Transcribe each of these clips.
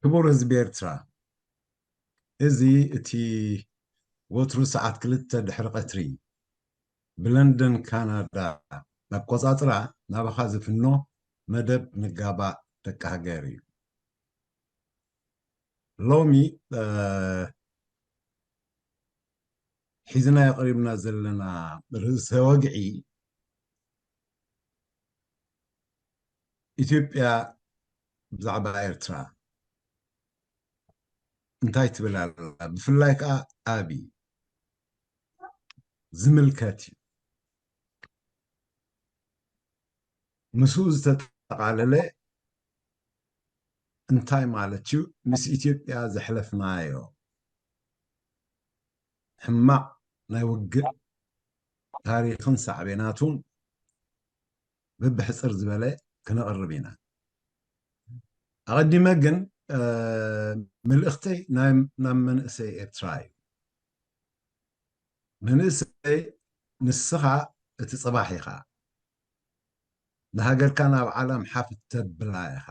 ክቡር ህዝቢ ኤርትራ፣ እዚ እቲ ወትሩ ሰዓት ክልተ ድሕሪ ቀትሪ ብለንደን ካናዳ ኣቆጻጽራ ናባኻ ዝፍኖ መደብ ንጋባእ ደቂ ሃገር እዩ። ሎሚ፣ እ፣ ሒዝናዮ ቀሪብና ዘለና ርእሰ ወግዒ፣ ኢትዮጵያ ብዛዕባ ኤርትራ እንታይ ትብል ኣላ? ብፍላይ ከኣ ኣብይ ዝምልከት እዩ። ምስኡ ዝተጠቓለለ እንታይ ማለት እዩ? ምስ ኢትዮጵያ ዘሕለፍናዮ ሕማቕ ናይ ውግእ ታሪኽን ሳዕቤናቱን ብብሕጽር ዝበለ ክነቕርብ ኢና። ኣቐዲመ ግን፣ እ፣ መልእኽተይ ናይ፣ ናብ መንእሰይ ኤርትራ እዩ። መንእሰይ፣ ንስኻ እቲ ጽባሕ ኢኻ። ንሃገርካ ናብ ዓለም ሓፍ እተብላ ኢኻ።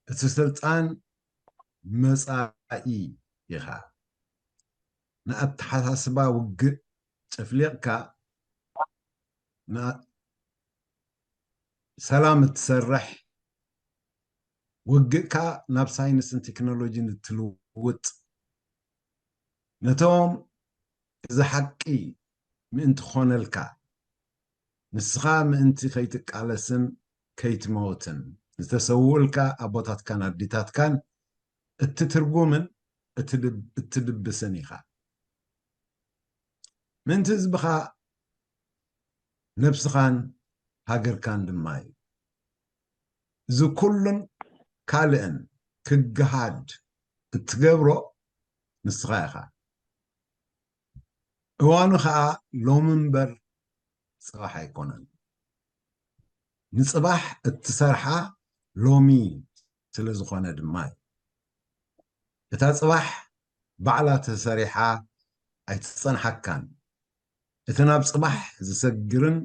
እቲ ስልጣን መጻኢ ኢኻ። ንኣተሓሳስባ ውግእ ጨፍሊቕካ፣ ን-፣ ሰላም እትሰርሕ፣ ውግእካ ናብ ሳይንስን ቴክኖሎጂን እትልውጥ፣ ነቶም እዚ ሓቂ ምእንቲ ኾነልካ፣ ንስኻ ምእንቲ ከይትቃለስን ከይትመውትን፣ ዝተሰውኡልካ ኣቦታትካን ኣዴታትካን እትትርጉምን እትድብ-፣ እትድብስን ኢኻ። ምእንቲ ህዝብኻ፣ ነብስኻን ሃገርካን ድማ እዩ። እዚ ኩሉን ካልእን ክገሃድ እትገብሮ ንስኻ ኢኻ። እዋኑ ኸኣ ሎሚ እምበር ጽባሕ ኣይኮነን። ንጽባሕ እትሰርሓ ሎሚ ስለ ዝኾነ ድማ እዩ። እታ ጽባሕ ባዕላ ተሰሪሓ ኣይትጸንሓካን። እቲ ናብ ጽባሕ ዝሰግርን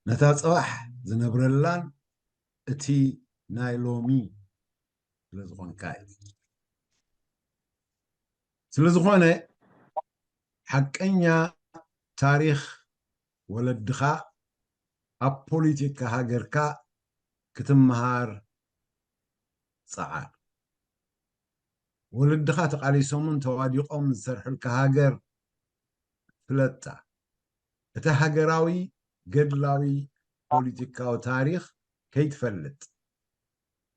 ነታ ጽባሕ ዝነብረላን እቲ ናይ ሎሚ ስለ ዝኾንካ እዩ። ስለ ዝኾነ፣ ሓቀኛ ታሪኽ ወለድኻ ኣብ ፖሊቲካ ሃገርካ ክትመሃር ጸዓር። ወለድኻ ተቓሊሶምን ተዋዲቖም ዝሰርሑልካ ሃገር ፍለጣ። እቲ ሃገራዊ ገድላዊ ፖሊቲካዊ ታሪኽ ከይትፈልጥ፣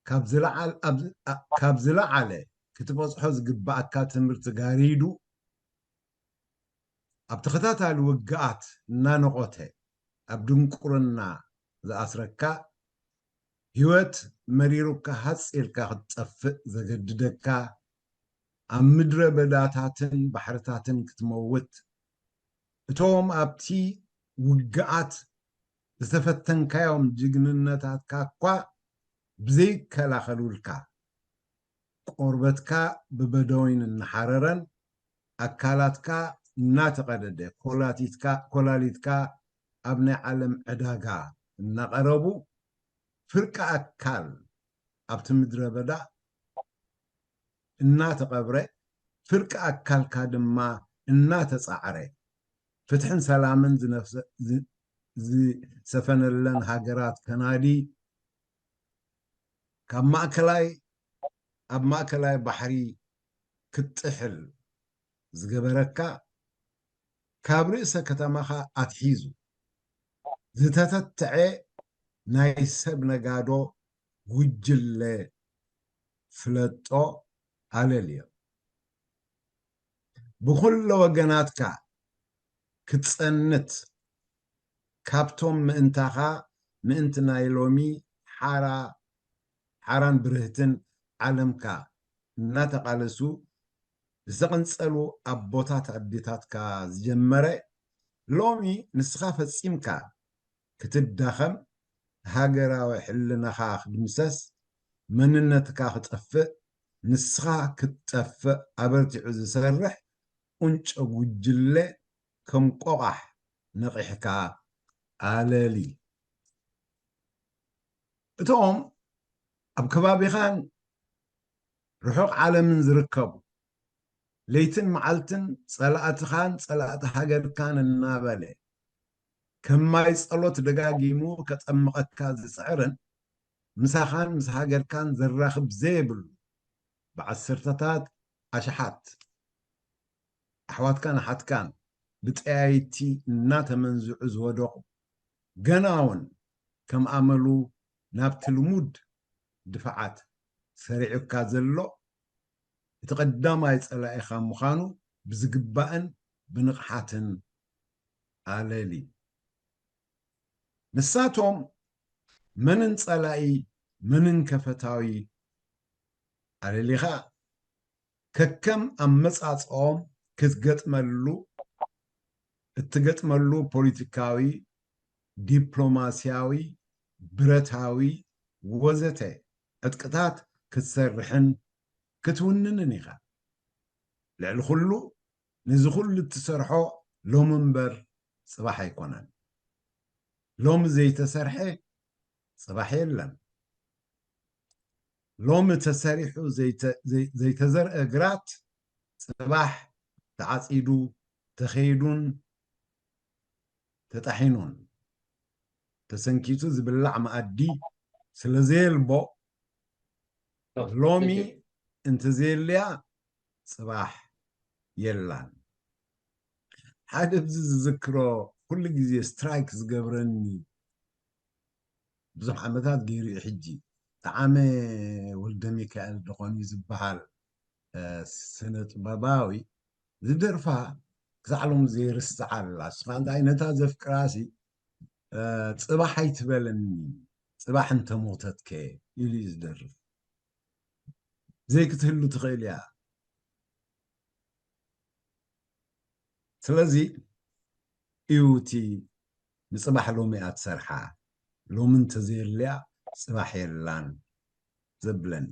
ካብ ዝለዓል-፣ ኣብ-፣ ኣ-፣ ካብ ዝለዓለ ክትበጽሖ ዝግብኣካ ትምህርቲ ጋሪዱ፣ ኣብ ተኸታታሊ ውግኣት እናነቖተ ኣብ ድንቁርና ዝኣስረካ፣ ህይወት መሪሩካ ሃጽ ኢልካ ክትጠፍእ ዘገድደካ፣ ኣብ ምድረ በዳታትን ባሕርታትን ክትመውት፣ እቶም ኣብቲ ውግኣት ዝተፈተንካዮም ጅግንነታትካ እኳ ብዘይከላኸሉልካ፣ ቆርበትካ ብበደዊን እናሓረረን ኣካላትካ እናተቐደደ፣ ኮላቲትካ-፣ ኮላሊትካ ኣብ ናይ ዓለም ዕዳጋ እናቐረቡ፣ ፍርቂ ኣካል ኣብቲ ምድረ በዳ እናተቐብረ፣ ፍርቂ ኣካልካ ድማ እናተጻዕረ፣ ፍትሕን ሰላምን ዝነፍሰ-፣ ዝ-፣ ዝሰፈነለን ሃገራት ከናዲ፣ ካብ ማእከላይ፣ ኣብ ማእከላይ ባሕሪ ክትጥሕል ዝገበረካ፣ ካብ ርእሰ ከተማኻ ኣትሒዙ ዝተተትዐ ናይ ሰብ ነጋዶ ጉጅለ ፍለጦ ኣለልዮ። ብኹሎ ወገናትካ ክትጸንት፣ ካብቶም ምእንታኻ፣ ምእንቲ ናይ ሎሚ ሓራ-፣ ሓራን ብርህትን ዓለምካ እናተቓለሱ ዝተቐንጸሉ ኣቦታት ኣዴታትካ ዝጀመረ፣ ሎሚ ንስኻ ፈጺምካ ክትዳኸም፣ ሃገራዊ ሕልናኻ ክድምሰስ፣ መንነትካ ክጠፍእ፣ ንስኻ ክትጠፍእ ኣበርቲዑ ዝሰርሕ ቁንጮ ጉጅለ ከም ቆቓሕ ነቒሕካ ኣለሊ። እቶም ኣብ ከባቢኻን ርሑቕ ዓለምን ዝርከቡ፣ ለይትን መዓልትን ጸላእትኻን ጸላእቲ ሃገርካን እናበለ፣ ከም ማይ ጸሎት ደጋጊሙ ከጠምቐካ ዝጽዕርን፣ ምሳኻን ምስ ሃገርካን ዘራኽብ ዘይብሉ፣ ብዓሰርተታት ኣሽሓት ኣሕዋትካን ኣሓትካን ብጠያይቲ እናተመንዝዑ ዝወደቑ፣ ገና እውን ከም ኣመሉ ናብቲ ልሙድ ድፋዓት ሰሪዑካ ዘሎ፣ እቲ ቀዳማይ ጸላኢኻ ምዃኑ ብዝግባእን ብንቕሓትን ኣለሊ። ንሳቶም መንን ጸላኢ መንን ከ ፈታዊ ኣለሊኻ፣ ከከም ኣመጻጽኦም ክትገጥመሉ፣ እትገጥመሉ ፖለቲካዊ፣ ዲፕሎማስያዊ፣ ብረታዊ ወዘተ ዕጥቅታት ክትሰርሕን ክትውንንን ኢኻ። ልዕሊ ኩሉ፣ ነዚ ኩሉ እትሰርሖ ሎሚ እምበር ጽባሕ ኣይኮነን። ሎሚ ዘይተሰርሐ ጽባሕ የለን። ሎሚ ተሰሪሑ ዘይተ-፣ ዘይ-፣ ዘይተዘርአ ግራት ጽባሕ ተዓጺዱ፣ ተኸይዱን ተጣሒኑን፣ ተሰንኪቱ ዝብላዕ መኣዲ ስለ ዘየልቦ፣ ሎሚ እንተዘየልያ ጽባሕ የላን። ሓደ ኣብዚ ዝዝክሮ፣ ኩሉ ግዜ ስትራይክ ዝገብረኒ፣ ብዙሕ ዓመታት ገይሩ እዩ ሕጂ፣ ጠዓመ ወልደ ሚካኤል ዶ ኾን እዩ ዝበሃል፣ እ፣ ስነ ጥበባዊ፣ ዝደርፋ ክሳዕ ሎሚ ዘይርስዓ ኣላ። ንስኻ እንታይ ነታ ዘፍቅራሲ፣ እ፣ ጽባሕ ኣይትበለኒ፣ ጽባሕ እንተሞተትከ ኢሉ እዩ ዝደርፍ። ዘይክትህሉ ትኽእል እያ። ስለዚ እዩ እቲ ንጽባሕ ሎሚ እያ ትሰርሓ፣ ሎሚ እንተዘየልያ ጽባሕ የላን ዘብለኒ።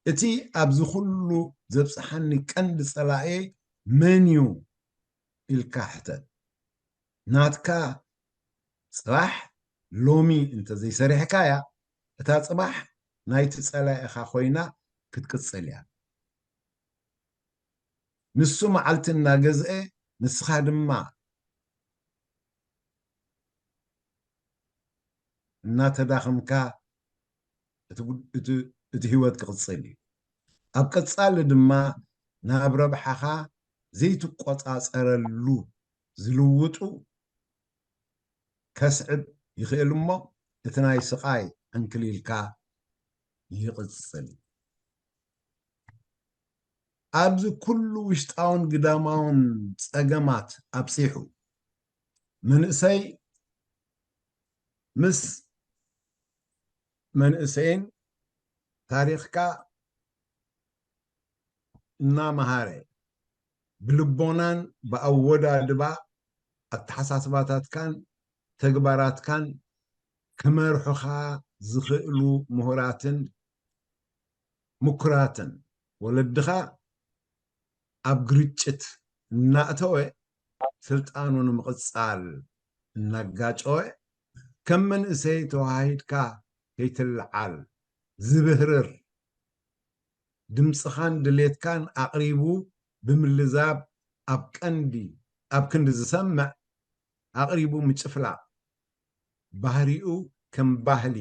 እቲ ኣብዚ ኩሉ ዘብጽሓኒ ቀንዲ ጸላኤ መን እዩ ኢልካ ሕተት። ናትካ ጽባሕ ሎሚ እንተዘይሰሪሕካያ፣ እታ ጽባሕ ናይቲ ጸላኢኻ ኮይና ክትቅጽል እያ። ንሱ መዓልቲ እናገዝአ፣ ንስኻ ድማ እናተዳኸምካ እቲ ጉ-፣ እቲ፣ እቲ ህይወት ክቕጽል እዩ። ኣብ ቀጻሊ ድማ ናብ ረብሓኻ ዘይትቆጻጸረሉ ዝልውጡ ከስዕብ ይኽእል እሞ፣ እቲ ናይ ስቓይ ዕንክሊልካ ይቕጽል። ኣብዚ ኩሉ ውሽጣውን ግዳማውን ጸገማት ኣብጺሑ፣ መንእሰይ ምስ መንእሰይን ታሪኽካ እናመሃረ፣ ብልቦናን ብኣወዳድባ ኣተሓሳስባታትካን ተግባራትካን ክመርሑኻ ዝኽእሉ ምሁራትን ምኩራትን ወለድኻ ኣብ ግርጭት እናእተወ፣ ስልጣኑ ንምቕጻል እናጋጨወ፣ ከም መንእሰይ ተዋሂድካ ከይትለዓል ዝብህርር፣ ድምጽኻን ድሌትካን ኣቕሪቡ ብምልዛብ፣ ኣብ ቀንዲ፣ ኣብ ክንዲ ዝሰምዕ ኣቕሪቡ ምጭፍላቕ፣ ባህሪኡ ከም ባህሊ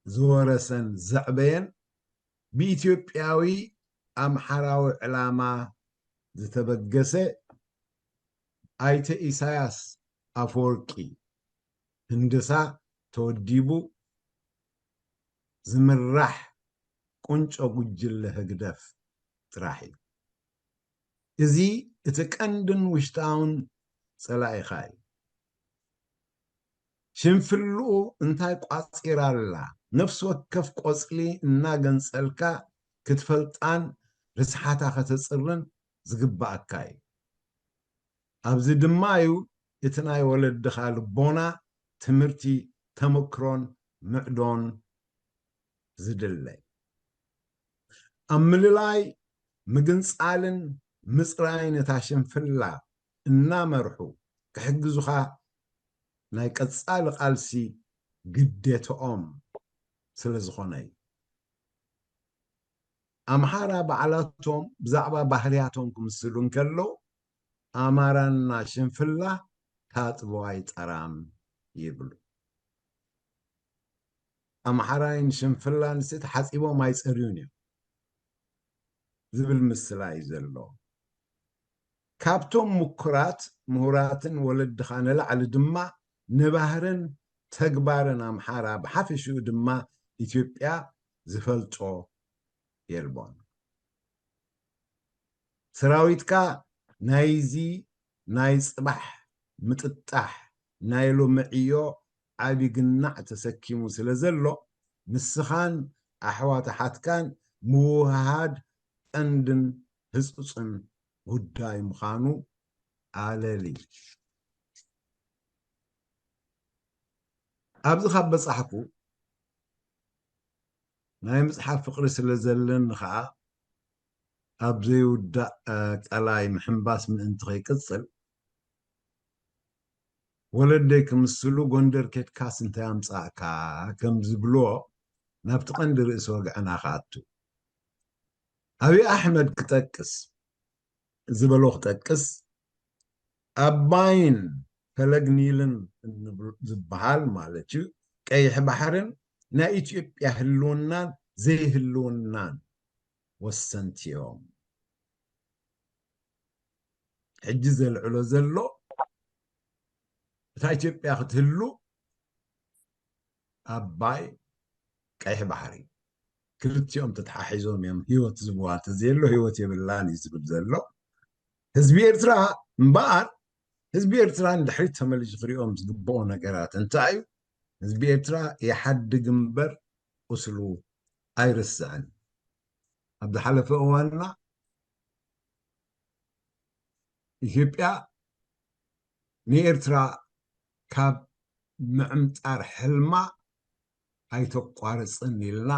ዝወረሰን ዘዕበየን፣ ብኢትዮጵያዊ ኣምሓራዊ ዕላማ ዝተበገሰ፣ ኣይተ ኢሳያስ ኣፈወርቂ ህንደሳ ተወዲቡ ዝምራሕ ቁንጮ ጉጅለ ህግደፍ ጥራሕ እዩ። እዚ እቲ ቀንድን ውሽጣውን ጸላኢኻ እዩ። ሽንፍልኡ እንታይ ቋጺራ ኣላ? ነፍሲ ወከፍ ቆጽሊ እናገንጸልካ ክትፈልጣን ርስሓታ ከተጽርን ዝግባኣካ እዩ። ኣብዚ ድማ እዩ እቲ ናይ ወለድኻ ልቦና፣ ትምህርቲ፣ ተመክሮን ምዕዶን ዝድለ። ኣብ ምልላይ፣ ምግንጻልን ምጽራይን እታ ሽንፍላ እናመርሑ ክሕግዙኻ ናይ ቀጻሊ ቃልሲ ግዴትኦም ስለ ዝኾነ እዩ። ኣምሓራ ባዕላቶም ብዛዕባ ባህርያቶም ክምስሉ እንከለዉ ኣማራና ሽንፍላ ታጥቦ ኣይጠራም ይብሉ። ኣምሓራይን ሽንፍላን ሲ ተሓጺቦም ኣይጸርዩን እዮም ዝብል ምስላ እዩ ዘሎ። ካብቶም ምኩራት ምሁራትን ወለድኻ ንላዕሊ ድማ ንባህርን ተግባርን ኣምሓራ ብሓፈሽኡ ድማ ኢትዮጵያ ዝፈልጦ የልቦን። ሰራዊትካ ናይዚ ናይ ጽባሕ ምጥጣሕ ናይ ሎሚ ዕዮ ዓቢ ግናዕ ተሰኪሙ ስለ ዘሎ ንስኻን ኣሕዋት ኣሓትካን ምውህሃድ ቀንድን ህጹጽን ጉዳይ ምዃኑ ኣለሊ። ኣብዚ ካብ በጻሕኩ ናይ ምጽሓፍ ፍቕሪ ስለ ዘለኒ ኸኣ ኣብ ዘይውዳእ ቀላይ ምሕንባስ ምእንቲ ኸይቅጽል ወለደይ ክምስሉ ጎንደር ኬድካስ እንታይ ኣምጻእካ ከም ዝብልዎ ናብቲ ቀንዲ ርእሲ ወግዕና ክኣቱ ኣብይ ኣሕመድ ክጠቅስ ዝበሎ ክጠቅስ ኣባይን ፈለግ ኒልን ዝበሃል ማለት እዩ ቀይሕ ባሕርን ናይ ኢትዮጵያ ህልውናን ዘይህልውናን ወሰንቲ እዮም። ሕጂ ዘልዕሎ ዘሎ እታ ኢትዮጵያ ክትህሉ ኣባይ ቀይሕ ባሕሪ ክልቲኦም ተተሓሒዞም እዮም ህይወት ዝብዋ እንተዘየሎ ህይወት የብላን እዩ ዝብል ዘሎ ህዝቢ ኤርትራ። እምበኣር ህዝቢ ኤርትራ ንድሕሪት ተመሊሱ ክሪኦም ዝግብኦ ነገራት እንታይ እዩ? ህዝቢ ኤርትራ ይሓድግ እምበር ቁስሉ ኣይርስዕን። ኣብ ዝሓለፈ እዋንና ኢትዮጵያ ንኤርትራ ካብ ምዕምጣር ሕልማ ኣይተቋርፅን ኢልና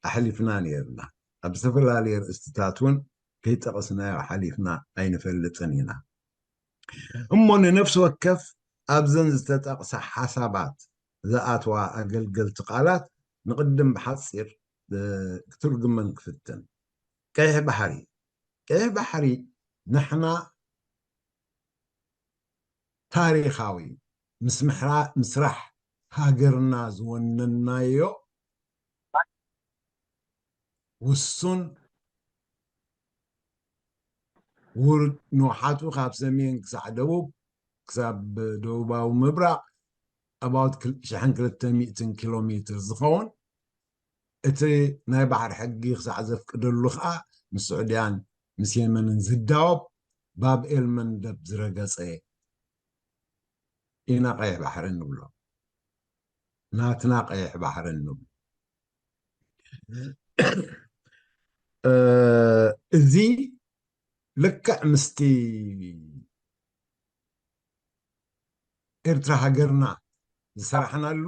ኣሕሊፍና ነይርና። ኣብ ዝተፈላለዩ ርእስትታት እውን ከይጠቐስናዮ ሓሊፍና ኣይንፈልጥን ኢና። እሞ ንነፍሲ ወከፍ ኣብዘን ዝተጠቕሳ ሓሳባት ዝኣትዋ ኣገልገልቲ ቃላት ንቕድም ብሓፂር ክትርጉመን ክፍትን። ቀይሕ ባሕሪ ቀይሕ ባሕሪ ንሕና ታሪኻዊ ምስ ምስራሕ ሃገርና ዝወነናዮ ውሱን ውርድ ንውሓቱ ካብ ሰሜን ክሳዕ ደቡብ ክሳብ ደቡባዊ ምብራቕ ኣባውት ሽሕን ክልተ ሚእትን ኪሎ ሜትር ዝኸውን እቲ ናይ ባሕሪ ሕጊ ክሳዕ ዘፍቅደሉ ከዓ ምስ ስዑድያን ምስ የመንን ዝዳወብ ባብ ኤል መንደብ ዝረገፀ ኢና ቀይሕ ባሕሪ እንብሎ። ናትና ቀይሕ ባሕሪ እንብሎ። እዚ ልክዕ ምስቲ ኤርትራ ሃገርና ዝሰራሕናሉ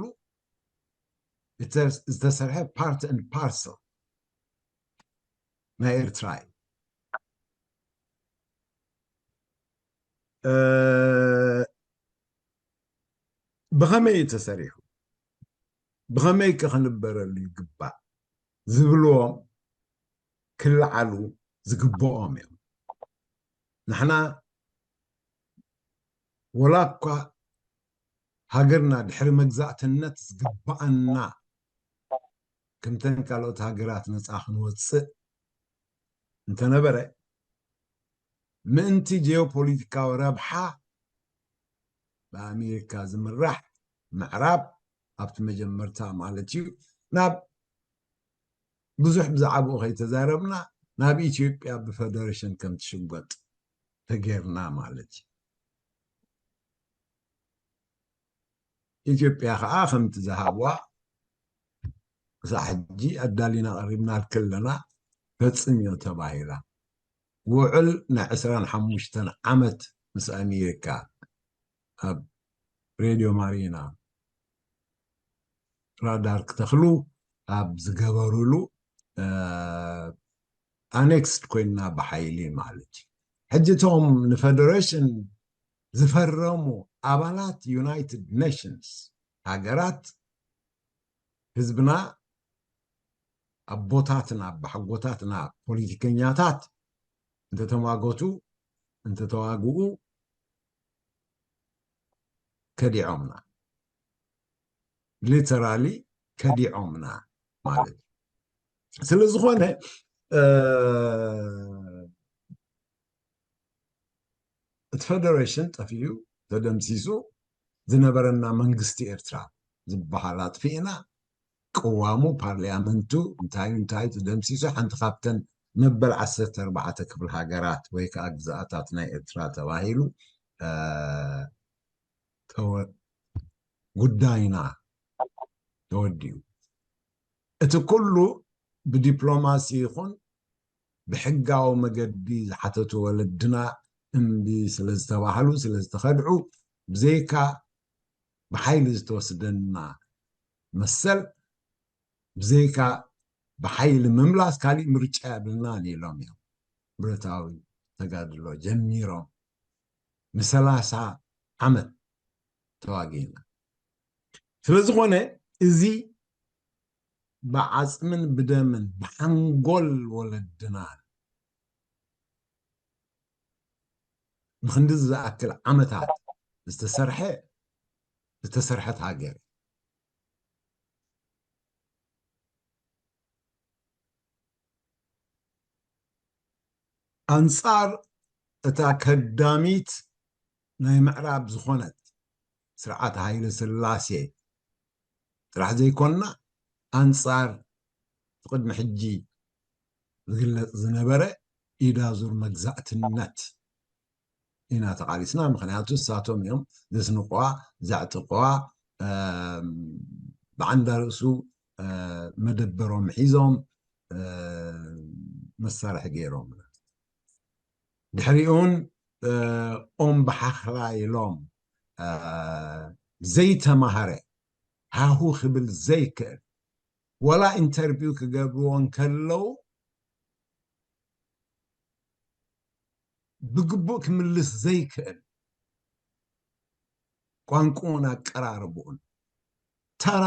ዝተሰርሐ part and parcel ናይ ኤርትራ እዩ። ብኸመይ እዩ ተሰሪሑ? ብኸመይ ከ ክንበረሉ ይግባእ ዝብልዎም ክለዓሉ ዝግብኦም እዮም። ንሕና ወላ እኳ ሃገርና ድሕሪ መግዛእትነት ዝግብኣና ከምተን ካልኦት ሃገራት ነፃ ክንወፅእ እንተነበረ ምእንቲ ጂኦፖለቲካዊ ረብሓ ብኣሜሪካ ዝምራሕ ምዕራብ ኣብቲ መጀመርታ ማለት እዩ ናብ ብዙሕ ብዛዕባኡ ከይተዛረብና ናብ ኢትዮጵያ ብፈደረሽን ከም ትሽጎጥ ተጌርና ማለት እዩ። ኢትዮጵያ ከዓ ከምቲ ዝሃብዋ ክሳዕ ሕጂ ኣዳሊና ቀሪብና ከለና ፈፅም እዮ ተባሂላ። ውዕል ናይ ዕስራን ሓሙሽተን ዓመት ምስ ኣሜሪካ ኣብ ሬድዮ ማሪና ራዳር ክተኽሉ ኣብ ዝገበሩሉ ኣኔክስድ ኮይና ብሓይሊ ማለት እዩ። ሕጂ እቶም ንፈደሬሽን ዝፈረሙ ኣባላት ዩናይትድ ኔሽንስ ሃገራት ህዝብና ኣቦታትና ኣባሓጎታትና ፖለቲከኛታት እንተተማጎቱ እንተተዋግኡ ከዲዖምና፣ literally ከዲዖምና ማለት እዩ። ስለዝኾነ እቲ ፈደሬሽን ጠፊኡ ተደምሲሱ ዝነበረና መንግስቲ ኤርትራ ዝበሃል ኣጥፊእና ቅዋሙ፣ ፓርሊያመንቱ፣ እንታይ እንታይ ተደምሲሱ ሓንቲ ካብተን መበል ዓሰርተ ኣርባዕተ ክፍለ ሃገራት ወይ ከዓ ግዝኣታት ናይ ኤርትራ ተባሂሉ ጉዳይና ተወዲኡ። እቲ ኩሉ ብዲፕሎማሲ ይኹን ብሕጋዊ መገዲ ዝሓተቱ ወለድና እምቢ ስለዝተባህሉ ስለዝተኸድዑ ብዘይካ ብሓይሊ ዝተወስደና መሰል ብዘይካ ብሓይሊ ምምላስ ካሊእ ምርጫ የብልናን ኢሎም እዮም ብረታዊ ተጋድሎ ጀሚሮም። ንሰላሳ ዓመት ተዋጊእና። ስለዝኾነ እዚ ብዓፅምን ብደምን ብሓንጎል ወለድና ንክንድዚ ዝኣክል ዓመታት ዝተሰርሐ ዝተሰርሐት ሃገር ኣንጻር እታ ከዳሚት ናይ ምዕራብ ዝኾነት ስርዓት ሃይለ ስላሴ ጥራሕ ዘይኮንና ኣንጻር እቲ ቅድሚ ሕጂ ዝግለጽ ዝነበረ ኢዳዙር መግዛእትነት ኢና ተቓሊስና። ምኽንያቱ እሳቶም እዮም ዘስንቆዋ ዘዕጥቆዋ ብዓንዳ ርእሱ መደበሮም ሒዞም መሳርሒ ገይሮም ድሕሪኡን ኦም ብሓኽላ ኢሎም ዘይተማሃረ ሃሁ ክብል ዘይክእል ዋላ ኢንተርቪው ክገብርዎ እንከለዉ ብግቡእ ክምልስ ዘይክእል ቋንቁኡን ኣቀራርብኡን ተራ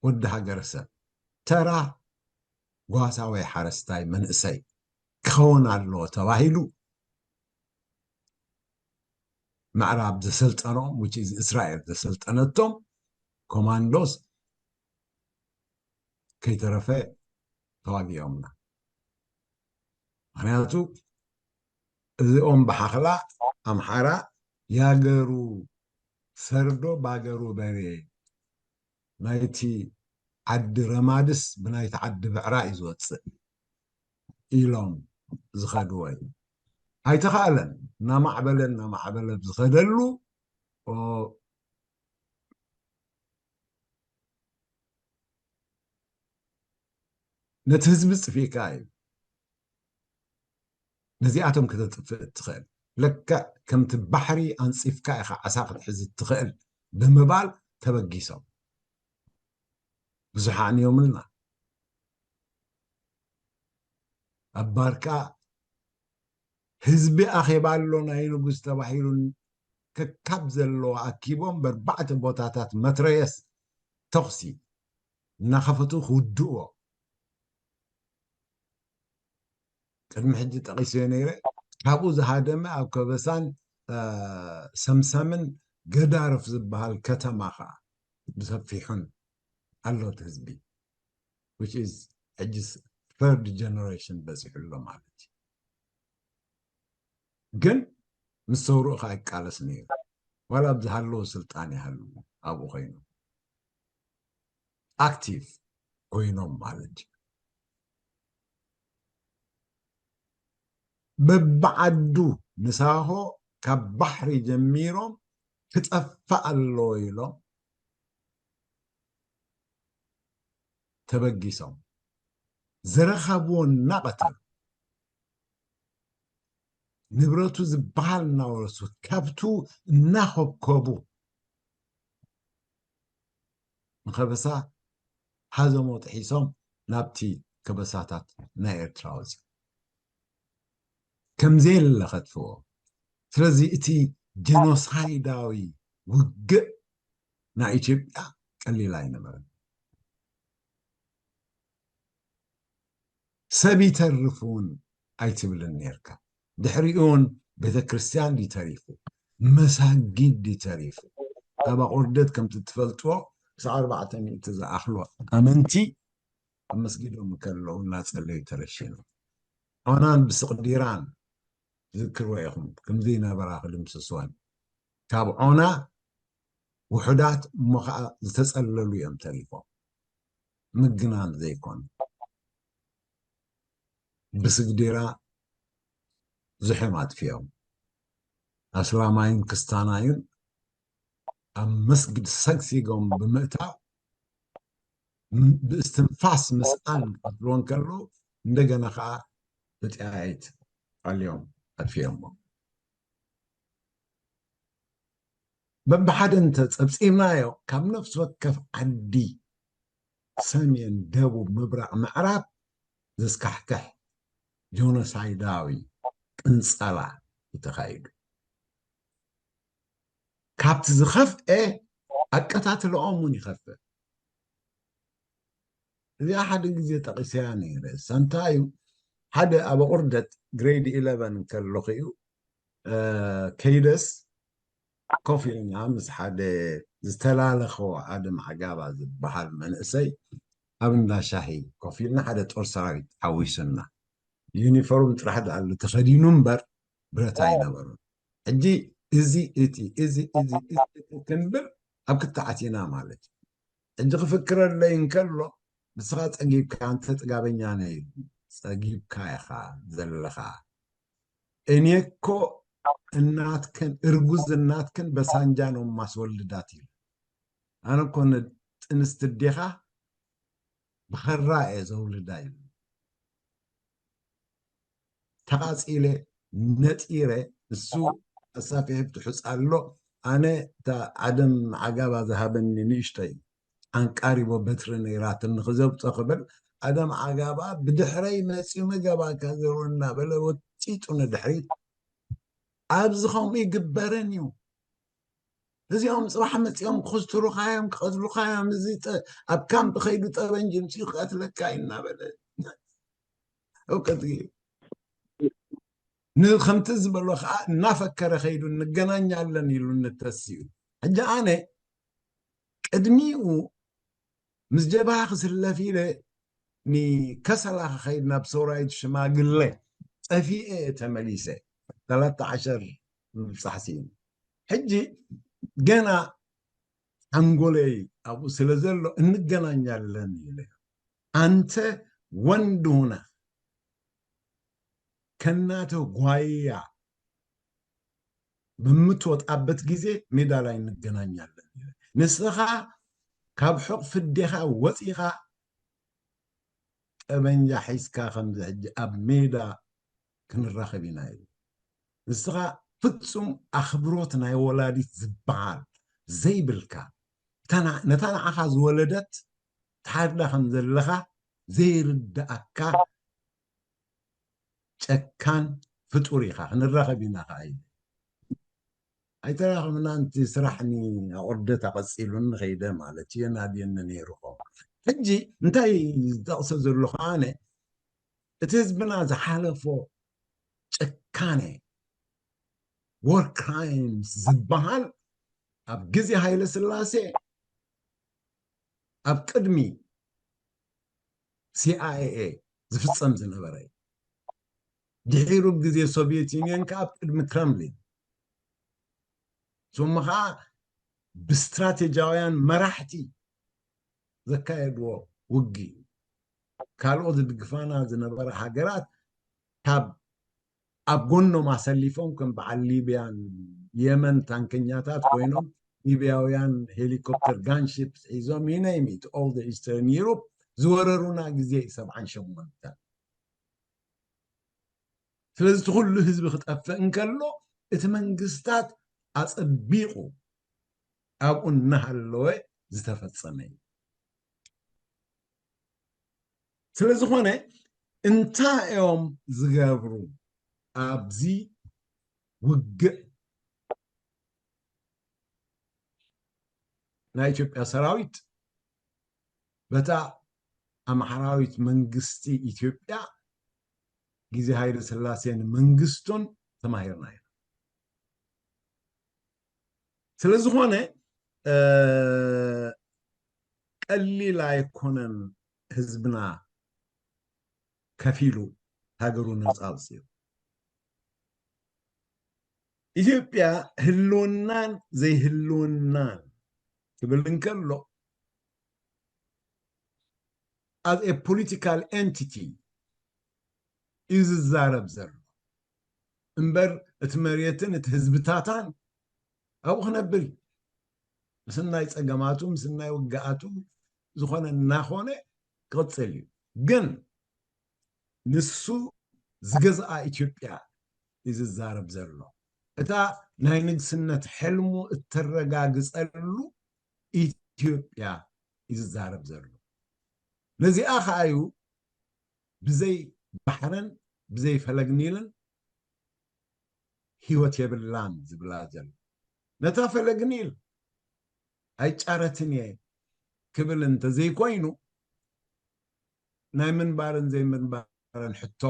ወዲ ሃገረሰብ ተራ ጓሳ ወይ ሓረስታይ መንእሰይ ክኸውን ኣለዎ ተባሂሉ ምዕራብ ዘሰልጠኖም ውጪ እስራኤል ዘሰልጠነቶም ኮማንዶስ ከይተረፈ ተዋጊኦምና። ምክንያቱ እዚኦም ብሓኽላ ኣምሓራ ያገሩ ሰርዶ ባገሩ በሬ ናይቲ ዓዲ ረማድስ ብናይቲ ዓዲ ብዕራ እዩ ዝወፅእ ኢሎም ዝኸድዎ እዩ። ኣይተኻእለን። እናማዕበለ እናማዕበለ ዝኸደሉ ነቲ ህዝቢ ፅፊእካ እዩ። ነዚኣቶም ክተጥፍእ እትኽእል ለክዕ ከምቲ ባሕሪ ኣንፂፍካ ኢኻ ዓሳ ክትሕዝ እትኽእል ብምባል ተበጊሶም ብዙሕ ኣዕንዮምልና ኣብ ባርካ ህዝቢ ኣኼባ ኣሎ ናይ ንጉስ ተባሂሉ ከካብ ዘለዎ ኣኪቦም በርባዕተ ቦታታት መትረየስ ተኹሲ እናኸፈቱ ክውድእዎ ቅድሚ ሕጂ ጠቒሰዮ ነይረ። ካብኡ ዝሃደመ ኣብ ከበሳን ሰምሰምን ገዳርፍ ዝበሃል ከተማ ከዓ ብሰፊሑን ኣሎት ህዝቢ which is ሕጂ third generation በፂሑ ኣሎ ማለት እዩ። ግን ምስ ሰውርኡ ከዓ ይቃለስ ነይሩ ዋላ ኣብ ዝሃለዎ ስልጣን ይሃሉ ኣብኡ ኮይኑ ኣክቲቭ ኮይኖም ማለት እዩ። በብዓዱ ንሳሆ ካብ ባሕሪ ጀሚሮም ክጠፍእ ኣለዎ ኢሎም ተበጊሶም ዝረኸብዎ እናቐተሉ ንብረቱ ዝበሃል እናወረሱ ከብቱ እናኸብከቡ ንኸበሳ ሃዘሞ ጥሒሶም ናብቲ ከበሳታት ናይ ኤርትራ ወፂኦም ከምዘየለ ከጥፍዎ። ስለዚ እቲ ጀኖሳይዳዊ ውግእ ናይ ኢትዮጵያ ቀሊል ኣይነበረን። ሰብ ይተርፍ እውን ኣይትብልን ነርካ። ድሕሪኡ እውን ቤተ ክርስቲያን ድዩ ተሪፉ፣ መሳጊድ ድዩ ተሪፉ። ኣብ ኣቑርደት ከምቲ ትፈልጥዎ ክሳብ ኣርባዕተ ሚእቲ ዝኣኽሉ ኣመንቲ ኣብ መስጊዶም እንከለዉ እናጸለዩ ተረሺኖም። ዖናን ብስቕዲራን ትዝክርዎ ኢኹም፣ ከምዘይነበራ ክድምስስወን። ካብ ዖና ውሑዳት እሞ ኸዓ ዝተጸለሉ እዮም ተሪፎም። ምግናን ዘይኮኑ ብስግዲራ ዝሕም ኣጥፊኦም። ኣስላማይን ክስታናይን ኣብ መስጊድ ሰግሲጎም ብምእታው ብእስትንፋስ ምስኣን ክቐትልዎ እንከለዉ እንደገና ኸዓ ብጥያይት ኣልዮም ኣጥፊኦሞ። በብሓደ እንተ ጸብጺብናዮ ካብ ነፍሲ ወከፍ ዓዲ ሰሜን፣ ደቡብ፣ ምብራቕ፣ ምዕራብ ዘስካሕክሕ ጆኖሳይዳዊ ቅንጸላ እዩ ተኻይዱ። ካብቲ ዝኸፍኤ ኣቀታትለኦም እውን ይኸፍእ። እዚኣ ሓደ ግዜ ጠቒሰያ ነይረ። እሳ እንታይ እዩ፣ ሓደ ኣብ ኣቑርደት ግሬድ ኢለቨን ከለኹ እዩ፣ እ፣ ከይደስ ኮፍ ኢልና ምስ ሓደ ዝተላለኸ ኣደም ዓጋባ ዝበሃል መንእሰይ ኣብ እንዳ ሻሂ ኮፍ ኢልና ሓደ ጦር ሰራዊት ሓዊሱና። ዩኒፎርም ጥራሕ ደኣሉ ተኸዲኑ እምበር ብረት ኣይነበሩን። ሕጂ እዚ እቲ፣ እዚ፣ እዚ፣ እዚ፣ እቲ ክንብል ኣብ ክልተ ዓቲና ማለት እዩ። ሕጂ ክፍክረለይ እንከሎ ንስኻ ጸጊብካ፣ ኣንተ ጥጋበኛ ነህ ኢሉ። ጸጊብካ ኢኻ ዘለኻ። እኔ እኮ እናትክን፣ እርጉዝ እናትክን በሳንጃ ነው ማስወልዳት ኢሉ። ኣነ እኮ ንጥንስቲ ኣዴኻ ብኸራ እየ ዘውልዳ ኢሉ። ተቓጺለ፣ ነጢረ፣ እሱ ኣሳፊሑ ትሑጽ ኣሎ። ኣነ እታ ዓደም ዓጋባ ዝሃበኒ ንእሽተይ ዓንቃሪቦ በትሪ ነይራትኒ ክዘብጦ ክብል፣ ኣደም ዓጋባ ብድሕረይ መጺኡ መገባካ ዘርወ እናበለ ወጢጡ ንድሕሪት። ኣብዚ ከምኡ ይግበርን እዩ። እዚኦም ጽባሕ መጺኦም ክስትሩኻዮም፣ ክቐትሉኻዮም፣ እዚ ጠ-፣ ኣብ ካምፕ ከይዱ ጠበንጅ ምጺኡ ክቐትለካ እዩ እናበለ። እውቀት እዩ። ን-፣ ከምቲ ዝበሎ ኸዓ እናፈከረ ከይዱ፣ "እንገናኛለን" ኢሉ እንተሲኡ። ሕጂ ኣነ ቅድሚኡ ምስ ጀብሃ ክስለፍ ኢለ ንከሰላ ክኸይድ ናብ ሰውራይት ሽማግለ ጠፊኤ እየ ተመሊሰ። ሰላተ ዓሸር ምብጻሕ ስኢነ። ሕጂ ገና ሓንጎለይ ኣብኡ ስለ ዘሎ "እንገናኛለን" ኢለ። ኣንተ ወንድ ሁነህ ከእናትህ ጓያ በምትወጣበት ጊዜ ሜዳ ላይ እንገናኛለን። ንስኻ ካብ ሕቑፊ ኣዴኻ ወጺኻ ጠበንጃ ሒዝካ ከምዚ ሕጂ ኣብ ሜዳ ክንራኸብ ኢና ኢሉ። ንስኻ ፍጹም ኣኽብሮት ናይ ወላዲት ዝበሃል ዘይብልካ፣ እታ ና-፣ ነታ ንዓኻ ዝወለደት ትሓድጋ ከም ዘለኻ ዘይርድኣካ ጨካን ፍጡር ኢኻ። ክንራኸብ ኢና ኸዓ ኢለ። ኣይተራኸብናን፣ እቲ ስራሕ ንኣቑርደት ኣቐጺሉኒ ኸይደ ማለት እዩ። የናድየኒ ነይሩ ኸው። ሕጂ እንታይ ዝጠቕሶ ዘለኹ ኣነ፣ እቲ ህዝብና ዝሓለፎ ጭካኔ፣ ዎር ክራይምስ ዝበሃል ኣብ ግዜ ሃይለ ስላሴ፣ ኣብ ቅድሚ ሲ ኣይ ኤ ዝፍጸም ዝነበረ እዩ። ድሒሩ ኣብ ግዜ ሶቪየት ዩኒየን ከኣ ኣብ ቅድሚ ክረምሊን። እዞም ኸኣ ብስትራቴጂያውያን መራሕቲ ዘካየድዎ ውግእ እዩ። ካልኦት ዝድግፋና ዝነበራ ሃገራት ካብ ኣብ ጎኖም ኣሰሊፎም ከም በዓል ሊብያን የመን ታንከኛታት ኮይኖም ሊብያውያን ሄሊኮፕተር ጋንሺፕስ ሒዞም you name it all the Eastern Europe ዝወረሩና ግዜ እዩ ሰብዓን ሸሞንተን። ስለዚ እቲ ኩሉ ህዝቢ ክጠፍእ እንከሎ እቲ መንግስታት ኣጸቢቑ ኣብኡ እናሃለወ ዝተፈጸመ እዩ። ስለ ዝኾነ እንታይ እዮም ዝገብሩ ኣብዚ ውግእ? ናይ ኢትዮጵያ ሰራዊት በታ ኣምሓራዊት መንግስቲ ኢትዮጵያ ግዜ ሃይለ ስላሴን መንግስቱን ተማሂርና ኢና። ስለ ዝኾነ ቀሊል ኣይኮነን ህዝብና ከፊሉ ሃገሩ ነፃ ኣውፅኡ። ኢትዮጵያ ህልውናን ዘይህልውናን ክብል እንከሎ as a political entity እዩ ዝዛረብ ዘሎ እምበር እቲ መሬትን እቲ ህዝብታታን ኣብኡ ክነብር እዩ። ምስናይ ፀገማቱ ምስናይ ውግኣቱ ዝኾነ እናኾነ ክቕፅል እዩ። ግን ንሱ ዝገዝኣ ኢትዮጵያ እዩ ዝዛረብ ዘሎ። እታ ናይ ንግስነት ሕልሙ እተረጋግፀሉ ኢትዮጵያ እዩ ዝዛረብ ዘሎ። ነዚኣ ከዓ እዩ ብዘይ ባሕርን ብዘይ ፈለግ ኒልን ህይወት የብላን ዝብላ ዘሎ። ነታ ፈለግ ኒል ኣይጫረትን እየ ክብል እንተዘይኮይኑ ናይ ምንባርን ዘይምንባርን ሕቶ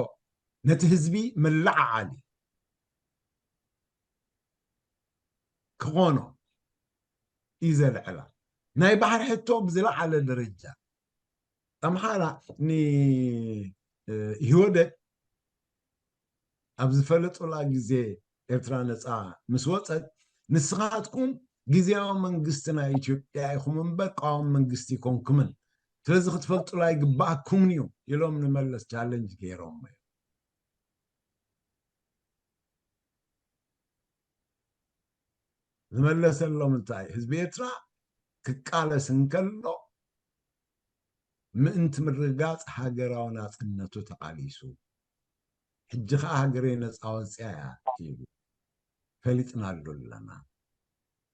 ነቲ ህዝቢ መለዓዓሊ ክኾኖ እዩ ዘልዕላ። ናይ ባሕሪ ሕቶ ብዝለዓለ ደረጃ ኣምሓራ ንኢህወደግ ኣብ ዝፈለጡላ ግዜ ኤርትራ ነፃ ምስ ወፀት ንስኻትኩም ግዜያዊ መንግስቲ ናይ ኢትዮጵያ ኢኹም እምበር ቃዋሚ መንግስቲ ኣይኮንኩምን። ስለዚ ክትፈልጡላ ይግባኣኩምን እዩ ኢሎም ንመለስ ቻለንጅ ገይሮም እዮም። ዝመለሰሎም እንታይ? ህዝቢ ኤርትራ ክቃለስ እንከሎ ምእንቲ ምርግጋፅ ሃገራዊ ናፅነቱ ተቓሊሱ፣ ሕጂ ከዓ ሃገረይ ነፃ ወፅያ እያ ኢሉ ፈሊጥናሉ ኣለና።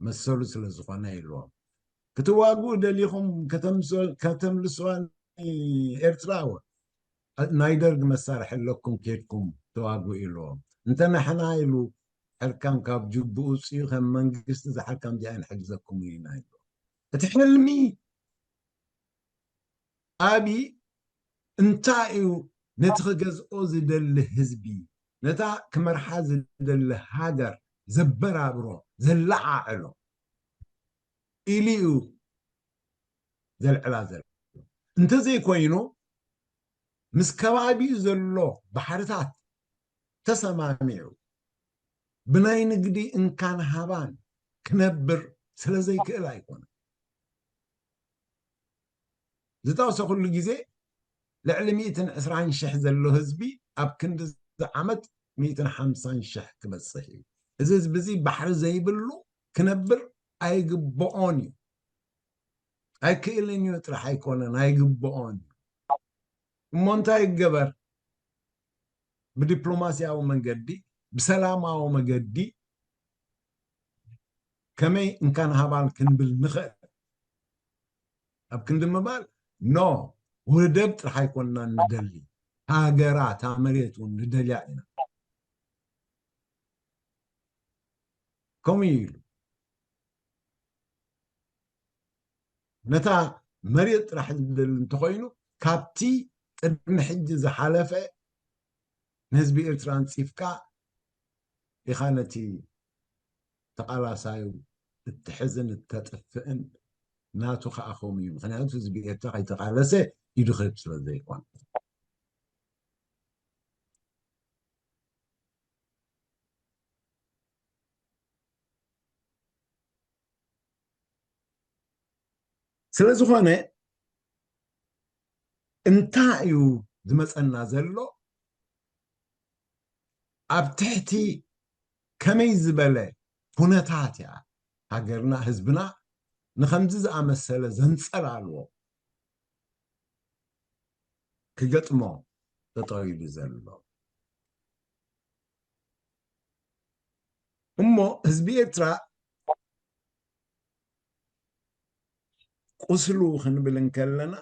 መሰሉ ስለ ዝኾነ ኢልዎም ክትዋግኡ ደሊኹም ከተምልስዋ ኤርትራ ናይ ደርግ መሳርሒ ኣለኩም ኬድኩም ተዋግኡ ኢልዎም። እንተ ንሕና ኢሉ ሕርካን ካብ ጅቡኡ ውፅኡ ከም መንግስቲ ዝሓርካም ዚኣ ንሕግዘኩም ኢና ኢልዎም። እቲ ሕልሚ ኣብይ እንታይ እዩ ነቲ ክገዝኦ ዝደሊ ህዝቢ ነታ ክመርሓ ዝደሊ ሃገር ዘበራብሮ ዘለዓዕሎ ኢሉ እዩ ዘልዕላ ዘሎ። እንተዘይኮይኑ ምስ ከባቢኡ ዘሎ ባሕርታት ተሰማሚዑ ብናይ ንግዲ እንካን ሃባን ክነብር ስለ ዘይክእል ኣይኮነን። ዝጠቕሶ ኩሉ ግዜ ልዕሊ ሚእትን ዕስራን ሽሕ ዘሎ ህዝቢ ኣብ ክንዲ ዓመት ሚእትን ሓምሳን ሽሕ ክበፅሕ እዩ። እዚ ህዝቢ እዚ ባሕሪ ዘይብሉ ክነብር ኣይግብኦን እዩ። ኣይክእልን እዩ ጥራሕ ኣይኮነን ኣይግብኦን እዩ። እሞ እንታይ ይገበር? ብዲፕሎማስያዊ መንገዲ ብሰላማዊ መገዲ ከመይ እንካን ሃባን ክንብል ንኽእል ኣብ ክንዲ ምባል ኖ ውህደት ጥራሕ ኣይኮንና ንደሊ ሃገራ እታ መሬት እውን ንደልያ ኢና ከምኡ ኢሉ ነታ መሬት ጥራሕ ዝደሊ እንተኾይኑ ካብቲ ቅድሚ ሕጂ ዝሓለፈ ንህዝቢ ኤርትራ ኣንፂፍካ ኢኻ ነቲ ተቓላሳዩ እትሕዝን እተጥፍእን ናቱ ከዓ ከምኡ እዩ ምክንያቱ ህዝቢ ኤርትራ ከይተቓለሰ ኢዱ ክህብ ስለ ዘይኮነ ስለ ዝኾነ እንታይ እዩ ዝመፀና ዘሎ ኣብ ትሕቲ ከመይ ዝበለ ኩነታት እያ ሃገርና ህዝብና ንከምዚ ዝኣመሰለ ዘንፀላልዎ ክገጥሞ ጠጠው ኢሉ ዘሎ እሞ ህዝቢ ኤርትራ ቁስሉ ክንብል እንከለና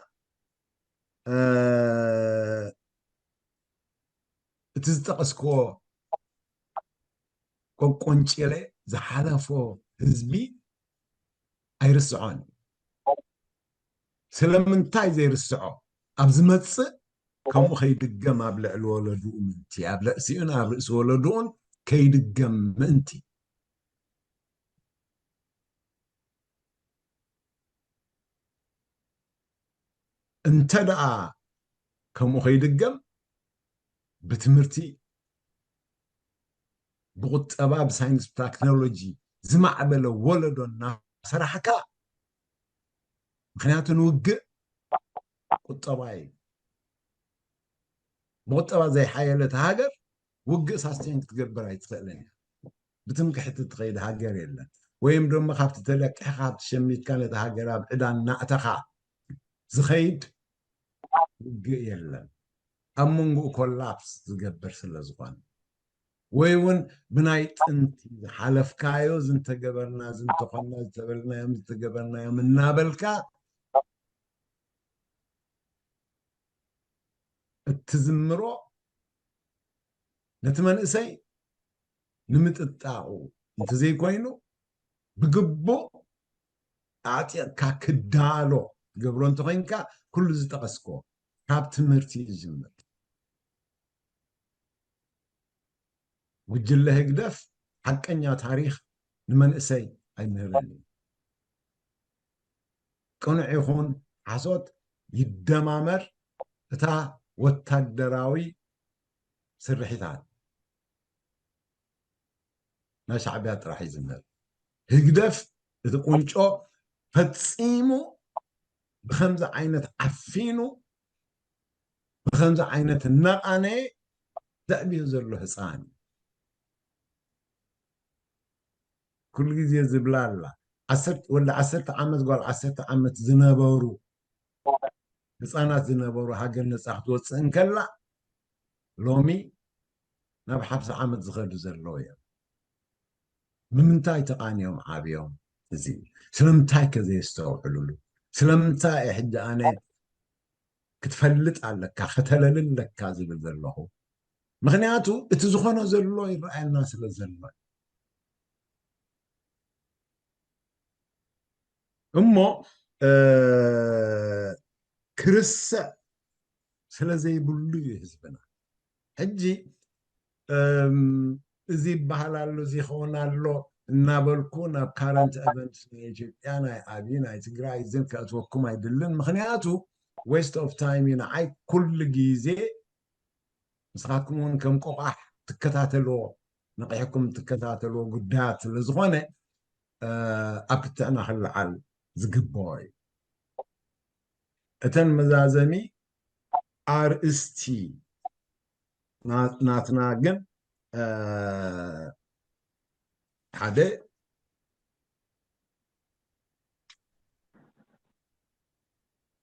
እቲ ዝጠቐስክዎ ቆቆንጭለ ዝሓለፎ ህዝቢ ኣይርስዖን ስለምንታይ ዘይርስዖ ኣብ ዝመፅእ ከምኡ ከይድገም ኣብ ልዕሊ ወለድኡ ምእንቲ፣ ኣብ ልዕሲኡን ኣብ ርእሲ ወለድኡን ከይድገም ምእንቲ። እንተ ደኣ ከምኡ ከይድገም ብትምህርቲ፣ ብቁጠባ፣ ብሳይንስ፣ ብቴክኖሎጂ ዝማዕበለ ወለዶ እናሰራሕካ፣ ምኽንያቱ ንውግእ ቁጠባ እዩ። ብቁጠባ ዘይሓየለት ሃገር ውግእ ሳስቴን ክትገብር ኣይትኽእልን እያ። ብትምክሕቲ እትኸይድ ሃገር የለን። ወይም ደሞ ካብቲ ተለቂሕካ፣ ካብቲ ሸሚትካ ነቲ ሃገር ኣብ ዕዳ እናእተኻ ዝኸይድ ውግእ የለን። ኣብ መንጎኡ ኮላፕስ ዝገብር ስለ ዝኾነ፣ ወይ እውን ብናይ ጥንቲ ዝሓለፍካዮ፣ ዝንተገበርና፣ ዝንተኾንና፣ ዝተበልናዮም፣ ዝተገበርናዮም እናበልካ እትዝምሮ፣ ነቲ መንእሰይ ንምጥጣቑ እንተዘይኮይኑ፣ ብግቡእ ኣዕጢቕካ ክዳሎ ትገብሮ እንተኾይንካ፣ ኩሉ ዝጠቐስኮ ካብ ትምህርቲ ይጅምር። ጉጅለ ህግደፍ ሓቀኛ ታሪኽ ንመንእሰይ ኣይምህርን እዩ። ቅኑዕ ይኹን ሓሶት ይደማመር፣ እታ ወታደራዊ ስርሒታት ናይ ሻዕቢያ ጥራሕ እዩ ዝምህር። ህግደፍ እቲ ቁንጮ ፈጺሙ ብኸምዚ ዓይነት ዓፊኑ፣ ብኸምዚ ዓይነት እናቓነየ ዘዕብዮ ዘሎ ህፃን እዩ። ኩሉ ግዜ ዝብላ ኣላ። ዓሰርተ፣ ወዲ ዓሰርተ ዓመት፣ ጓል ዓሰርተ ዓመት ዝነበሩ ህፃናት ዝነበሩ ሃገር ነፃ ክትወፅእ እንከላ፣ ሎሚ ናብ ሓምሳ ዓመት ዝኸዱ ዘለዉ እዮም። ብምንታይ ተቓንዮም ዓብዮም? እዚ ስለምንታይ ከ ዘየስተውዕሉሉ? ስለምንታይ ሕጂ ኣነ ክትፈልጥ ኣለካ፣ ከተለሊ ኣለካ ዝብል ዘለኹ? ምኽንያቱ እቲ ዝኾነ ዘሎ ይረኣየና ስለ ዘሎ። እሞ፣ እ፣ ክርስዕ ስለ ዘይብሉ እዩ ህዝብና። ሕጂ፣ እም፣ እዚ ይበሃል ኣሎ፣ እዚ ይኸውን ኣሎ እናበልኩ ናብ ካረንት ኤቨንትስ ናይ ኢትዮጵያ፣ ናይ ኣብዪ፣ ናይ ትግራይ፣ እዝን ከእትወኩም ኣይድልን። ምኽንያቱ ዌስት ኦፍ ታይም እዩ ንዓይ። ኩሉ ግዜ ንስኻትኩም እውን ከም ቆቋሕ ትከታተልዎ፣ ነቒሕኩም ትከታተልዎ ጉዳያት ስለ ዝኾነ፣ እ፣ ኣብ ክትዕና ክለዓል ዝግብኦ እዩ። እተን መዛዘሚ ኣርእስቲ ና-፣ ናትና ግን፣ እ፣ ሓደ፣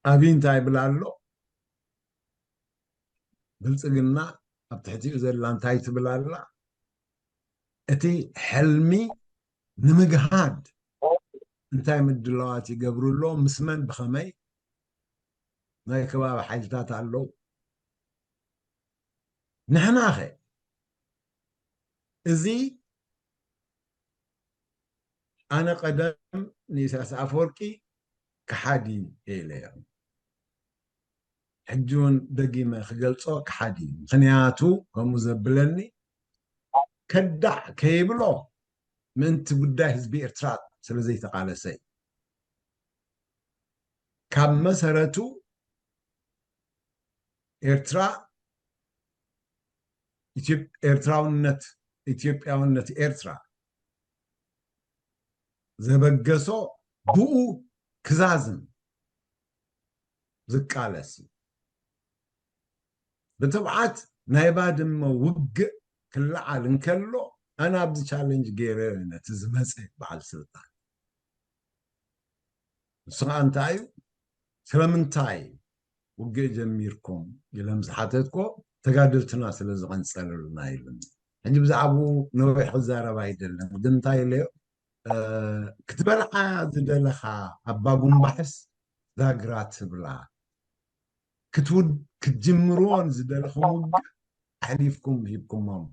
ኣብይ እንታይ ይብል ኣሎ? ብልጽግና ኣብ ትሕቲኡ ዘላ እንታይ ትብል ኣላ? እቲ ሕልሚ ንምግሃድ እንታይ ምድላዋት ይገብሩ ኣለዉ? ምስ መን ብኸመይ? ናይ ከባቢ ሓይልታት ኣለዉ። ንሕናኸ እዚ ኣነ ቀደም ንኢሳያስ ኣፈወርቂ ከሓዲ እየ ኢለዮ። ሕጂ እውን ደጊመ ክገልጾ ከሓዲ እዩ። ምኽንያቱ ከምኡ ዘብለኒ ከዳዕ ከይብሎ ምእንቲ ጉዳይ ህዝቢ ኤርትራ ስለ ዘይተቓለሰ እዩ። ካብ መሰረቱ ኤርትራ፣ ኢትዮ-፣ ኤርትራውነት፣ ኢትዮጵያውነት ኤርትራ ዘበገሶ ብኡ ክዛዝም ዝቃለስ እዩ። ብትብዓት ናይ ባድመ ውግእ ክለዓል እንከሎ፣ ኣነ ኣብዚ ቻለንጅ ገይረ ነቲ ዝመፀ በዓል ስልጣን። ንሱ ኸዓ እንታይ እዩ? ስለምንታይ ውግእ ጀሚርኩም ኢለ ምስ ሓተትኮ፣ ተጋደልትና ስለ ዝቐንጸለሉና ኢሉኒ። ሕጂ ብዛዕባኡ ነዊሕ ክዛረብ ኣይደለን፣ ግን እንታይ ኢለዮ? እ፣ ክትበልዓ ዝደለኻ ኣባ ጉምባሕስ ዛግራ ትብላ። ክትውድ-፣ ክትጅምርዎ ንዝደለኹም ውግእ ኣሕሊፍኩም ሂብኩሞም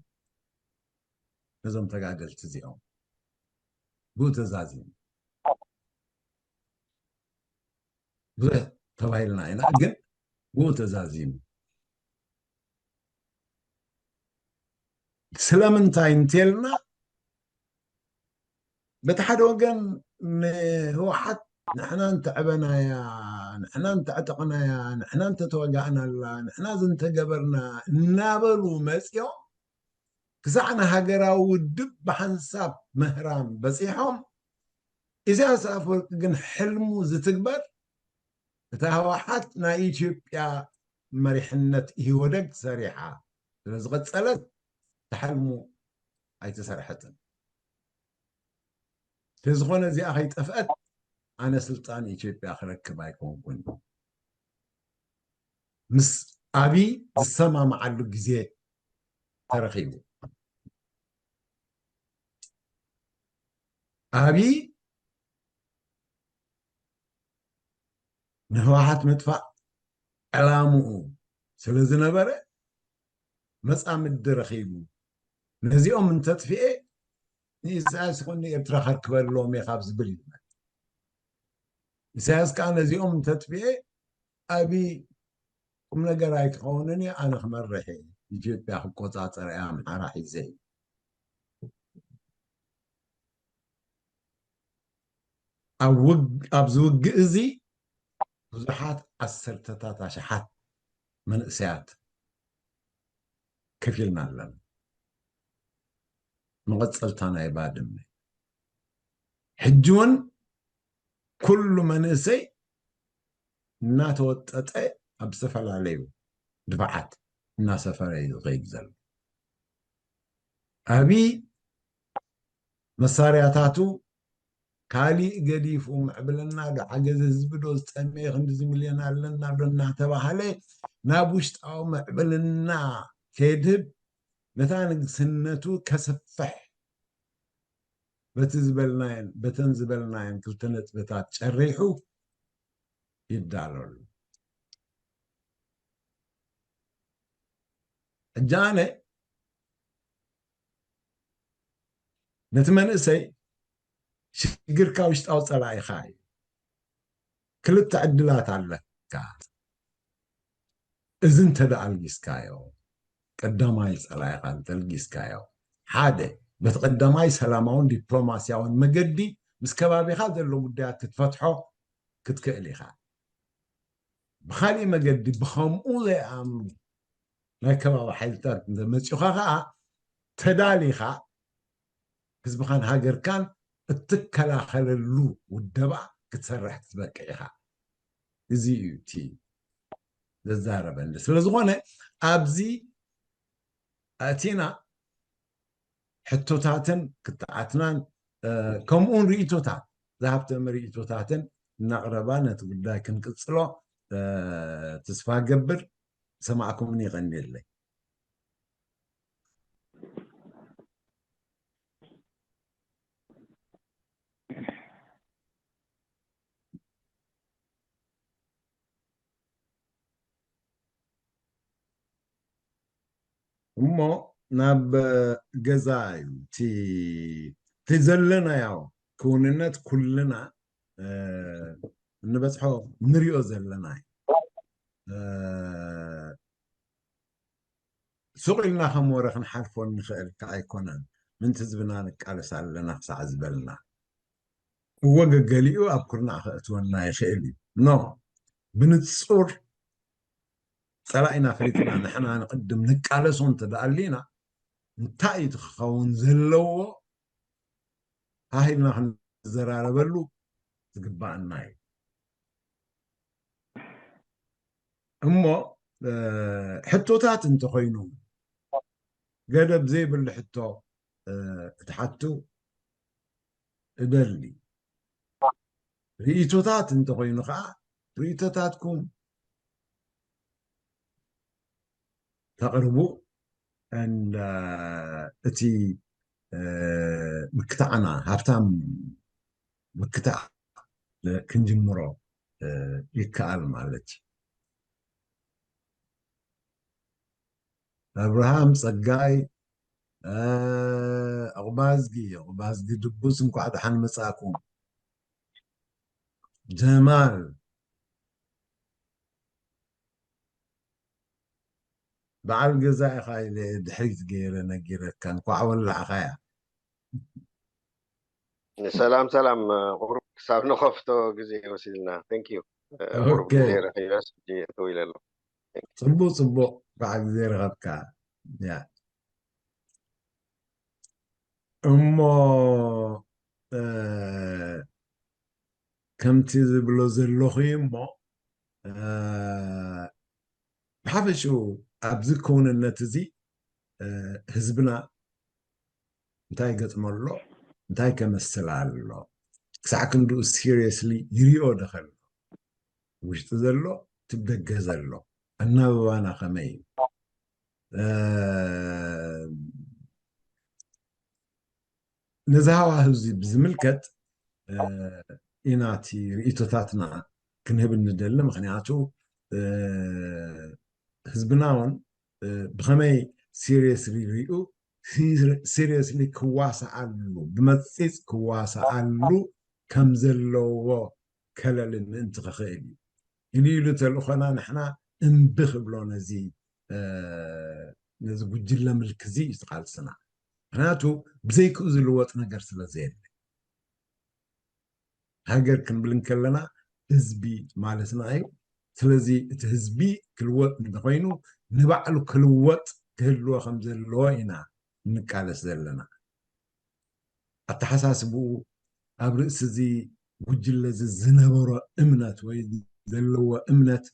ነዞም ተጋደልቲ እዚኦም። ብኡ ተዛዚሙ። ብዙሕ ተባሂልና ኢና፣ ግን ብኡ ተዛዚሙ። ስለምንታይ እንተልና፣ በቲ ሓደ ወገን ንህወሓት ንሕና እንተዕበናያ፣ ንሕና እንተዕጠቕናያ፣ ንሕና እንተተወጋእናላ፣ ንሕና ዝንተገበርና እናበሉ መፂኦም ክሳዕ ንሃገራዊ ውድብ ብሓንሳብ ምህራም በፂሖም፣ ኢሳያስ ኣፈወርቂ ግን ሕልሙ ዝትግበር እታ ህወሓት ናይ ኢትዮጵያ መሪሕነት ኢህወደግ ሰሪሓ ስለ ዝቐጸለት ተሓልሙ ኣይተሰርሐትን። ስለዝኾነ እዚኣ ከይጠፍአት ኣነ ስልጣን ኢትዮጵያ ክረክብ ኣይኮንኩን። ምስ ኣብይ ዝሰማማዓሉ ግዜ ተረኺቡ። ኣብይ ንህወሓት ምጥፋእ ዕላምኡ ስለ ዝነበረ መፃምዲ ረኺቡ፣ ነዚኦም እንተጥፍኤ ንኢሳያስ ይኹን ንኤርትራ ከርክበሎም እየ ካብ ዝብል እዩ። ኢሳያስ ከዓ ነዚኦም እንተጥፍኤ ኣብይ ቁም ነገር ኣይክኸውንን እየ፣ ኣነ ክመርሕ እየ፣ ኢትዮጵያ ክቆፃፀር እየ ኣምሓራ ሒዘ። ኣብ ውግ-፣ ኣብዚ ውግእ እዚ ብዙሓት ዓሰርተታት ኣሽሓት መንእሰያት ከፊልና ኣለና። መቐጸልታ ናይ ባድመ። ሕጂ እውን ኩሉ መንእሰይ እናተወጠጠ ኣብ ዝተፈላለዩ ድፋዓት እናሰፈረ እዩ ዝኸይድ ዘሎ። ኣብይ መሳርያታቱ ካሊእ ገዲፉ፣ ምዕብልና ዶ፣ ሓገዝ ህዝቢ ዶ፣ ዝጠመየ ክንዲዚ ሚልዮን ኣለና ዶ እናተባሃለ ናብ ውሽጣዊ ምዕብልና ከድህብ፣ ነታ ንግስነቱ ከስፍሕ በቲ ዝበልናየን፣ በተን ዝበልናየን ክልተ ነጥብታት ጨሪሑ ይዳለሉ። ሕጂ ኣነ ነቲ መንእሰይ ሽግርካ ውሽጣዊ ጸላኢኻ እዩ። ክልተ ዕድላት ኣለካ። እዚ እንተ ደኣ ኣልጊስካዮ፣ ቀዳማይ ጸላኢኻ እንተ ኣልጊስካዮ፣ ሓደ፣ በቲ ቀዳማይ ሰላማውን ዲፕሎማስያውን መገዲ ምስ ከባቢኻ ዘሎ ጉዳያት ክትፈትሖ ክትክእል ኢኻ። ብኻሊእ መገዲ፣ ብኸምኡ ዘይኣምኑ ናይ ከባቢ ሓይልታት እንተመፂኡኻ ኸዓ፣ ተዳሊኻ ህዝብኻን ሃገርካን እትከላኸለሉ ውደባ ክትሰርሕ ክትበቅዕ ኢኻ። እዚ እዩ እቲ ዘዛረበኒ። ስለ ዝኾነ ኣብዚ ኣቲና ሕቶታትን ክትዓትናን፣ እ፣ ከምኡውን ርእይቶታት፣ ዝሃብተመ ርእይቶታትን እናቕረባ ነቲ ጉዳይ ክንቅጽሎ፣ እ፣ ተስፋ ገብር። ሰማዕኩምኒ፣ የቐንየለይ። እሞ ናብ ገዛ እዩ እቲ፣ እቲ ዘለናዮ ክውንነት ኩልና፣ እ፣ እንበጽሖ ንሪኦ ዘለና እዩ። እ፣ ሱቕ ኢልና ከም ወረ ክንሓልፎ እንኽእል ከኣ ኣይኮነን። ምእንቲ ህዝብና ንቃለስ ኣለና ክሳዕ ዝበልና፣ እወ ገገሊኡ ኣብ ኩርናዕ ከእትወና ይኽእል እዩ። ኖ፣ ብንጹር ጸላኢና ፈሊጥና ንሕና ንቕድም ንቃለሶ እንተ ደኣ ኣሊና፣ እንታይ እዩ እቲ ክኸውን ዘለዎ? ሃህ ኢልና ክንዘራረበሉ ዝግባኣና እዩ። እሞ፣ እ፣ ሕቶታት እንተኾይኑ፣ ገደብ ዘይብሉ ሕቶ፣ እ፣ ክትሓቱ እደሊ። ርእይቶታት እንተኾይኑ ኸዓ፣ ርእይቶታትኩም ተቕርቡ። And፣ እ፣ እቲ፣ እ፣ ምክታዕና ሃብታም ምክታዕ ክንጅምሮ፣ እ፣ ይከኣል ማለት እዩ። ኣብርሃም ጸጋይ፣ እ፣ ዑቕባዝጊ፣ ዑቕባዝጊ ድቡስ፣ እንኳዕ ደሓን መጻእኩም። ጀማል፣ በዓል ገዛ ኢኻ ኢለ ድሕሪት ገይረ ነጊረካ፣ እንኳዕ ወላዕኻያ። ሰላም ሰላም፣ ቁሩብ ክሳብ ንኸፍቶ ግዜ ወሲድና። Thank you። ቁሩብ ኦኬ። ግዜ ረኺበስ ሕጂ እትው ኢለ ኣለኹ። ጽቡቕ ጽቡቕ፣ በዓል ግዜ ረኸብካ። ያ። እሞ፣ እ፣ ከምቲ ዝብሎ ዘለኹ እዩ እሞ፣ እ፣ ብሓፈሽኡ ኣብዚ ክውንነት እዚ፣ እ፣ ህዝብና እንታይ ገጥሞ ኣሎ፣ እንታይ ከመስል ኣሎ፣ ክሳዕ ክንድኡ ሲሪየስሊ ይሪኦ ዶ ከሎ፣ ውሽጢ ዘሎ፣ እቲ ደገ ዘሎ፣ ኣናብባና ከመይ እዩ? እ፣ ነዚ ሃዋህው እዚ ብዝምልከት፣ እ፣ ኢና እቲ ርእይቶታትና ክንህብ እንደሊ። ምኽንያቱ፣ እ፣ ህዝብና እውን፣ እ፣ ብኸመይ ሲሪየስሊ ሪኡ፣ ሲሪ-፣ ሲሪየስሊ ክዋስኣሉ፣ ብመጺጽ ክዋስኣሉ ከም ዘለዎ ከለሊ ምእንቲ ክኽእል እዩ። ኢሉ ኢሉ ተልእኾና ንሕና እምቢ ክብሎ ነዚ፣ እ፣ ነዚ ጉጅለ ምልኪ እዚ እዩ ቃልስና። ምኽንያቱ ብዘይክኡ ዝልወጥ ነገር ስለ ዘየለ። ሃገር ክንብል እንከለና ህዝቢ ማለትና እዩ። ስለዚ እቲ ህዝቢ ክልወጥ እንተኾይኑ ንባዕሉ ክልወጥ ክህልዎ ከም ዘለዎ ኢና እንቃለስ ዘለና። ኣተሓሳስብኡ ኣብ ርእሲ እዚ ጉጅለ እዚ ዝነበሮ እምነት ወይ ዘለዎ እምነት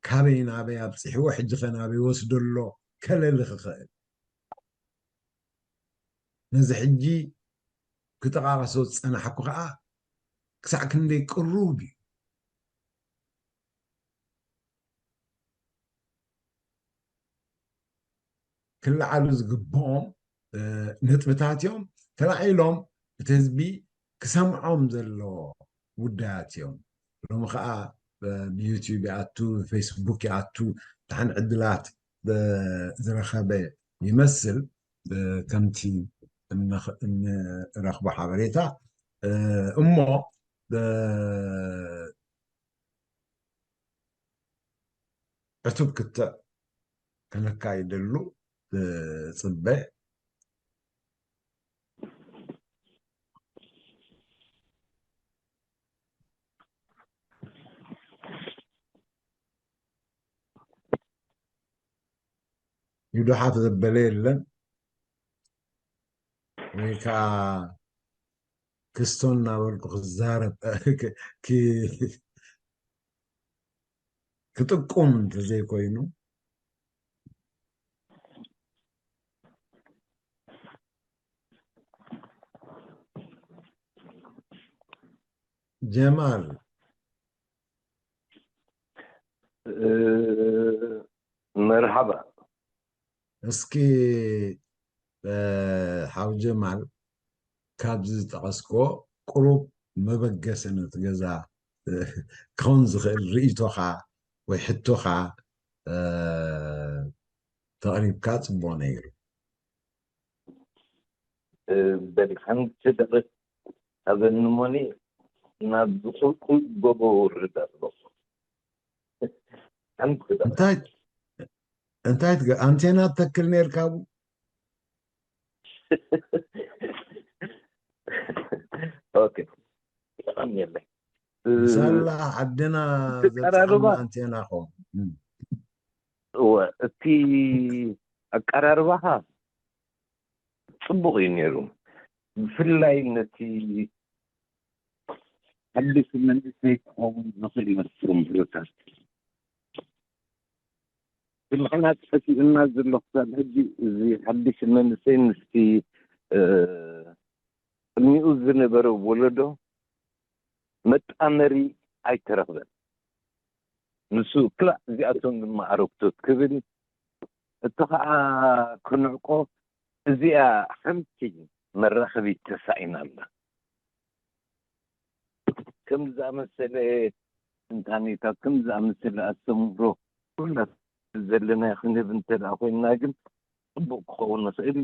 ካበይ ናበይ ኣብፂሕዎ፣ ሕጂ ኸ ናበይ ወስዶ ኣሎ ከለሊ ክኽእል። ነዚ ሕጂ ክጠቓቐሶ ዝጸናሕኩ ኸኣ ክሳዕ ክንደይ ቅሩብ እዩ። ክለዓሉ ዝግብኦም፣ እ፣ ነጥብታት እዮም። ተላዒሎም እቲ ህዝቢ ክሰምዖም ዘለዎ ጉዳያት እዮም። ሎሚ ኸኣ፣ እ፣ ብዩቲዩብ ይኣቱ፣ ብፌስቡክ ይኣቱ፣ ደሓን ዕድላት፣ እ፣ ዝረኸበ ይመስል፣ እ፣ ከምቲ እንኽ-፣ እንረኽቦ ሓበሬታ። እ፣ እሞ፣ እ፣ ዕቱብ ክትዕ ከነካይደሉ፣ እ፣ ጽበ። ይዱሓፍ ዘበለ የለን፣ ወይ ከዓ ክስቶ እናበልኩ ክዛረብ፣ ክ-፣ ክ-፣ ክጥቁም እንተዘይኮይኑ፣ ጀማል፣ እ፣ መርሓባ። እስኪ፣ እ፣ ሓው ጀማል፣ ካብዚ ዝጠቐስክዎ ቁሩብ መበገሲ ነቲ ገዛ፣ እ፣ ክኸውን ዝኽእል ርእይቶኻ ወይ ሕቶኻ፣ እ፣ ተቕሪብካ ጽቡቕ ነይሩ። እ፣ በል ሓንቲ ደቂቕ ሃበኒ እሞኒ ናብ ዝቁልቁል ጎቦ ወርድ ኣለኹ። ሓንቲ ደቂቕ። እንታይ፣ እንታይ ትገ-፣ ኣንቴና ትተክል ነይርካ ኣብኡ? ኦኬ። ጠቓሚ የለን። እ፣ ሳላ ዓድና እቲ ቀራርባ ዘብጽሓና ኣንቴና ኾን። እም። እወ፣ እቲ ኣቀራርባኻ ጽቡቕ እዩ ነይሩ። ብፍላይ ነቲ ሓድሽ መንእሰይ ክኸውን ዝኽእል ይመስል ትምህርታት። ንሕና ተኸቲኡና ዘሎ ክሳብ ሕጂ እዚ ሓድሽ መንእሰይ ምስቲ፣ እ፣ ቅድሚኡ ዝነበረ ወለዶ መጣመሪ ኣይተረኽበን። ንሱ ክላእ እዚኣቶም ድማ ኣረግቶት ክብል፣ እቲ ኸኣ ክንዕቆ እዚኣ ሓንቲ መራኸቢት ተሳኢና ኣላ። ከም ዝኣመሰለ ትንታኔታት፣ ከም ዝኣመሰለ ኣስተምህሮ ኩላትና ዘለናዮ ክንህብ እንተ ደኣ ኮይንና ግን ጽቡቕ ክኸውን ይኽእል።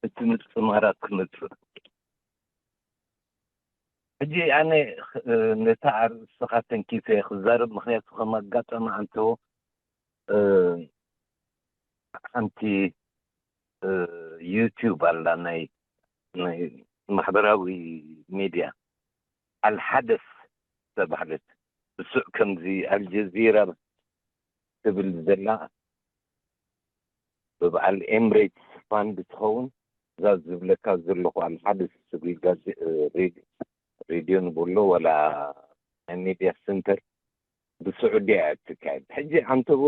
እቲ ምጽማራት ክመጽእ። ሕጂ ኣነ፣ እ፣ ነታ ኣርእስትኻ ተንኪፈ እየ ክዛረብ፣ ምኽንያቱ ከም ኣጋጣሚ ኣንተዎ፣ እ፣ ሓንቲ ዩቲዩብ ኣላ፣ ናይ ማሕበራዊ ሚድያ ኣልሓደስ ዝተባህለት፣ ብሱዕ ከምዚ ኣልጀዚራ ትብል ዘላ ብበዓል ኤምሬትስ ፋንድ ትኸውን። እዛ ዝብለካ ዘለኹ ኣልሓደስ ትብል ሬድዮ ንብሎ ወላ ናይ ሚድያ ሰንተር ብስዑድያ እያ እትካየድ። ሕጂ ዓንተቦ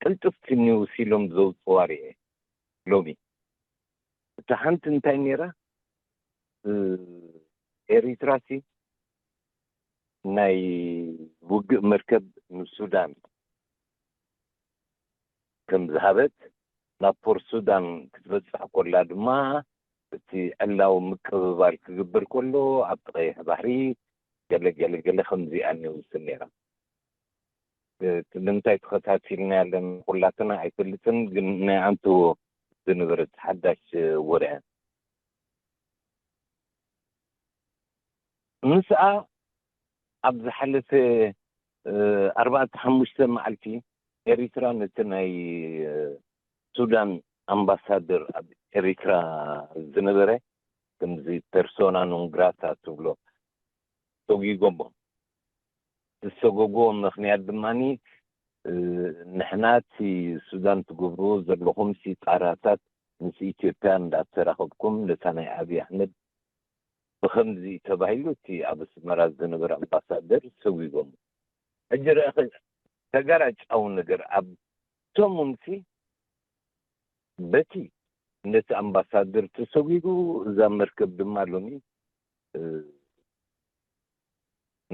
ቅልጥፍቲ ኒውስ ኢሎም ዘውፅዋ ርኤ ሎሚ። እታ ሓንቲ እንታይ ነይራ? ኤሪትራሲ ናይ ውግእ መርከብ ንሱዳን ከም ዝሃበት፣ ናብ ፖርት ሱዳን ክትበፅሕ ኮላ ድማ እቲ ዕላዊ ምቅብባል ክግበር ኮሎ ኣብቲ ቀይሕ ባሕሪ ገለ ገለ ገለ ከምዚኣ ኒውስ ነይራ። ንምንታይ ተኸታቲልና ያለን ኩላትና ኣይፈልጥን፣ ግን ናይ ኣንትዎ ዝነበረት ሓዳሽ ወረ ምስኣ ኣብ ዝሓለፈ ኣርባዕተ ሓሙሽተ መዓልቲ ኤሪትራ ነቲ ናይ ሱዳን ኣምባሳደር ኣብ ኤሪትራ ዝነበረ፣ ከምዚ ፐርሶና ኖንግራታ ትብሎ፣ ሰጒጎሞ። ዝሰጎጎ ምኽንያት ድማ ንሕና እቲ ሱዳን ትገብርዎ ዘለኹም ሲ ጣራታት ምስ ኢትዮጵያ እንዳተራኸብኩም ነታ ናይ ኣብይ ኣሕመድ ብኸምዚ ተባሂሉ እቲ ኣብ ኣስመራ ዝነበረ ኣምባሳደር ሰጒጎሞ። ሕጂ ረእኺ ተጋራጫዊ ነገር ኣብ ሰሙንሲ በቲ ነቲ ኣምባሳደር ተሰጒጉ፣ እዛ መርከብ ድማ ሎሚ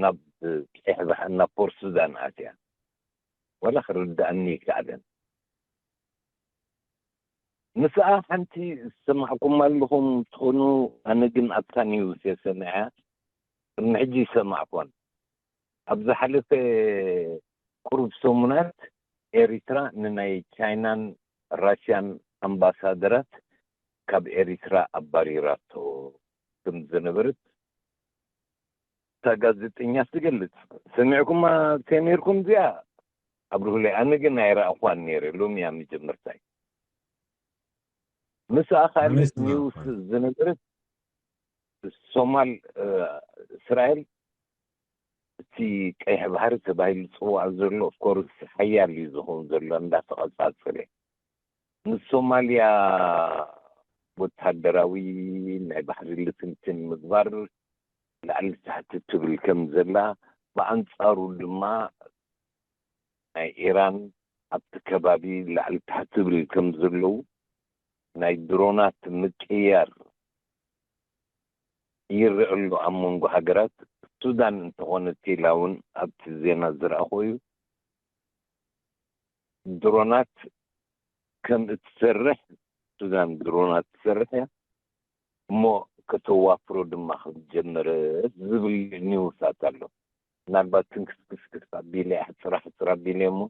ናብ ቀይሕ ባሕሪ ናብ ፖርት ሱዳን ኣትያ። ዋላ ክርድኣኒ ይከኣለን። ምስኣ ሓንቲ ዝሰማዕኩም ኣለኹም ትኾኑ፣ ኣነ ግን ኣብታ ኒውስ እየ ሰሚዐያ፣ ቅድሚ ሕጂ ይሰማዕኳን። ኣብ ዝሓለፈ ቁሩብ ሰሙናት ኤሪትራ ንናይ ቻይናን ራሽያን ኣምባሳደራት ካብ ኤሪትራ ኣባሪራቶ ከም ዝነበረት እታ ጋዜጠኛ ትገልጽ። ሰሚዕኩማ ተነይርኩም እዚኣ ኣብርሁለይ። ኣነ ግን ኣይረኣኹዋን ነይረ፣ ሎሚ እያ መጀመርታይ። ምስኣ ካልእ ኒውስ ዝነበረት ሶማል እስራኤል እቲ ቀይሕ ባሕሪ ተባሂሉ ዝፅዋዕ ዘሎ ኦፍኮርስ ሓያል እዩ ዝኸውን ዘሎ እንዳተቐፃፀለ ምስ ሶማልያ ወታደራዊ ናይ ባሕሪ ልፍንትን ምግባር ላዕሊ ታሕቲ ትብል ከም ዘላ፣ ብኣንፃሩ ድማ ናይ ኢራን ኣብቲ ከባቢ ላዕሊ ታሕቲ ትብል ከም ዘለዉ ናይ ድሮናት ምቅያር ይረአ ኣሎ ኣብ መንጎ ሃገራት። ሱዳን እንተኾነት ኢላ እውን ኣብቲ ዜና ዝረኣኹ እዩ። ድሮናት ከም እትሰርሕ፣ ሱዳን ድሮናት ትሰርሕ እያ እሞ ከተዋፍሮ ድማ ከም ጀመረት ዝብል ኒውሳት ኣሎ። ምናልባት ትንክስክስክስ ኣቢለ ሕፅራ ሕፅራ ኣቢለ እሞ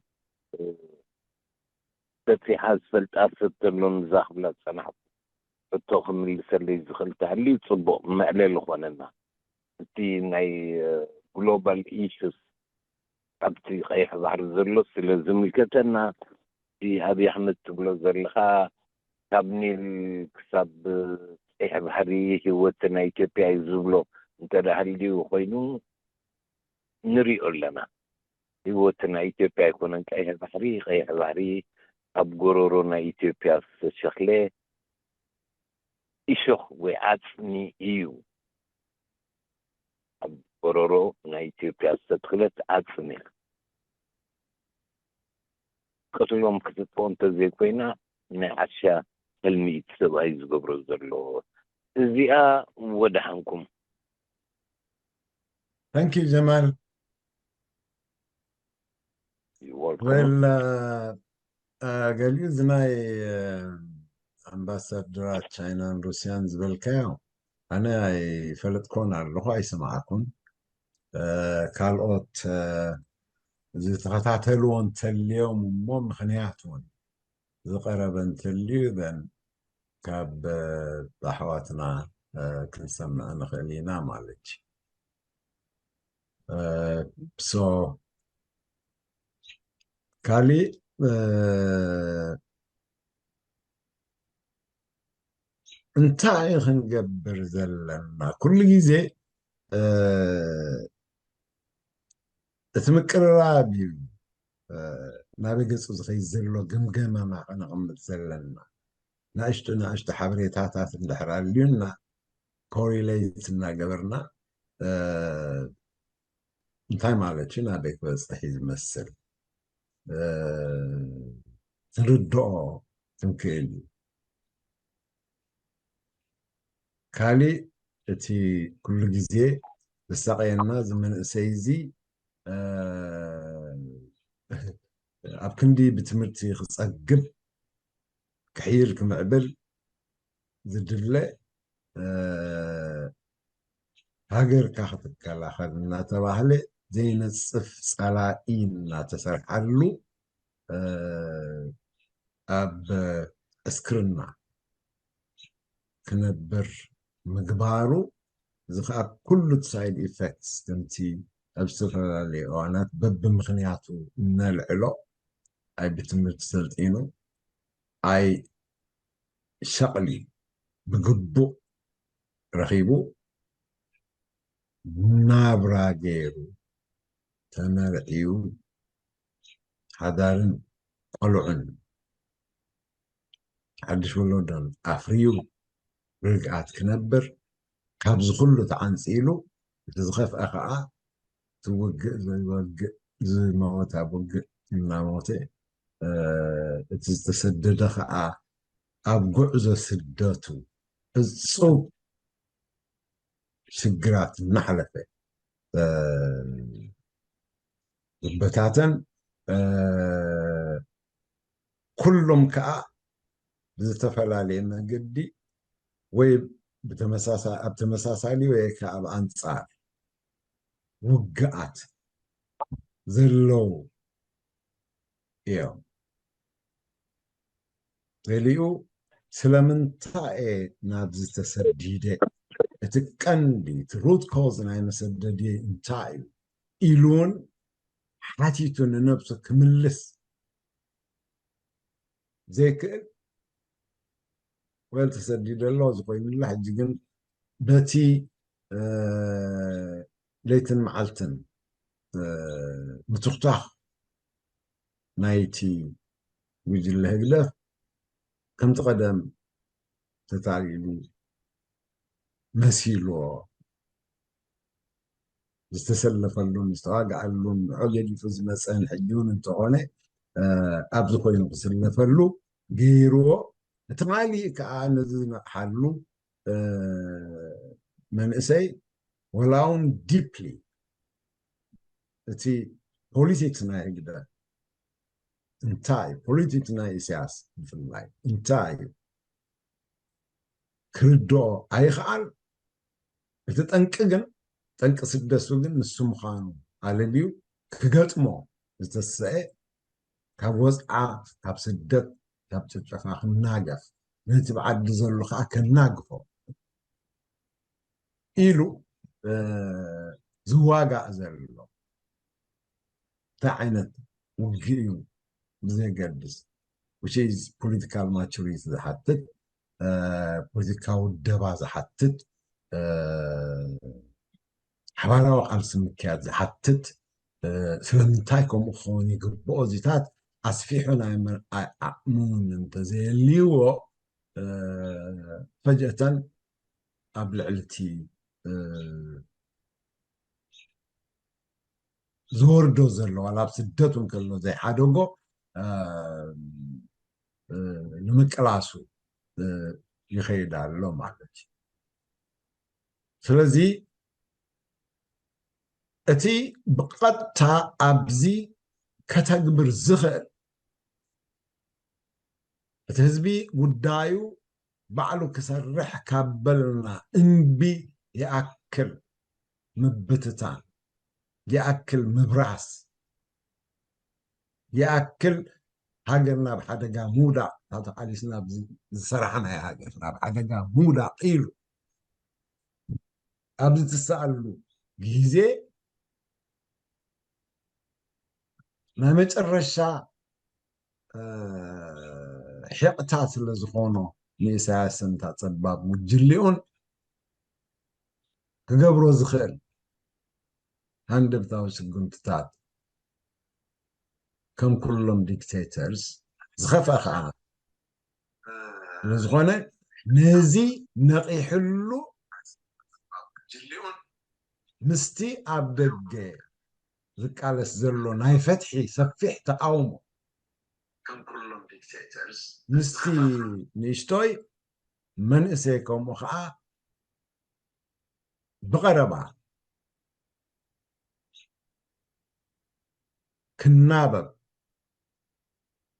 በፂሓ ዝፈልጣ ሰብ ተሎ ንዛ ክብላ ዝፀናሕኩ ሕቶ ክምልሰለይ ዝኽእል ተሃልዩ ፅቡቕ መዕለሊ ኾነና። እቲ ናይ ግሎባል ኢሹስ ኣብቲ ቀይሕ ባሕሪ ዘሎ ስለ ዝምልከተና፣ እቲ ኣብይ ኣሕመድ ትብሎ ዘለኻ ካብ ኒል ክሳብ ቀይሕ ባሕሪ ህይወት ናይ ኢትዮጵያ እዩ ዝብሎ እንተ ደኣ ሃልዩ ኮይኑ ንሪኦ ኣለና። ህይወት ናይ ኢትዮጵያ ኣይኮነን ቀይሕ ባሕሪ። ቀይሕ ባሕሪ ኣብ ጎረሮ ናይ ኢትዮጵያ ዝተሸኽለ እሾኽ ወይ ዓፅሚ እዩ። ኣብ ጎረሮ ናይ ኢትዮጵያ ዝተተኽለት ዓፅሚ እያ። ቀትሎም ክትጥፎ እንተዘይኮይና ናይ ዓሻ ሕልሚ እዩ እቲ ሰብኣይ ዝገብሮ ዘሎ። እዚኣ ወደሓንኩም። Thank you ጀማል። You're welcome. Well ገሊኡ እዚ ናይ ኣምባሳደራት ቻይናን ሩስያን ዝበልካዮ ኣነ ኣይፈለጥኮን ኣለኹ ኣይሰማዕኩን። ካልኦት ዝተኸታተልዎ እንተልዮም እሞ ምኽንያት እውን ዝቐረበ እንተልዩ then ካብ ኣሕዋትና ክንሰምዕ ንኽእል ኢና ማለት እዩ። So ካሊእ እ፣ እንታይ ክንገብር ዘለና? ኩሉ ግዜ፣ እ፣ እቲ ምቅርራብ እዩ፣ እ፣ ናበይ ገጹ ዝኸይድ ዘሎ ግምገማና ከነቐምጥ ዘለና። ንኣሽቱ ንኣሽቱ ሓበሬታታት እንድሕር ኣልዩና፣ ኮሪሌት እናገበርና፣ እ፣ እንታይ ማለት እዩ፣ ናበይ ክበጽሕ እዩ ዝመስል፣ እ፣ ክንርድኦ ክንክእል እዩ። ካሊእ፣ እቲ ኩሉ ግዜ ዘሳቕየና እዚ መንእሰይ እዚ፣ እ፣ ኣብ ክንዲ ብትምህርቲ ክጸግብ፣ ክሕይል፣ ክምዕብል ዝድለ፣ እ፣ ሃገርካ ክትከላኸል እናተባህለ ዘይነጽፍ ጸላኢ እናተሰርሓሉ፣ እ፣ ኣብ ዕስክርና ክነብር ምግባሩ፣ እዚ ኸኣ ኩሉ እቲ ሳይድ ኢፌክትስ ከምቲ ኣብ ዝተፈላለዩ እዋናት በብምኽንያቱ እነልዕሎ፣ ኣይ ብትምህርቲ ሰልጢኑ፣ ኣይ ሸቕሊ ብግቡእ ረኺቡ፣ ናብራ ገይሩ፣ ተመርዕዩ፣ ሓዳርን ቆልዑን ሓድሽ ወለዶን ኣፍርዩ ርግኣት ክነብር፣ ካብዚ ኩሉ ተዓንጺሉ፣ እቲ ዝኸፍአ ከኣ እቲ ውግእ ዘይወግእ፣ ዝመወት ኣብ ውግእ እናሞተ፣ እ፣ እቲ ዝተሰደደ ከኣ ኣብ ጉዕዞ ስደቱ ዕጹብ ሽግራት እናሕለፈ፣ እ፣ ዝበታተን፣ እ፣ ኩሎም ከኣ ብዝተፈላለየ መገዲ ወይ ብተመሳሳ-፣ ኣብ ተመሳሳሊ ወይ ከኣ ኣብ ኣንጻር ውግኣት ዘለዉ እዮም። ገሊኡ ስለምንታይ እየ ናብዚ ተሰዲደ? እቲ ቀንዲ፣ እቲ ሩት ኮዝ ናይ መሰደድየይ እንታይ እዩ? ኢሉ እውን ሓቲቱ ንነብሱ ክምልስ ዘይክእል፣ ወል ተሰዲደ ኣሎ፣ እዚ ኮይኑላ። ሕጂ ግን በቲ፣ እ፣ ለይትን መዓልትን፣ እ፣ ምትኹታኽ ናይቲ ጉጅለ ህግደፍ ከምቲ ቀደም ተታሊሉ መሲልዎ ዝተሰለፈሉን ዝተዋግኣሉን፣ ንዑ ገዲፉ ዝመጸን ሕጂ እውን እንተኾነ፣ እ፣ ኣብዚ ኮይኑ ክስለፈሉ ገይርዎ። እቲ ካሊእ ከኣ ነዚ ዝነቕሓሉ፣ እ፣ መንእሰይ ወላ እውን ዲፕሊ እቲ ፖሊቲክስ ናይ ህግደፍ እንታይ እዩ፣ ፖሊቲክስ ናይ ኢሳያስ ብፍላይ እንታይ እዩ ክርድኦ ኣይኽኣል። እቲ ጠንቂ ግን፣ ጠንቂ ስደቱ ግን ንሱ ምዃኑ ኣለልዩ ክገጥሞ ዝተስአ፣ ካብ ወጽዓ፣ ካብ ስደት፣ ካብ ጭፍጨፋ ክናገፍ፣ ነቲ ብዓዲ ዘሎ ከኣ ከናግፎ ኢሉ፣ እ፣ ዝዋጋእ ዘሎ እንታይ ዓይነት ውግእ እዩ ብዘየገድስ፣ which is political maturity ዝሓትት፣ እ፣ ፖለቲካዊ ደባ ዝሓትት፣ እ፣ ሓባራዊ ቃልሲ ምክያድ ዝሓትት፣ እ፣ ስለምንታይ ከምኡ ክኸውን ይግብኦ፣ እዚታት ኣስፊሑ ናይ ምርኣይ ዓቕሚ እውን እንተዘየልይዎ፣ እ፣ ፈጀእተን ኣብ ልዕሊ እቲ፣ እ፣ ዝወርዶ ዘሎ፣ ዋላ ኣብ ስደት እውን ከሎ ዘይሓደጎ፣ እ፣ እ፣ ንምቅላሱ፣ እ፣ ይኸይድ ኣሎ ማለት እዩ። ስለዚ እቲ ብቐጥታ ኣብዚ ከተግብር ዝኽእል፣ እቲ ህዝቢ ጉዳዩ ባዕሉ ክሰርሕ ካብ በልና፣ እምቢ ይኣክል ምብትታን፣ ይኣክል ምብራስ፣ ይኣክል ሃገር ናብ ሓደጋ ምውዳቕ፣ እታ ተቓሊስና ዝ-፣ ዝሰራሕናያ ሃገር ናብ ሓደጋ ምውዳቕ ኢሉ ኣብ ዝትስኣሉ ግዜ፣ ናይ መጨረሻ እ፣ ሒቕታ ስለ ዝኾኖ ንኢሳያስን እታ ጸባብ ጉጅሊኡን ክገብሮ ዝኽእል ሃንደብታዊ ስጉምትታት ከም ኩሎም ዲክቴተርስ ዝኸፍአ ከኣ ስለ ዝኾነ ነዚ ነቒሕሉ ምስቲ ኣብ ደገ ዝቃለስ ዘሎ ናይ ፈትሒ ሰፊሕ ተቃውሞ ምስቲ ንእሽቶይ መንእሰይ ከምኡ ከዓ ብቐረባ ክናበብ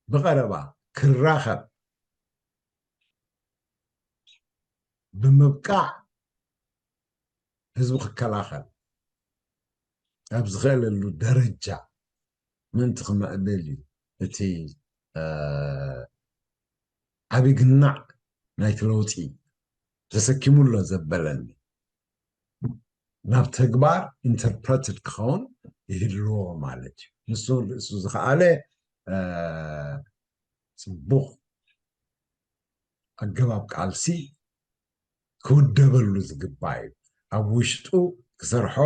ብቐረባ ክራኸብ ብምብቃዕ ህዝቡ ክከላኸል ኣብ ዝኽእለሉ ደረጃ ምእንቲ ክምዕብል እዩ እቲ ዓብዪ ግናዕ ናይቲ ለውጢ ተሰኪሙ ኣሎ ዘበለኒ። ናብ ተግባር ኢንተርፕረትድ ክኸውን ይህልዎ ማለት እዩ። ንሱ ርእሱ ዝኸኣለ ጽቡቕ ኣገባብ ቃልሲ ክውደበሉ ዝግባእ እዩ። ኣብ ውሽጡ ክሰርሖ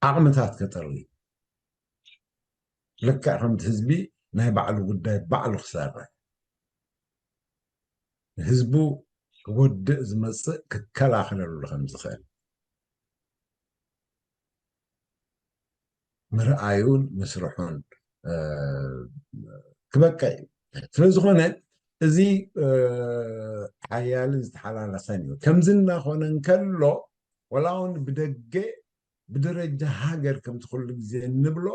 ዓቕምታት ከጥሪ ልክዕ ከምቲ ህዝቢ ናይ ባዕሉ ጉዳይ ባዕሉ ክሰርሕ ህዝቡ ክጎድእ ዝመፅእ ክከላኸለሉ ከም ዝኽእል ምርኣዩን ምስርሑን ክበቅዕ እዩ። ስለዝኾነ እዚ ሓያልን ዝተሓላለኸን እዩ። ከምዚ እናኾነ እንከሎ ወላ እውን ብደገ ብደረጃ ሃገር ከምቲ ኩሉ ግዜ እንብሎ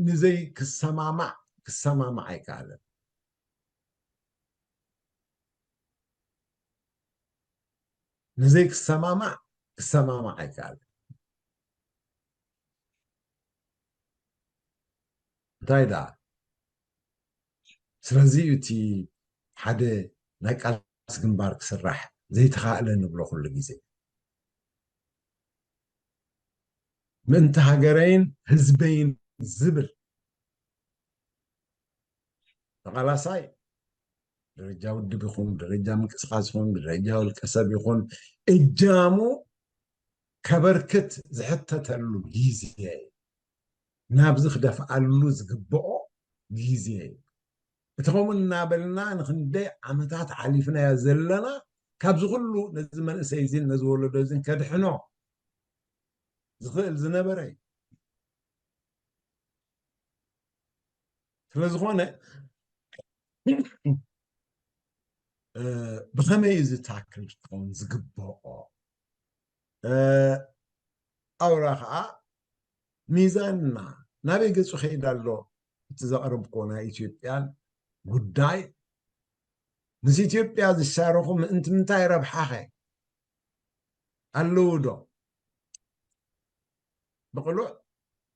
ንዘይክሰማማዕ ክሰማማዕ ኣይከኣለን። ንዘይክሰማማዕ ክሰማማዕ ኣይከኣለን። እንታይ ደኣ ስለዚ እዩ እቲ ሓደ ናይ ቃልሲ ግንባር ክስራሕ ዘይተኻእለ ንብሎ ኩሉ ግዜ። ምእንቲ ሃገረይን ህዝበይን ዝብል ተቓላሳይ ደረጃ ውድብ ይኹን ደረጃ ምንቅስቃስ ይኹን ደረጃ ውልቀ ሰብ ይኹን እጃሙ ከበርክት ዝሕተተሉ ግዜ እዩ። ናብዚ ክደፍኣሉ ዝግብኦ ግዜ እዩ። እቲ ከምኡ እናበልና ንክንደይ ዓመታት ሓሊፍናዮ ዘለና ካብዚ ኩሉ ነዚ መንእሰይ እዚን ነዚ ወለዶ እዚን ከድሕኖ ዝኽእል ዝነበረ እዩ። ስለዝኾነ ብኸመይ እዩ ዝታክል ክኸውን ዝግብኦ? ኣውራ ከዓ ሚዛንና ናበይ ገፁ ከይድ ኣሎ? እቲ ዘቕረብኮ ናይ ኢትዮጵያን ጉዳይ ምስ ኢትዮጵያ ዝሻረኹ ምእንቲ ምንታይ ረብሓኸ ኣለዉ ዶ? ብቕሉዕ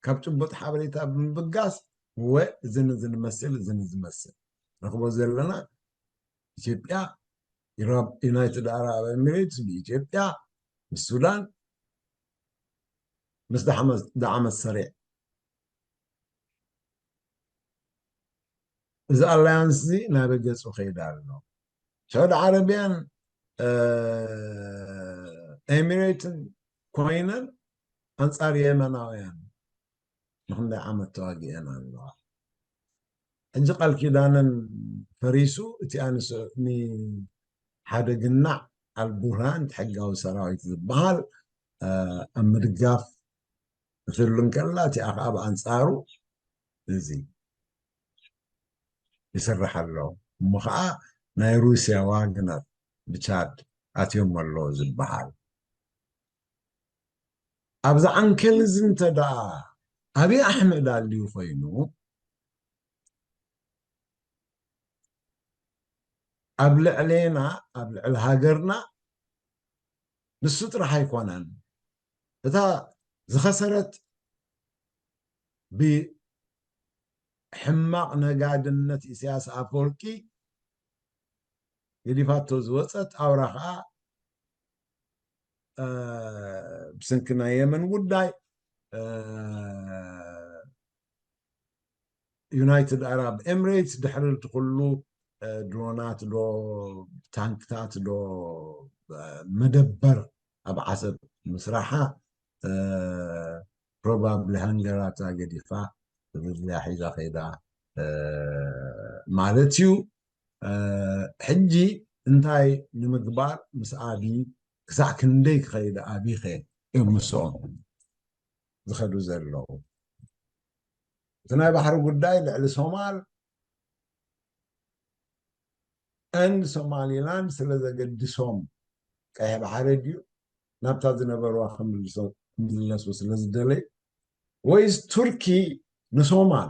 ካብ ጭቡጥ ሓበሬታ ብምብጋስ ወ እዝን ዝንመስል እዝን ዝመስል ረኽቦ ዘለና ኢትዮጵያ ዩናይትድ ኣረብ ኤሚሬትስ ብኢትዮጵያ ምስ ሱዳን ምስ ዳዕመት ሰሪዕ እዚ ኣላያንስ እዚ ናበ ገፁ ከይዳ ኣሎ። ሳዑዲ ዓረብያን ኤሚሬትን ኮይነን ኣንፃር የመናውያን ንክንደይ ዓመት ተዋጊአን ኣለዋ። ሕጂ ቃል ኪዳነን ፈሪሱ እቲ ኣንስ ሓደ ግናዕ ኣልቡርሃን እቲ ሕጋዊ ሰራዊት ዝበሃል ኣብ ምድጋፍ ክትህሉ እንከላ እቲኣ ከዓ ብኣንፃሩ እዚ ይስራሕ ኣሎ። እሞ ከዓ ናይ ሩስያ ዋግነር ብቻድ ኣትዮም ኣለዉ ዝበሃል ኣብዚ ዓንኬል እዚ እንተ ደኣ ኣብይ ኣሕመድ ኣልዩ ኮይኑ ኣብ ልዕሌና ኣብ ልዕሊ ሃገርና ንሱ ጥራሕ ኣይኮነን እታ ዝኸሰረት ብሕማቕ ነጋድነት ኢሳያስ ኣፈወርቂ ገዲፋቶ ዝወፀት ኣውራ ከዓ ብሰንኪ ናይ የመን ጉዳይ ዩናይትድ ኣራብ ኤምሬትስ ድሕሪ እቲ ኩሉ ድሮናት ዶ ታንክታት ዶ መደበር ኣብ ዓሰብ ምስራሓ ፕሮባብሊ ሃንገራታ ገዲፋ ብግዜኣ ሒዛ ከይዳ ማለት እዩ። ሕጂ እንታይ ንምግባር ምስ ኣቢ ክሳዕ ክንደይ ክኸይድ ኣቢኸ እዮም ምስኦም ዝኸዱ ዘለዉ። እቲ ናይ ባሕሪ ጉዳይ ልዕሊ ሶማል and ሶማሊላንድ ስለ ዘገድሶም ቀይሕ ባሕሪ ድዩ ናብታ ዝነበርዋ ክምልሶ- ክምለሱ ስለ ዝደለዩ ወይስ ቱርኪ ንሶማል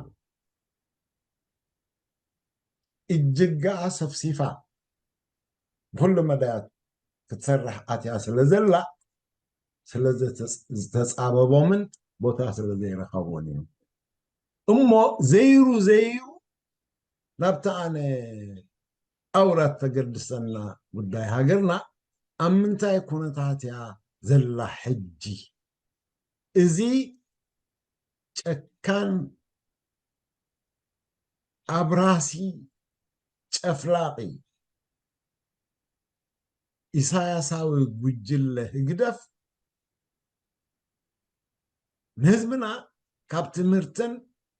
እጅጋኣ ሰፍሲፋ ብኩሉ መዳያት ክትሰርሕ ኣትያ ስለ ዘላ ስለ ዝተጻበቦምን ቦታ ስለ ዘይረኸቡን እዩ እሞ ዘይሩ ዘይሩ ናብታ ኣነ ኣውራ ተገድሰና ጉዳይ ሃገርና ኣብ ምንታይ ኩነታት እያ ዘላ ሕጂ እዚ ጨካን ኣብራሲ ጨፍላቂ ኢሳያሳዊ ጉጅለ ህግደፍ ንህዝብና ካብ ትምህርትን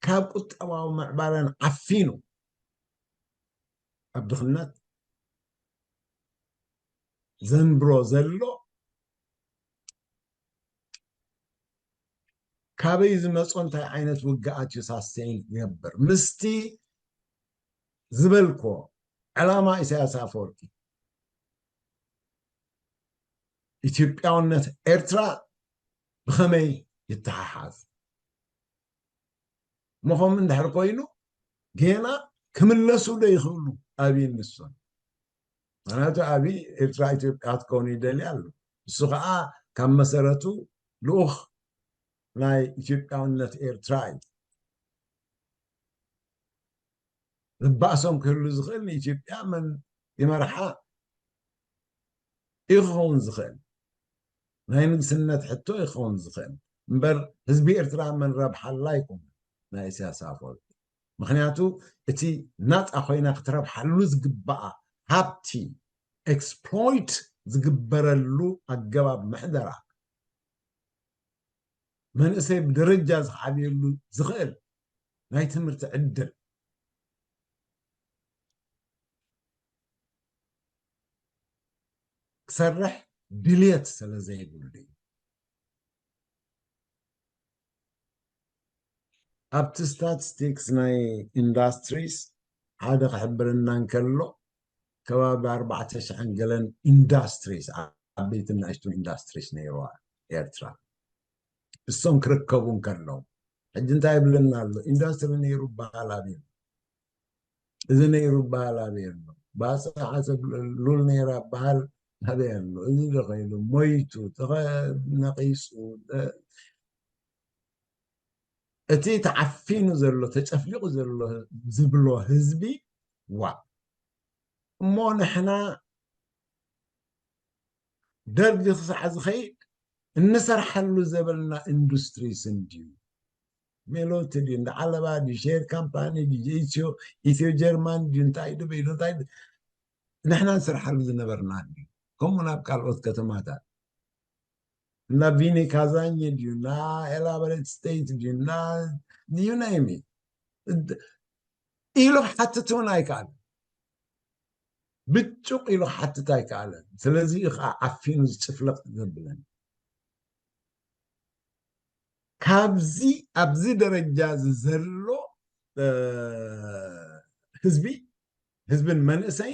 ካብ ቁጠባዊ ምዕባለን ዓፊኑ ኣብ ድኽነት ዘንብሮ ዘሎ ካበይ ዝመጾ እንታይ ዓይነት ውግኣት እዩ ሳስቴን ክገብር ምስቲ ዝበልኮ ዕላማ ኢሳያስ ኣፈወርቂ ኢትዮጵያውነት ኤርትራ ብኸመይ ይተሓሓዝ ምኾም እንድሕር ኮይኑ ጌና ክምለሱ ዶ ይኽእሉ ኣብይን ንሶን ምክንያቱ ኣብይ ኤርትራ ኢትዮጵያ ክትከውን ይደሊ ኣሎ እሱ ከዓ ካብ መሰረቱ ልኡኽ ናይ ኢትዮጵያውነት ኤርትራ እዩ ዝባእሶም ክህሉ ዝኽእል ንኢትዮጵያ መን ይመርሓ እዩ ክኸውን ዝኽእል ናይ ንግስነት ሕቶ ይኸውን ዝኽእል እምበር ህዝቢ ኤርትራ መን ረብሓላ ይኮነ ናይ ኢሳያስ ኣፈወርቂ ምክንያቱ እቲ ናፃ ኮይና ክትረብሓሉ ዝግባኣ ሃብቲ ኤክስፕሎይት ዝግበረሉ ኣገባብ ምሕደራ መንእሰይ ብደረጃ ዝዓብየሉ ዝኽእል ናይ ትምህርቲ ዕድል ክሰርሕ ድልየት ስለ ዘይብሉ እዩ ኣብቲ ስታቲስቲክስ ናይ ኢንዳስትሪስ ሓደ ክሕብረና እንከሎ ከባቢ ኣርባዕተ ሽሕን ገለን ኢንዳስትሪስ ዓበይትን ንእሽቱን ኢንዳስትሪስ ነይርዋ ኤርትራ እሶም ክርከቡ እንከለዉ ሕጂ እንታይ ይብለና ኣሎ ኢንዳስትሪ ነይሩ በሃል ኣበይ ኣሎ እዚ ነይሩ በሃል ኣበይ ኣሎ ባፅዕ ዓሰብ ሉል ነይራ በሃል ኣበይ ኣሎ እዚ ዶ ከይዱ ሞይቱ ነቂሱ እቲ ተዓፊኑ ዘሎ ተጨፍሊቑ ዘሎ ዝብሎ ህዝቢ ዋ እሞ ንሕና ደርጊ ክሳዕ ዝኸይድ እንሰርሓሉ ዘበልና ኢንዱስትሪስ እንድዩ ሜሎቲ ድዩ እንዳ ዓለባ ድዩ ሼር ካምፓኒ ድዩ ኢትዮ ኢትዮ ጀርማን ድዩ እንታይ ድበይሉ እንታይ ንሕና ንሰርሓሉ ዝነበርና ድዩ ከምኡ ናብ ካልኦት ከተማታት እና ቪኒ ካዛኝ ድዩ እና ኤላበሬት ስቴት ድዩ እና you name it ኢሉ ክሓትት እውን ኣይከኣልን ብጭቕ ኢሉ ክሓትት ኣይከኣልን ስለዚ ከዓ ዓፊኑ ዝጭፍለቕ ዘብለን ካብዚ ኣብዚ ደረጃ እዚ ዘሎ ህዝቢ ህዝብን መንእሰይ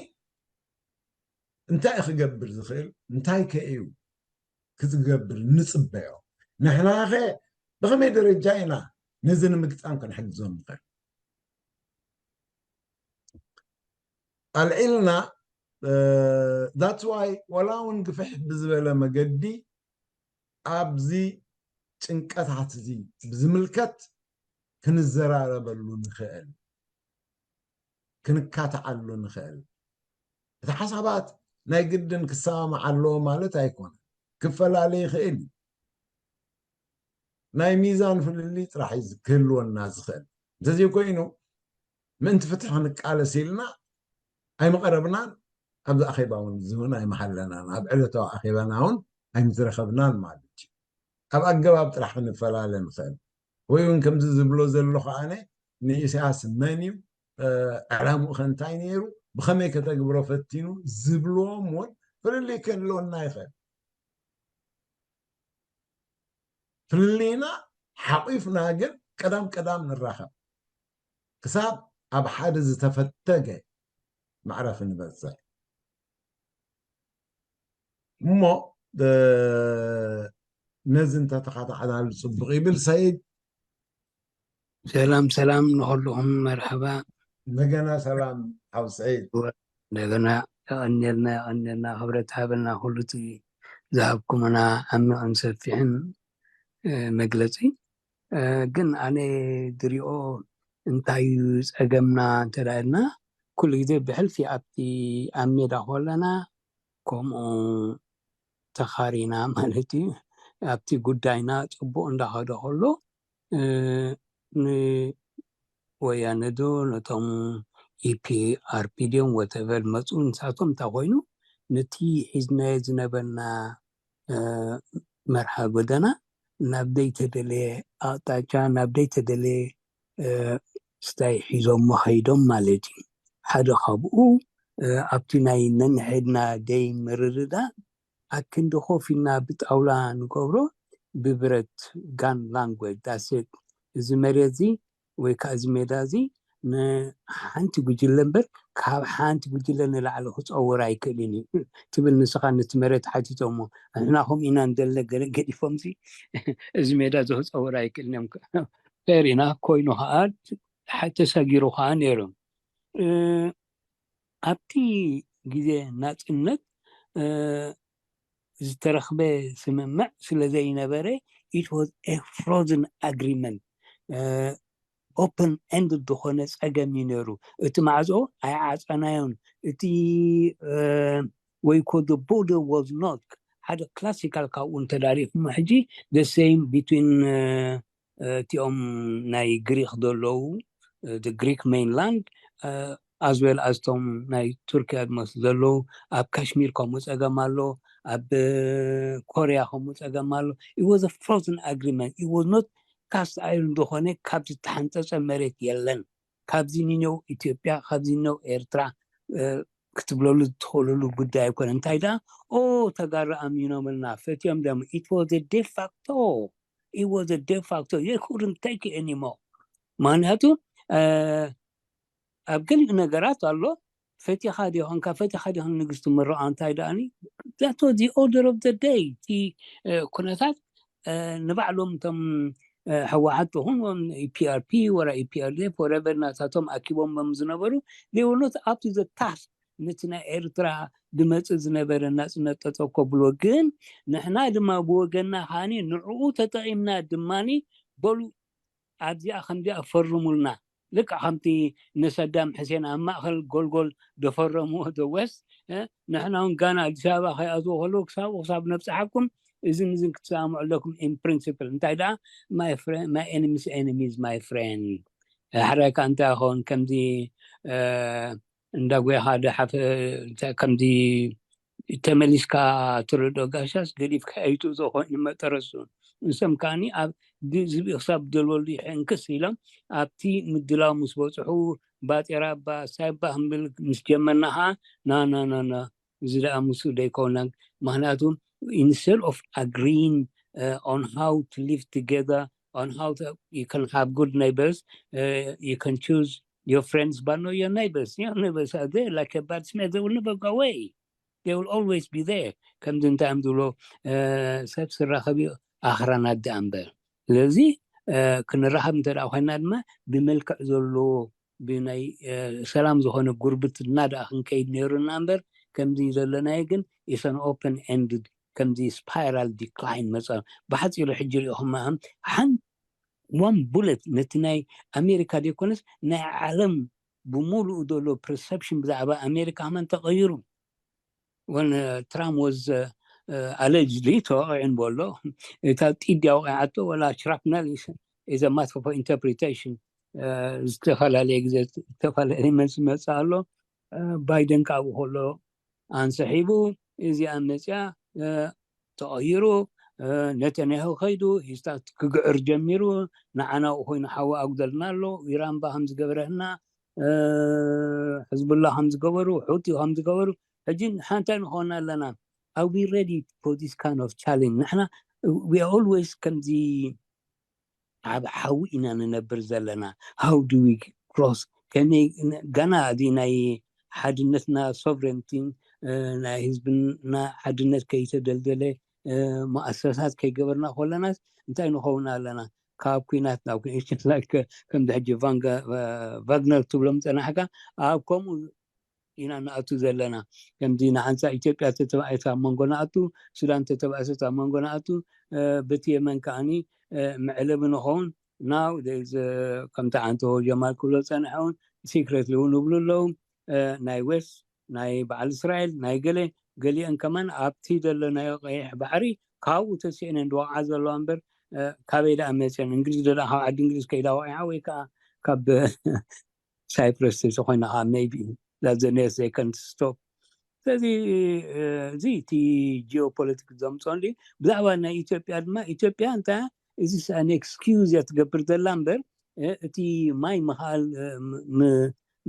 እንታይ ክገብር ዝኽእል እንታይ ከ እዩ ክዝገብር ንፅበዮ ንሕና ኸ ብኸመይ ደረጃ ኢና ነዚ ንምግጣም ክንሕግዞም ንኽእል ኣልዒልና that's why ወላ እውን ግፍሕ ብዝበለ መገዲ ኣብዚ ጭንቀታት እዚ ብዝምልከት ክንዘራረበሉ ንኽእል ክንካትዓሉ ንኽእል እቲ ሓሳባት ናይ ግድን ክሰማማዓ ኣለዎ ማለት ኣይኮነ ክፈላለ ይኽእል እዩ ናይ ሚዛን ፍልልይ ጥራሕ እዩ ክህልወና ዝኽእል። እንተዘይኮይኑ ምእንቲ ፍትሒ ክንቃለስ ኢልና ኣይምቐረብናን፣ ኣብዚ ኣኼባ እውን ዝህውን ኣይመሃለናን፣ ኣብ ዕለታዊ ኣኼባና እውን ኣይምዝረኸብናን ማለት እዩ። ኣብ ኣገባብ ጥራሕ ክንፈላለ ንኽእል። ወይ እውን ከምዚ ዝብሎ ዘሎ ከዓነ ንኢሳያስ መን እዩ፣ ዕላምኡ ከ እንታይ ነይሩ፣ ብኸመይ ከተግብሮ ፈቲኑ ዝብልዎም እውን ፍልልይ ክህልወና ይኽእል። ፍልልይና ሓቂፍና ግን ቀዳም ቀዳም ንራኸብ፣ ክሳብ ኣብ ሓደ ዝተፈተገ መዕረፊ ንበፅሕ። እሞ ነዚ እንተተኸታተልናሉ ፅቡቕ ይብል። ሰይድ፣ ሰላም ሰላም ንኹልኹም፣ መርሓባ። እንደገና ሰላም ሓው ሰይድ። እንደገና የቐንየልና፣ የቐንየልና፣ ክብረት ሃበልና፣ ኩሉ እቲ ዝሃብኩምና ዓሚቕን ሰፊሕን መግለፂ። ግን ኣነ ዝሪኦ እንታይ እዩ ፀገምና እንተ ኢልና፣ ኩሉ ግዜ ብሕልፊ ኣብቲ ኣብ ሜዳ ከለና ከምኡ ተኻሪና ማለት እዩ። ኣብቲ ጉዳይና ፅቡቕ እንዳኸደ ከሎ ንወያነ ዶ ነቶም ኢፒኣርፒ ድዮም ወተቨር መፁ፣ ንሳቶም እንታይ ኮይኑ ነቲ ሒዝናዮ ዝነበርና መርሃ ጎደና ናብ ዘይተደለየ ኣቕጣጫ፣ ናብ ዘይተደለየ ስታይ ሒዞሞ ኸይዶም ማለት እዩ። ሓደ ካብኡ ኣብቲ ናይ ነንሕድና ደይ ምርድዳእ ኣክንዲ ኮፍ ኢልና ብጣውላ ንገብሮ ብብረት ጋን ላንጉጅ ዳሴት እዚ መሬት እዚ ወይ ከዓ እዚ ሜዳ እዚ ንሓንቲ ጉጅለ እምበር ካብ ሓንቲ ጉጅለ ንላዕሊ ክፀውር ኣይክእልን እዩ ትብል ንስኻ ነቲ መሬት ሓቲቶሞ። ንሕና ከምኡ ኢና እንደለ ገለ ገዲፎም እዚ ሜዳ እዚ ክፀውር ኣይክእልን እዮም። ፌር ኢና ኮይኑ ከዓ ተሰጊሩ ከዓ ነይሩ። ኣብቲ ግዜ ናፅነት ዝተረኽበ ስምምዕ ስለ ዘይነበረ it was a frozen agreement, open ended ዝኾነ ፀገም እዩ ነይሩ። እቲ ማዕፆ ኣይዓፀናዮን። እቲ ወይ ኮ the border was not ሓደ classical ካብኡ እንተዳሪኹሞ ሕጂ the same between እቲኦም ናይ ግሪክ ዘለዉ the Greek mainland as well as ቶም ናይ ቱርኪያ ዝመስሉ ዘለዉ ኣብ ካሽሚር ከምኡ ፀገም ኣሎ፣ ኣብ ኮርያ ከምኡ ፀገም ኣሎ። It was a frozen agreement, it was not cast iron ዝኾነ ካብ ዝተሓንፀፀ መሬት የለን። ካብዚ ንነው ኢትዮጵያ ካብዚ ነው ኤርትራ ክትብለሉ ትኽእልሉ ጉዳይ ኣይኮነ። እንታይ ደኣ ኦ ተጋሩ ኣሚኖምልና ፈትዮም ደሞ it was a de facto it was a de facto you couldn't take it anymore። ምክንያቱ ኣብ ገሊኡ ነገራት ኣሎ ፈቲኻ ዲኾንካ ፈቲኻ ዲኾን ንግስቲ ምረቃ እንታይ ደኣኒ that was the order of the day። እቲ ኩነታት ንባዕሎም እቶም ህወሓት ትኹን ፒኣርፒ ወራ ፒኣርዲኤፍ ወረቨር ናታቶም ኣኪቦም ዝነበሩ they were not up to the task። ነቲ ናይ ኤርትራ ዝመፅእ ዝነበረ ናፅነት ጠጠው ከብሎ ግን ንሕና ድማ ብወገንና ከዓኒ ንዕኡ ተጠቒምና ድማኒ በሉ ኣብዚኣ ከምዚኣ ፈርሙልና ልክዕ ከምቲ ንሰዳም ሕሴን ኣብ ማእኸል ጎልጎል ደፈረምዎ ደወስ ንሕና እውን ጋና ኣዲስ ኣበባ ከይኣዝዎ ከለዉ ክሳብኡ ክሳብ ነብፅሓኩም እዝን እዝን ክትሰማምዑ ኣለኩም in principle። እንታይ ደኣ my friend my enemy's enemy is my friend። ሕራይ ከዓ እንታይ ይኸውን ከምዚ እንዳ ጎይኻ ደሓፈ ከምዚ ተመሊስካ ትርዶ ጋሻስ ገዲፍካ ኣይትእዞ ኮይኑ መጠረሱ ንሶም ከዓኒ ኣብ ዝብኢ ክሳብ ደልበሉ ይሕንክስ ኢሎም ኣብቲ ምድላው ምስ በፅሑ ባጤራ ባ ሳይባ ክንብል ምስ ጀመርና ከዓ ናናናና እዚ ደኣ ምስኡ ደይኮና ምክንያቱ instead of agreeing on how to live together on how to, you can have good neighbors uh, you can choose your friends but not your neighbors your neighbors are there like a bad smell they will never go away they will always be there ከምዚ እንታይ እዮም ዝብሎ ሰብ ስራኸብ ኣኽራናት ደኣ እምበር ስለዚ ክንራኸብ እንተ ኮይና ድማ ብመልክዕ ዘለዎ ብናይ ሰላም ዝኾነ ጉርብትና ደኣ ክንከይድ ነይሩና እምበር ከምዚ ዘለናዮ ግን it's an open ended ከምዚ spiral decline መፀ ብሓፂሩ ሕጂ ሪኦኹም ሓን one bullet ነቲ ናይ ኣሜሪካ ዘይኮነስ ናይ ዓለም ብምሉኡ ዘሎ perception ብዛዕባ ኣሜሪካ ከማን ተቐይሩ when uh, Trump was uh, ኣለጅሊ ተወቂዑ ንበሎ። እታ ጢድ ኣውቂዓቶ ወላ ሽራፕነል is a matter for interpretation። ዝተፈላለየ ግዜ ዝተፈላለየ መልሲ መፅእ ኣሎ። ባይደን ካብኡ ከሎ ኣንስሒቡ እዚኣ መፅያ ተቐይሩ፣ ነተንያሁ ከይዱ ሂስታት ክግዕር ጀሚሩ። ንዓና ኮይኑ ሓዊ ኣጉደልና ኣሎ። ኢራን ባ ከም ዝገበረና፣ ሕዝቡላ ከም ዝገበሩ፣ ሑቲ ከም ዝገበሩ፣ ሕጂ ሓንታይ ንኾን ኣለና? Are we ready for this kind of challenge? ንሕና we are always ከምዚ ኣብ ሓዊ ኢና ንነብር ዘለና። How do we cross? ከመይ ገና እዚ ናይ ሓድነትና ሶቨረንቲ ናይ ህዝብና ሓድነት ከይተደልደለ መኣሰሳት ከይገበርና ከለናስ እንታይ ንኸውን ኣለና? ካብ ኩናት ናብ ከምዚ ሕጂ ቫግነር ትብሎም ፀናሕካ ኣብ ከምኡ ኢና ንኣቱ ዘለና። ከምዚ ንሓንሳ ኢትዮጵያ ተተባኢሳ ኣብ መንጎ ንኣቱ፣ ሱዳን ተተባእሰት ኣብ መንጎ ንኣቱ፣ በቲ የመን ከዓኒ መዕለቢ ንኸውን። ናው ከምቲ ዓንቶ ጀማል ክብሎ ዝፀንሐ እውን ሲክሬት እውን ይብሉ ኣለዉ። ናይ ዌስት ናይ በዓል እስራኤል ናይ ገለ ገሊአን ከማን ኣብቲ ዘሎ ናይ ቀይሕ ባሕሪ ካብኡ ተሲአን እንድወቕዓ ዘለዋ እምበር ካበይ ደኣ መፅአን? እንግሊዝ ደኣ ካብ ዓዲ እንግሊዝ ከይዳ ወቂዓ ወይ ከዓ ካብ ሳይፕረስ ተዝኾይና ከዓ maybe that's the next they can stop። ስለዚ እዚ እቲ ጂኦፖለቲክ ዘምፅኦ እንዲ ብዛዕባ ናይ ኢትዮጵያ ድማ ኢትዮጵያ እንታይ እዚ ሰኣን ኤክስኪውዝ እያ ትገብር ዘላ እምበር እቲ ማይ ምኽኣል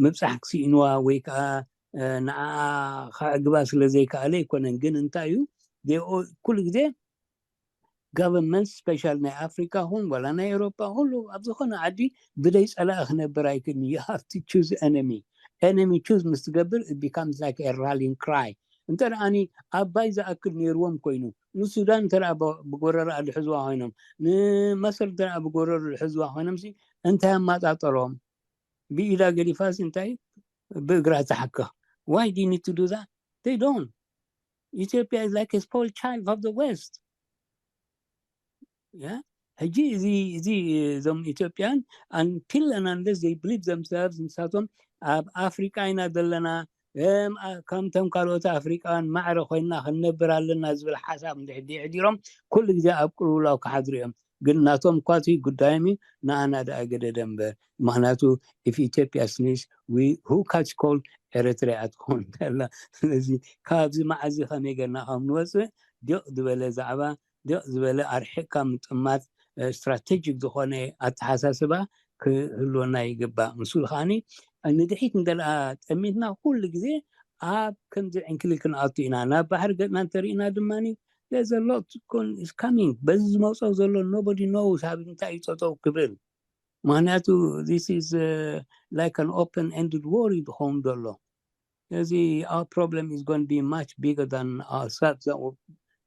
ምብፃሕ ክስኢንዋ ወይ ከዓ ንዓ ከዕግባ ስለ ዘይከኣለ ኣይኮነን። ግን እንታይ እዩ ኩሉ ግዜ ጋቨርንመንት ስፔሻል ናይ ኣፍሪካ ኹን ዋላ ናይ ኤሮፓ ኩሉ ኣብ ዝኾነ ዓዲ ብደይ ፀላኢ ክነብር ኣይክእልን። You have to choose enemy. Enemy choose ምስ ትገብር it becomes like a rallying cry። እንተ ደኣኒ ኣባይ ዝኣክል ነይርዎም ኮይኑ ንሱዳን እንተ ብጎረራ ድሕዝዋ ኮይኖም ንመሰር እንተ ብጎረሩ ድሕዝዋ ኮይኖም እንታይ ኣማጣጠሮም? ብኢዳ ገዲፋስ እንታይ ብእግራ ትሓክኽ? Why do you need to do that? They don't. Ethiopia is like a spoiled child of the West. ሕጂ እዚ እዚ እዞም ኢትዮጵያን until and unless they believe themselves ንሳቶም ኣብ ኣፍሪቃ ኢና ዘለና ከምቶም ካልኦት ኣፍሪቃውያን ማዕረ ኮይና ክንነብር ኣለና ዝብል ሓሳብ እንድሕዲ ኣሕዲሮም ኩሉ ግዜ ኣብ ቅልውላው ክሓድሩ እዮም። ግን ናቶም እኳ እቲ ጉዳዮም እዩ ንኣና ደኣ ገደደ እምበር። ምክንያቱ if Ethiopia sneeze who catch cold? ኤረትርያ ትኸውን ኣላ። ስለዚ ካብዚ መዓዚ ከመይ ገርና ከም ንወፅእ ድቕ ዝበለ ዛዕባ ድቕ ዝበለ ኣርሒቕካ ምጥማት ስትራቴጂክ ዝኾነ ኣተሓሳስባ ክህልወና ይግባእ። ምስሉ ከዓኒ ንድሒት እንደኣ ጠሚትና ኩሉ ግዜ ኣብ ከምዚ ዕንክሊል ክንኣቱ ኢና። ናብ ባሕሪ ገፅና እንተርኢና ድማ there's a lot is coming። በዚ ዝመፅኦ ዘሎ nobody knows ኣብ እንታይ እዩ ጠጠው ክብል። ምክንያቱ this is like an open ended war እዩ ዝኸውን ዘሎ። ስለዚ our problem is going to be much bigger than ourselves than,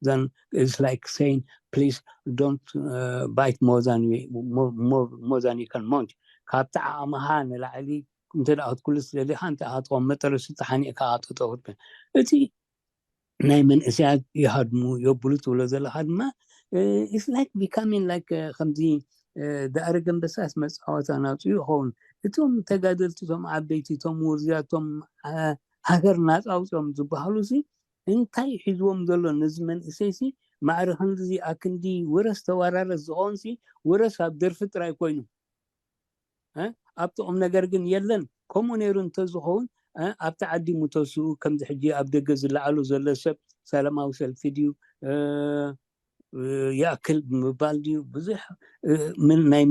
than it's like saying please don't uh, bite more than we more, more, more than you can munch። ካብቲ ዓቕምኻ ንላዕሊ እንተ ደኣ ክትኩልስ ደሊኻ እንተ ኣትቆም መጠረሱ ተሓኒእካ ኣጥጠውት እቲ ናይ መንእሰያት ይሃድሙ የብሉ ትብሎ ዘለካ ድማ it's like becoming like ከምዚ ደኣረገ ኣንበሳስ መፃወታ ናውፅኡ ይኸውን። እቶም ተጋደልቲ እቶም ዓበይቲ እቶም ውርዝያ እቶም ሃገር ናፃ ኣውፅኦም ዝበሃሉ ሲ እንታይ ሒዝዎም ዘሎ ነዚ መንእሰይ ሲ ማዕረ ክንድዚ ኣክንዲ ውረስ ተዋራረስ ዝኸውን ሲ ውረስ ኣብ ደርፊ ጥራይ ኮይኑ ኣብቲ ቁም ነገር ግን የለን። ከምኡ ነይሩ እንተዝኸውን ኣብቲ ዓዲ ሙተሱ ከምዚ ሕጂ ኣብ ደገ ዝለዓሉ ዘሎ ሰብ ሰላማዊ ሰልፊ ድዩ ይኣክል ብምባል ድዩ ብዙሕ ናይ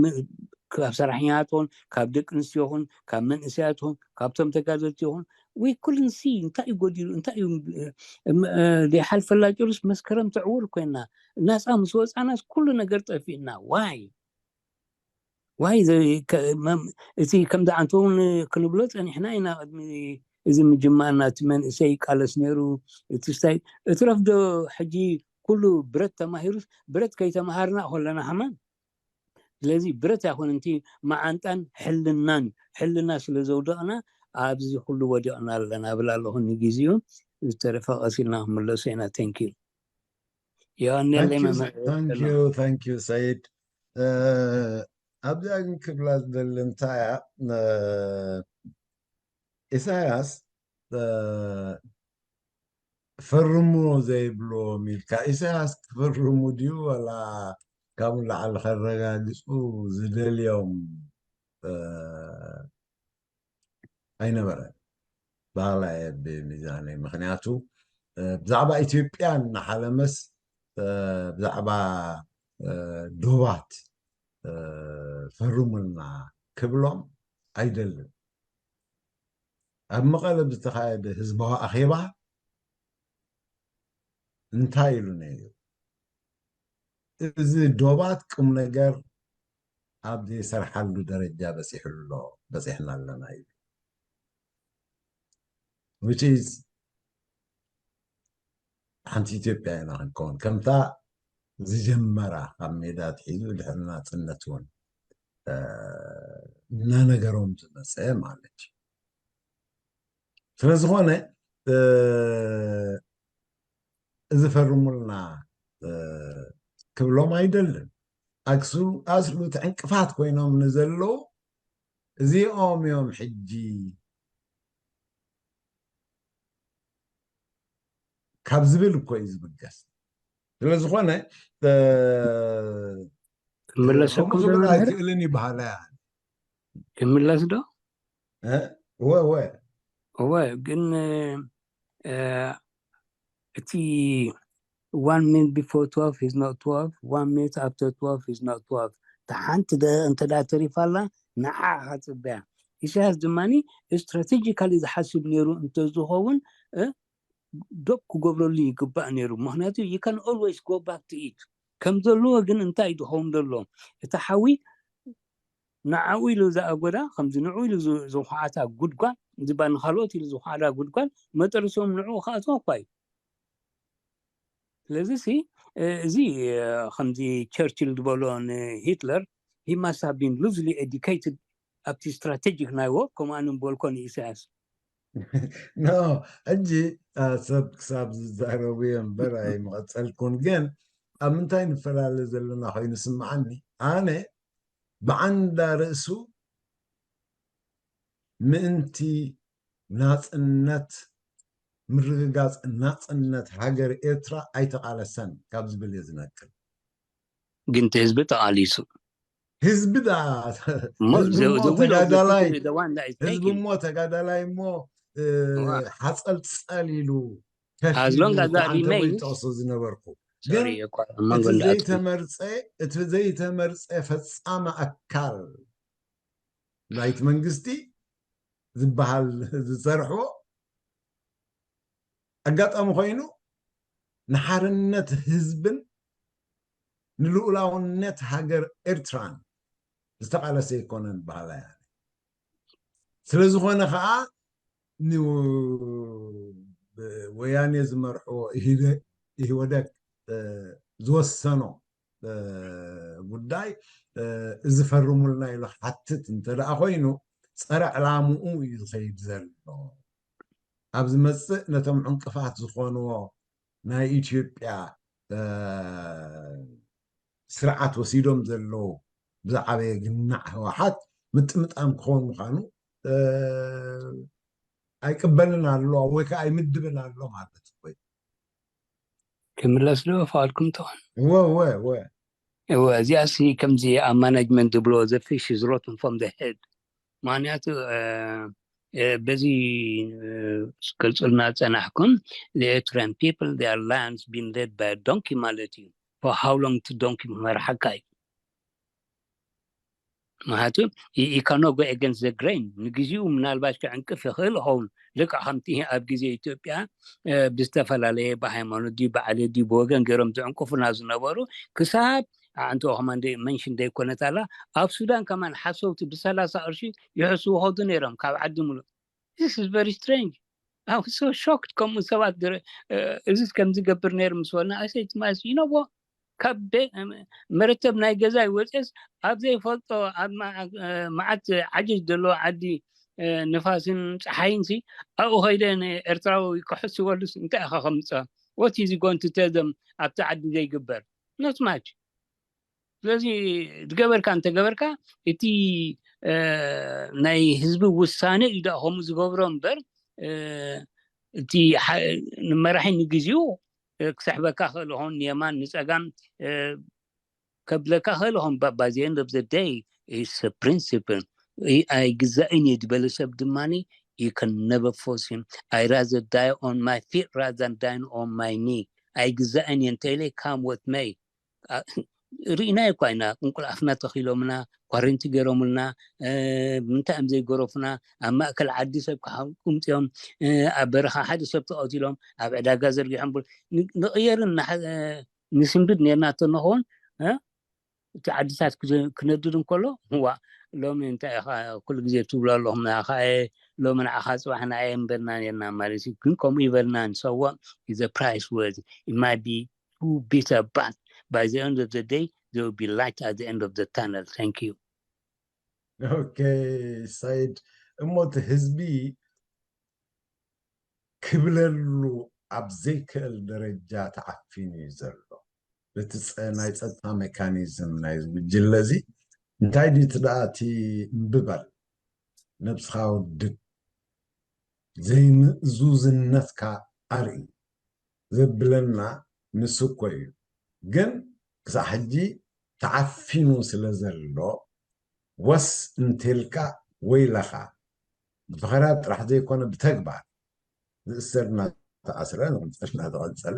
ካብ ሰራሕኛታት ኹን ካብ ደቂ ኣንስትዮ ኹን ካብ መንእሰያት ኹን ካብቶም ተጋደልቲ ኹን we couldn't see እንታይ እዩ ጎዲሉ እንታይ እዩ ዘይሓልፈላ ጭሩስ መስከረም ትዕውር ኮይና ናፃ ምስ ወፃናስ ኩሉ ነገር ጠፊእና ዋይ ዋይ እቲ ከምዚ ዓንተ እውን ክንብሎ ፀኒሕና ኢና ቅድሚ እዚ ምጅማርና እቲ መንእሰይ ይቃለስ ነይሩ እቲ ስታይ እትረፍዶ ሕጂ ኩሉ ብረት ተማሂሩስ ብረት ከይተምሃርና ከለና ከማን ስለዚ ብረት ኣይኮነ እቲ መዓንጣን ሕልናን ሕልና ስለ ዘውደቕና ኣብዚ ኩሉ ወዲቕና ኣለና ብል ኣለኹ ንግዜኡ ዝተረፈ ቀሲልና ክምለሶ ኢና thank you ዮሃንስ thank you ሰይድ ኣብዚኣ ግን ክብላ ዝደሊ እንታይ እያ ኢሳያስ ፈርሙ ዘይብልዎም ኢልካ፣ ኢሳያስ ክፍርሙ ድዩ ዋላ ካብኡ ንላዕሊ ከረጋግጹ ዝደልዮም ኣይነበረን። ባህላ እየ ብሚዛነይ። ምክንያቱ ብዛዕባ ኢትዮጵያ እናሓለመስ ብዛዕባ ዶባት ፈርሙልና ክብሎም ኣይደልን። ኣብ መቐለ ብዝተኻየደ ህዝባዊ ኣኼባ እንታይ ኢሉ ነይሩ? እዚ ዶባት ቁም ነገር ኣብ ዘይሰርሓሉ ደረጃ በፂሑ ኣሎ፣ በፂሕና ኣለና ኢሉ። Which is ሓንቲ ኢትዮጵያ ኢና ክንከውን፣ ከምታ ዝጀመራ ካብ ሜዳ ኣትሒዙ ድሕሪ ናፅነት እውን እናነገሮም ዝመፀ ማለት እዩ። ስለዝኾነ እዚ ፈርሙልና ክብሎም ኣይደልን። ኣክሱ ኣስሉ እቲ ዕንቅፋት ኮይኖም ንዘለዉ እዚኦም እዮም ሕጂ ካብ ዝብል እኮ እዩ ዝብገስ። ስለዝኾነ ክምለሰኩም ከምኡ ዝብል ኣይክእልን ይበሃላ። ክምለስ ዶ? እወ እወ እወ ግን እቲ one minute before twelve is not twelve, one minute after twelve is not twelve። ሓንቲ እንተ ተሪፋላ ንዓ ኢኻ ጽበያ። ኢሳያስ ድማ ስትራቴጂካሊ ዝሓስብ ነይሩ እንተዝኸውን ዶብ ክገብረሉ ይግባእ ነይሩ። ምክንያቱ you can always go back to it። ከም ዘለዎ ግን እንታይ ድኸውን ዘሎ እቲ ሓዊ ንዓኡ ኢሉ ዝኣጎዳ ከምዚ ንዑ ኢሉ ዝኹዓታ ጉድጓድ ዝባ ንካልኦት ኢሉ ዝኹዓዳ ጉድጓድ መጠርሶም ንዑ ክኣትዋ እኳ እዩ። ስለዚ ሲ እዚ ከምዚ ቸርችል ዝበሎ ንሂትለር he must have been loosely educated ኣብቲ ስትራቴጂክ ናይ ወ ከምኣን ንበልኮ ንኢሳያስ ኖ ሕጂ ሰብ ክሳብ ዝዛረቡ እየ እምበር ኣይመቐፀልኩን። ግን ኣብ ምንታይ ንፈላለ ዘለና ኮይኑ ስምዓኒ። ኣነ ብዓንዳ ርእሱ ምእንቲ ናፅነት ምርግጋፅ ናፅነት ሃገር ኤርትራ ኣይተቓለሰን ካብ ዝብል እየ ዝነቅል። ግን እቲ ህዝቢ ተቓሊሱ ህዝቢ ዳ እሞ ህዝቢ the- እሞ the will of the ተጋዳላይ people is the one that is ህዝቢ taking እሞ ተጋዳላይ እሞ እ፣ እዋ። ሓፀልፀል ኢሉ As long as that ከፊሉ remains- ጠቕሶ ዝነበርኩ Sorry ግን እኮ ኣብ መንጎ እቲ እንዳኣትኩ ዘይተመርፀ እቲ ዘይተመርፀ ፈፃሚ ኣካል ናይቲ መንግስቲ ዝበሃል ዝሰርሖ ኣጋጣሚ ኮይኑ ንሓርነት ህዝብን ንልኡላውነት ሃገር ኤርትራን ዝተቓለሰ ኣይኮነን በሃላይ እየ። ስለ ዝኾነ ከዓ ን- ወያኔ ዝመርሖ ኢህደ- ኢህወደግ እ፣ ዝወሰኖ እ፣ ጉዳይ እ፣ እዚ ፈርሙልና ኢሉ ክሓትት እንተ ደኣ ኮይኑ ፀረ ዕላምኡ እዩ ዝኸይድ ዘሎ። ኣብ ዝመፅእ ነቶም ዕንቅፋት ዝኾንዎ ናይ ኢትዮጵያ እ፣ ስርዓት ወሲዶም ዘለዉ ብዝዓበየ ግናዕ ህወሓት ምጥምጣም ክኸውን ምዃኑ እ፣ ኣይቅበልን ኣሎ ወይ ከዓ ኣይምድብን ኣሎ ማለት እኮ እዩ። ክምለስ ዶ ፈቓድኩም ትኾን እወ እወ እወ እወ እዚኣሲ ከምዚ ኣብ ማናጅመንት ዝብሎ the fish is rotten from the head። ምክንያቱ እ፣ እ፣ በዚ እ፣ ክትገልፁልና ዝፀናሕኩም the Eritrean people, their lands been led by a donkey ማለት እዩ። For how long to donkey ክመርሓካ እዩ? ምክንያቱ you cannot go against the grain። ንግዚኡ ምናልባት ክዕንቅፍ ይኽእል ይኸውን። ልክዕ ከምቲ ኣብ ግዜ ኢትዮጵያ እ፣ ብዝተፈላለየ ብሃይማኖት ድዩ ብዓሌት ድዩ ብወገን ገይሮም ዝዕንቅፉና ዝነበሩ ክሳብ ኣንተ ከማን መንሽን ዘይኮነት ኣላ ኣብ ሱዳን ከማን ሓሰውቲ ብሰላሳ ቅርሺ ይሕስቡ ከዱ ነይሮም ካብ ዓዲ ሙሉእ። This is very strange. I was so shocked ከምኡ ሰባት ድረ- እ፣ እዚስ ከምዚ ገብር ነይሩ ምስ በልና ኣሰይት ማስ ይነዎ ካብ ቤ- መረተብ ናይ ገዛ ይወፅስ ኣብ ዘይፈልጦ ኣብ መዓ- እ፣ መዓት ዓጀጅ ዘለዎ ዓዲ እ፣ ንፋስን ፀሓይን ሲ ኣብኡ ከይደ ንኤርትራዊ ክሕስበሉስ እንታይ ኢኻ ከምፅኦ? What is going to tell them ኣብቲ ዓዲ ዘይግበር? Not much። ስለዚ ዝገበርካ እንተገበርካ እቲ እ፣ ናይ ህዝቢ ውሳነ እዩ ደኣ ከምኡ ዝገብሮ እምበር እ፣ እቲ ንመራሒ ንግዜኡ ክስሕበካ ክእል ሆን ንየማን ንፀጋም ከብለካ ክእል ሆን። But by the end of the day, it's a principle. ኣይግዛእን እየ ዝበለ ሰብ ድማ you can never force him. I rather die on my feet rather than dying on my knee. ኣይግዛእን እየ እንተኢለ come with me. ርኢናዮ እኳ ኢና። ቁንቁል ኣፍና ተኺሎምና፣ ኳረንቲ ገይሮምልና። ብምንታይ እዮም ዘይገረፉና? ኣብ ማእከል ዓዲ ሰብ ክሓቁምፅዮም፣ ኣብ በረኻ ሓደ ሰብ ተቐቲሎም፣ ኣብ ዕዳጋ ዘርጊሖም። ንቕየርን ንስንብድ ነርና ተንኸውን እቲ ዓድታት ክነድድ እንከሎ ዋ፣ ሎሚ እንታይ ኢኻ ኩሉ ግዜ ትብሎ ኣለኹም? ንዓኻ እየ ሎሚ ንዓኻ፣ ፅባሕ ንዓየ ምበልና ነርና ማለት እዩ። ግን ከምኡ ይበልና ንሰዎ is a price worth. It might be too bitter, but by the end of the day, there will be light at the end of the tunnel. Thank you. Okay, Said. እሞ እቲ ህዝቢ ክብለሉ ኣብ ዘይክእል ደረጃ ተዓፊኑ እዩ ዘሎ። እቲ ናይ ፀጥታ ሜካኒዝም ናይ ጉጅለ እዚ እንታይ ድዩ እቲ ደኣ እቲ እምቢ በል፣ ነብስኻ ውድብ፣ ዘይምእዙዝነትካ ኣርኢ ዘብለና ንሱ እኮ እዩ። ግን ክሳዕ ሕጂ ተዓፊኑ ስለ ዘሎ ወስ እንተልካ ወይለኻ ብፈኸራ ጥራሕ ዘይኮነ ብተግባር ዝእሰር እናተኣስረ ንቕንፀል እናተቐንፀለ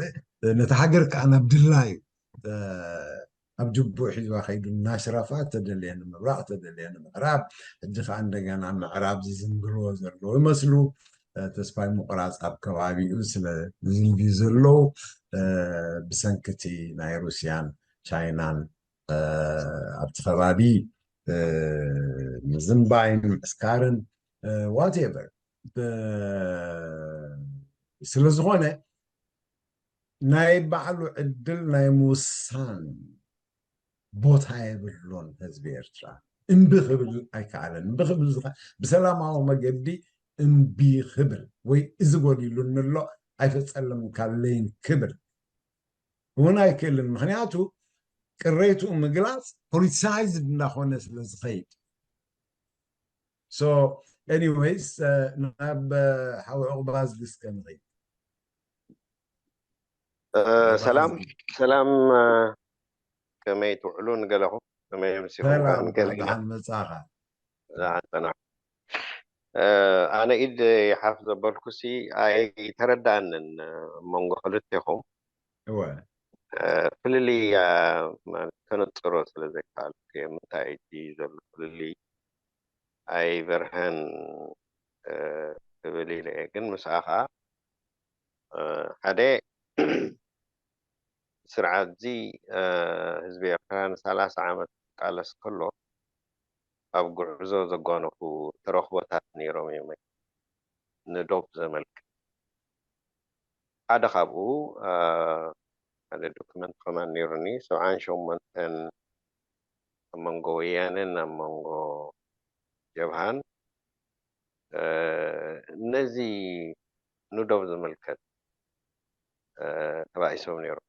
ነቲ ሃገር ከዓ ናብ ድላዩ ኣብ ጅቡእ ሒዝዋ ከይዱ እናሽረፋ ተደለየ ንምብራቕ ተደለየ ንምዕራብ ሕጂ ከዓ እንደገና ምዕራብ ዝዝንግልዎ ዘለዉ ይመስሉ። ተስፋይ ምቑራፅ ኣብ ከባቢኡ ስለ ዝዝንግዩ ዘለዉ ብሰንክቲ ናይ ሩስያን ቻይናን ኣብቲ ከባቢ ምዝንባይን ምዕስካርን ዋቴቨር ስለ ዝኾነ ናይ ባዕሉ ዕድል ናይ ምውሳን ቦታ የብሉን ህዝቢ ኤርትራ። እምቢ ክብል ኣይከኣለን። እምቢ ክብል ብሰላማዊ መገዲ እምቢ ክብል ወይ እዚ ጎዲሉኒ ኣሎ ኣይፈፀለምካለይን ክብል እውን ኣይክእልን። ምክንያቱ ቅሬቱ ምግላፅ ፖሊቲሳይዝድ እንዳኾነ ስለ ዝኸይድ። So anyways ናብ ሓዊ ዑቕባዝጊ እስከ ንኸይድ። ሰላም ሰላም፣ ከመይ ትውዕሉ ንገለኹም? ከመይ ምሲኹም? ሰላም መጻኻ። ዝሓፀና ኣነ ኢድ ይሓፍ ዘበልኩሲ ኣይተረዳኣንን። መንጎ ክልቴኹም እወ ፍልልይ ማለት ከነፅሮ ስለ ዘይከኣልኩ ምንታይ እዩ ዘሎ ፍልልይ ኣይበርሀን ክብል ኢለ እየ። ግን ምስኣ ከዓ ሓደ ስርዓት እዚ ህዝቢ ኤርትራ ንሰላሳ ዓመት ክቃለስ ከሎ ኣብ ጉዕዞ ዘጓነፉ ተረኽቦታት ነይሮም እዮም። ንዶብ ዘመልክት ሓደ ካብኡ ሓደ ዶክመንት ከማን ነይሩኒ ሰብዓን ሸሞንተን ኣብ መንጎ ወያነን ኣብ መንጎ ጀብሃን ነዚ ንዶብ ዝምልከት ተባኢሶም ነይሮም።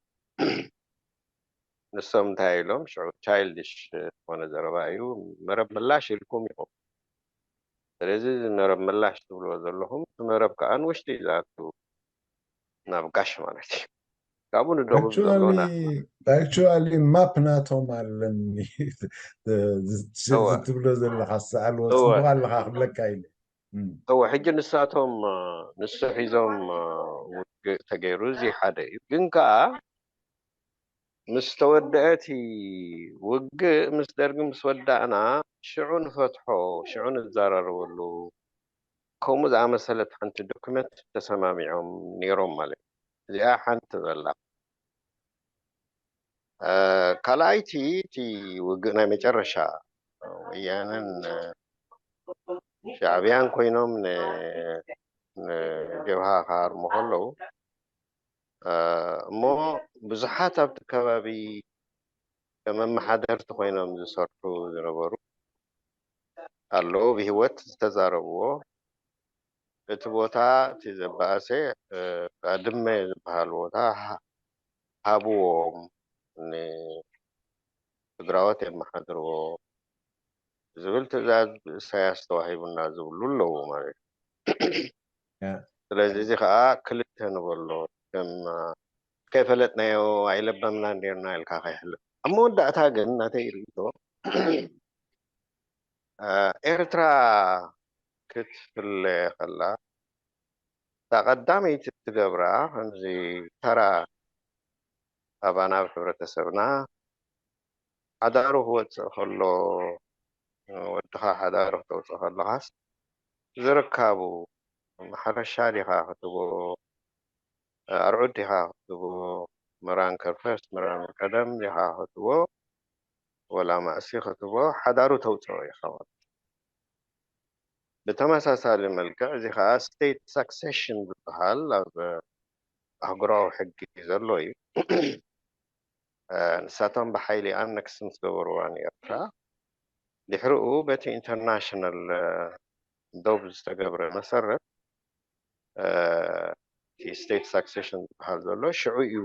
ንሶም እንታይ ኢሎም ሽዑ ቻይልድሽ ዝኾነ ዘረባ እዩ። መረብ ምላሽ ኢልኩም ኢኹም። ስለዚ እዚ መረብ ምላሽ ትብልዎ ዘለኹም እቲ መረብ ከዓ ንውሽጢ እዩ ዝኣቱ ናብ ጋሽ ማለት እዩ። ካብኡ ንደቡብ ዘለዉና actually ማፕ ናቶም ኣለኒ ትብሎ ዘለካ ዝሰኣልዎ ፅቡቅ ኣለካ ክብለካ ኢለ። እወ ሕጂ ንሳቶም ንሱ ሒዞም ውግእ ተገይሩ እዚ ሓደ እዩ። ግን ከዓ ምስ ተወደአ እቲ ውግእ ምስ ደርጊ ምስ ወዳእና ሽዑ ንፈትሖ ሽዑ ንዘራረበሉ ከምኡ ዝኣመሰለት ሓንቲ ዶክመንት ተሰማሚዖም ነይሮም ማለት እዩ። እዚኣ ሓንቲ በላ። ካልኣይቲ እቲ ውግእ ናይ መጨረሻ ወያነን ሻዕብያን ኮይኖም ንጀብሃ ክሃርሙ ከለዉ እሞ ብዙሓት ኣብቲ ከባቢ ከም ኣመሓደርቲ ኮይኖም ዝሰርሑ ዝነበሩ ኣለዉ ብህይወት ዝተዛረብዎ እቲ ቦታ እቲ ዘበኣሰ ባድመ ዝበሃል ቦታ ሃብዎም ንትግራዎት የመሓድርዎ ዝብል ትእዛዝ ብእሳያስ ተዋሂቡና ዝብሉ ኣለዉ ማለት እዩ። ስለዚ እዚ ከዓ ክልተ ንበሎ፣ ከም ከይፈለጥናዮ ኣይለበምናን ኔርና ኢልካ ከይሕልፍ። ኣብ መወዳእታ ግን ናተይ ርእይቶ፣ ኤርትራ ክትፍለ ከላ፣ እታ ቀዳመይቲ እትገብራ፣ ከምዚ ተራ ኣባና ኣብ ሕብረተሰብና ሓዳሩ ክወፅእ ከሎ፣ ወድኻ ሓዳሩ ክተውፅእ ከለኻስ፣ ዝርካቡ ማሕረሻ ዲኻ ክትቦ፣ ኣርዑት ዲኻ ክትቦ፣ ምራን ከርፈስ ምራን ቀደም ዲኻ ክትቦ፣ ወላ ማእሲ ክትቦ፣ ሓዳሩ ተውፅኦ ኢኻ ማለት። ብተመሳሳሊ መልክዕ፣ እዚ ከዓ ስቴት ሳክሴሽን ዝበሃል ኣብ ኣህጉራዊ ሕጊ ዘሎ እዩ። ንሳቶም ብሓይሊ ኣነክስ ምስ ገበርዋ ንኤርትራ፣ ድሕሪኡ በቲ ኢንተርናሽናል ዶብ ዝተገብረ መሰረት፣ እቲ ስቴት ሳክሴሽን ዝበሃል ዘሎ ሽዑ እዩ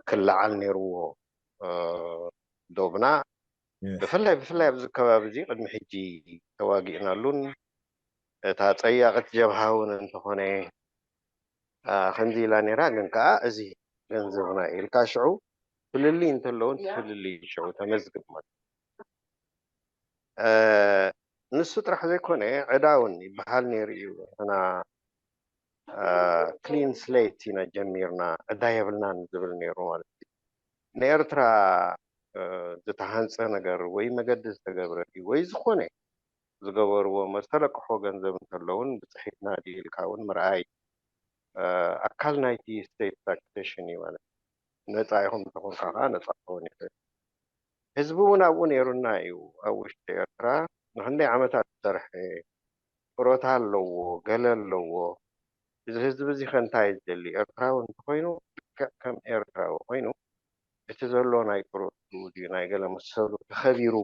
ክለዓል ነይርዎ። ዶብና ብፍላይ ብፍላይ ኣብዚ ከባቢ እዚ ቅድሚ ሕጂ ተዋጊእናሉን፣ እታ ጸያቂት ጀብሃ እውን እንተኾነ ከምዚ ኢላ ነይራ፣ ግን ከዓ እዚ ገንዘብና ኢልካ ሽዑ ፍልልይ እንተለውን ፍልልይ ሽዑ ተመዝግብ ማለት። ንሱ ጥራሕ ዘይኮነ፣ ዕዳ እውን ይበሃል ነይሩ እዩ። ንሕና ክሊን ስሌት ኢና ጀሚርና፣ ዕዳ የብልናን ዝብል ነይሩ ማለት እዩ። ንኤርትራ ዝተሃንፀ ነገር ወይ መገዲ ዝተገብረ እዩ ወይ ዝኾነ ዝገበርዎ መስተለቅሖ ገንዘብ እንተለውን ብፅሒትና ድዩ ኢልካ እውን ምርኣይ ኣካል ናይቲ ስቴት ሳክሴሽን እዩ ማለት እዩ። ነፃ ኢኹም እንተኾንካ ከዓ ነፃ ክኸውን ይኽእል። ህዝቢ እውን ኣብኡ ነይሩና እዩ። ኣብ ውሽጢ ኤርትራ ንክንደይ ዓመታት ዝሰርሐ፣ ጥሮታ ኣለዎ፣ ገለ ኣለዎ። እዚ ህዝቢ እዚ ከ እንታይ ዝደሊ? ኤርትራዊ እንተኾይኑ ልክዕ ከም ኤርትራዊ ኮይኑ እቲ ዘሎ ናይ ጥሮትኡ ድዩ ናይ ገለ መሰሉ ተኸቢሩ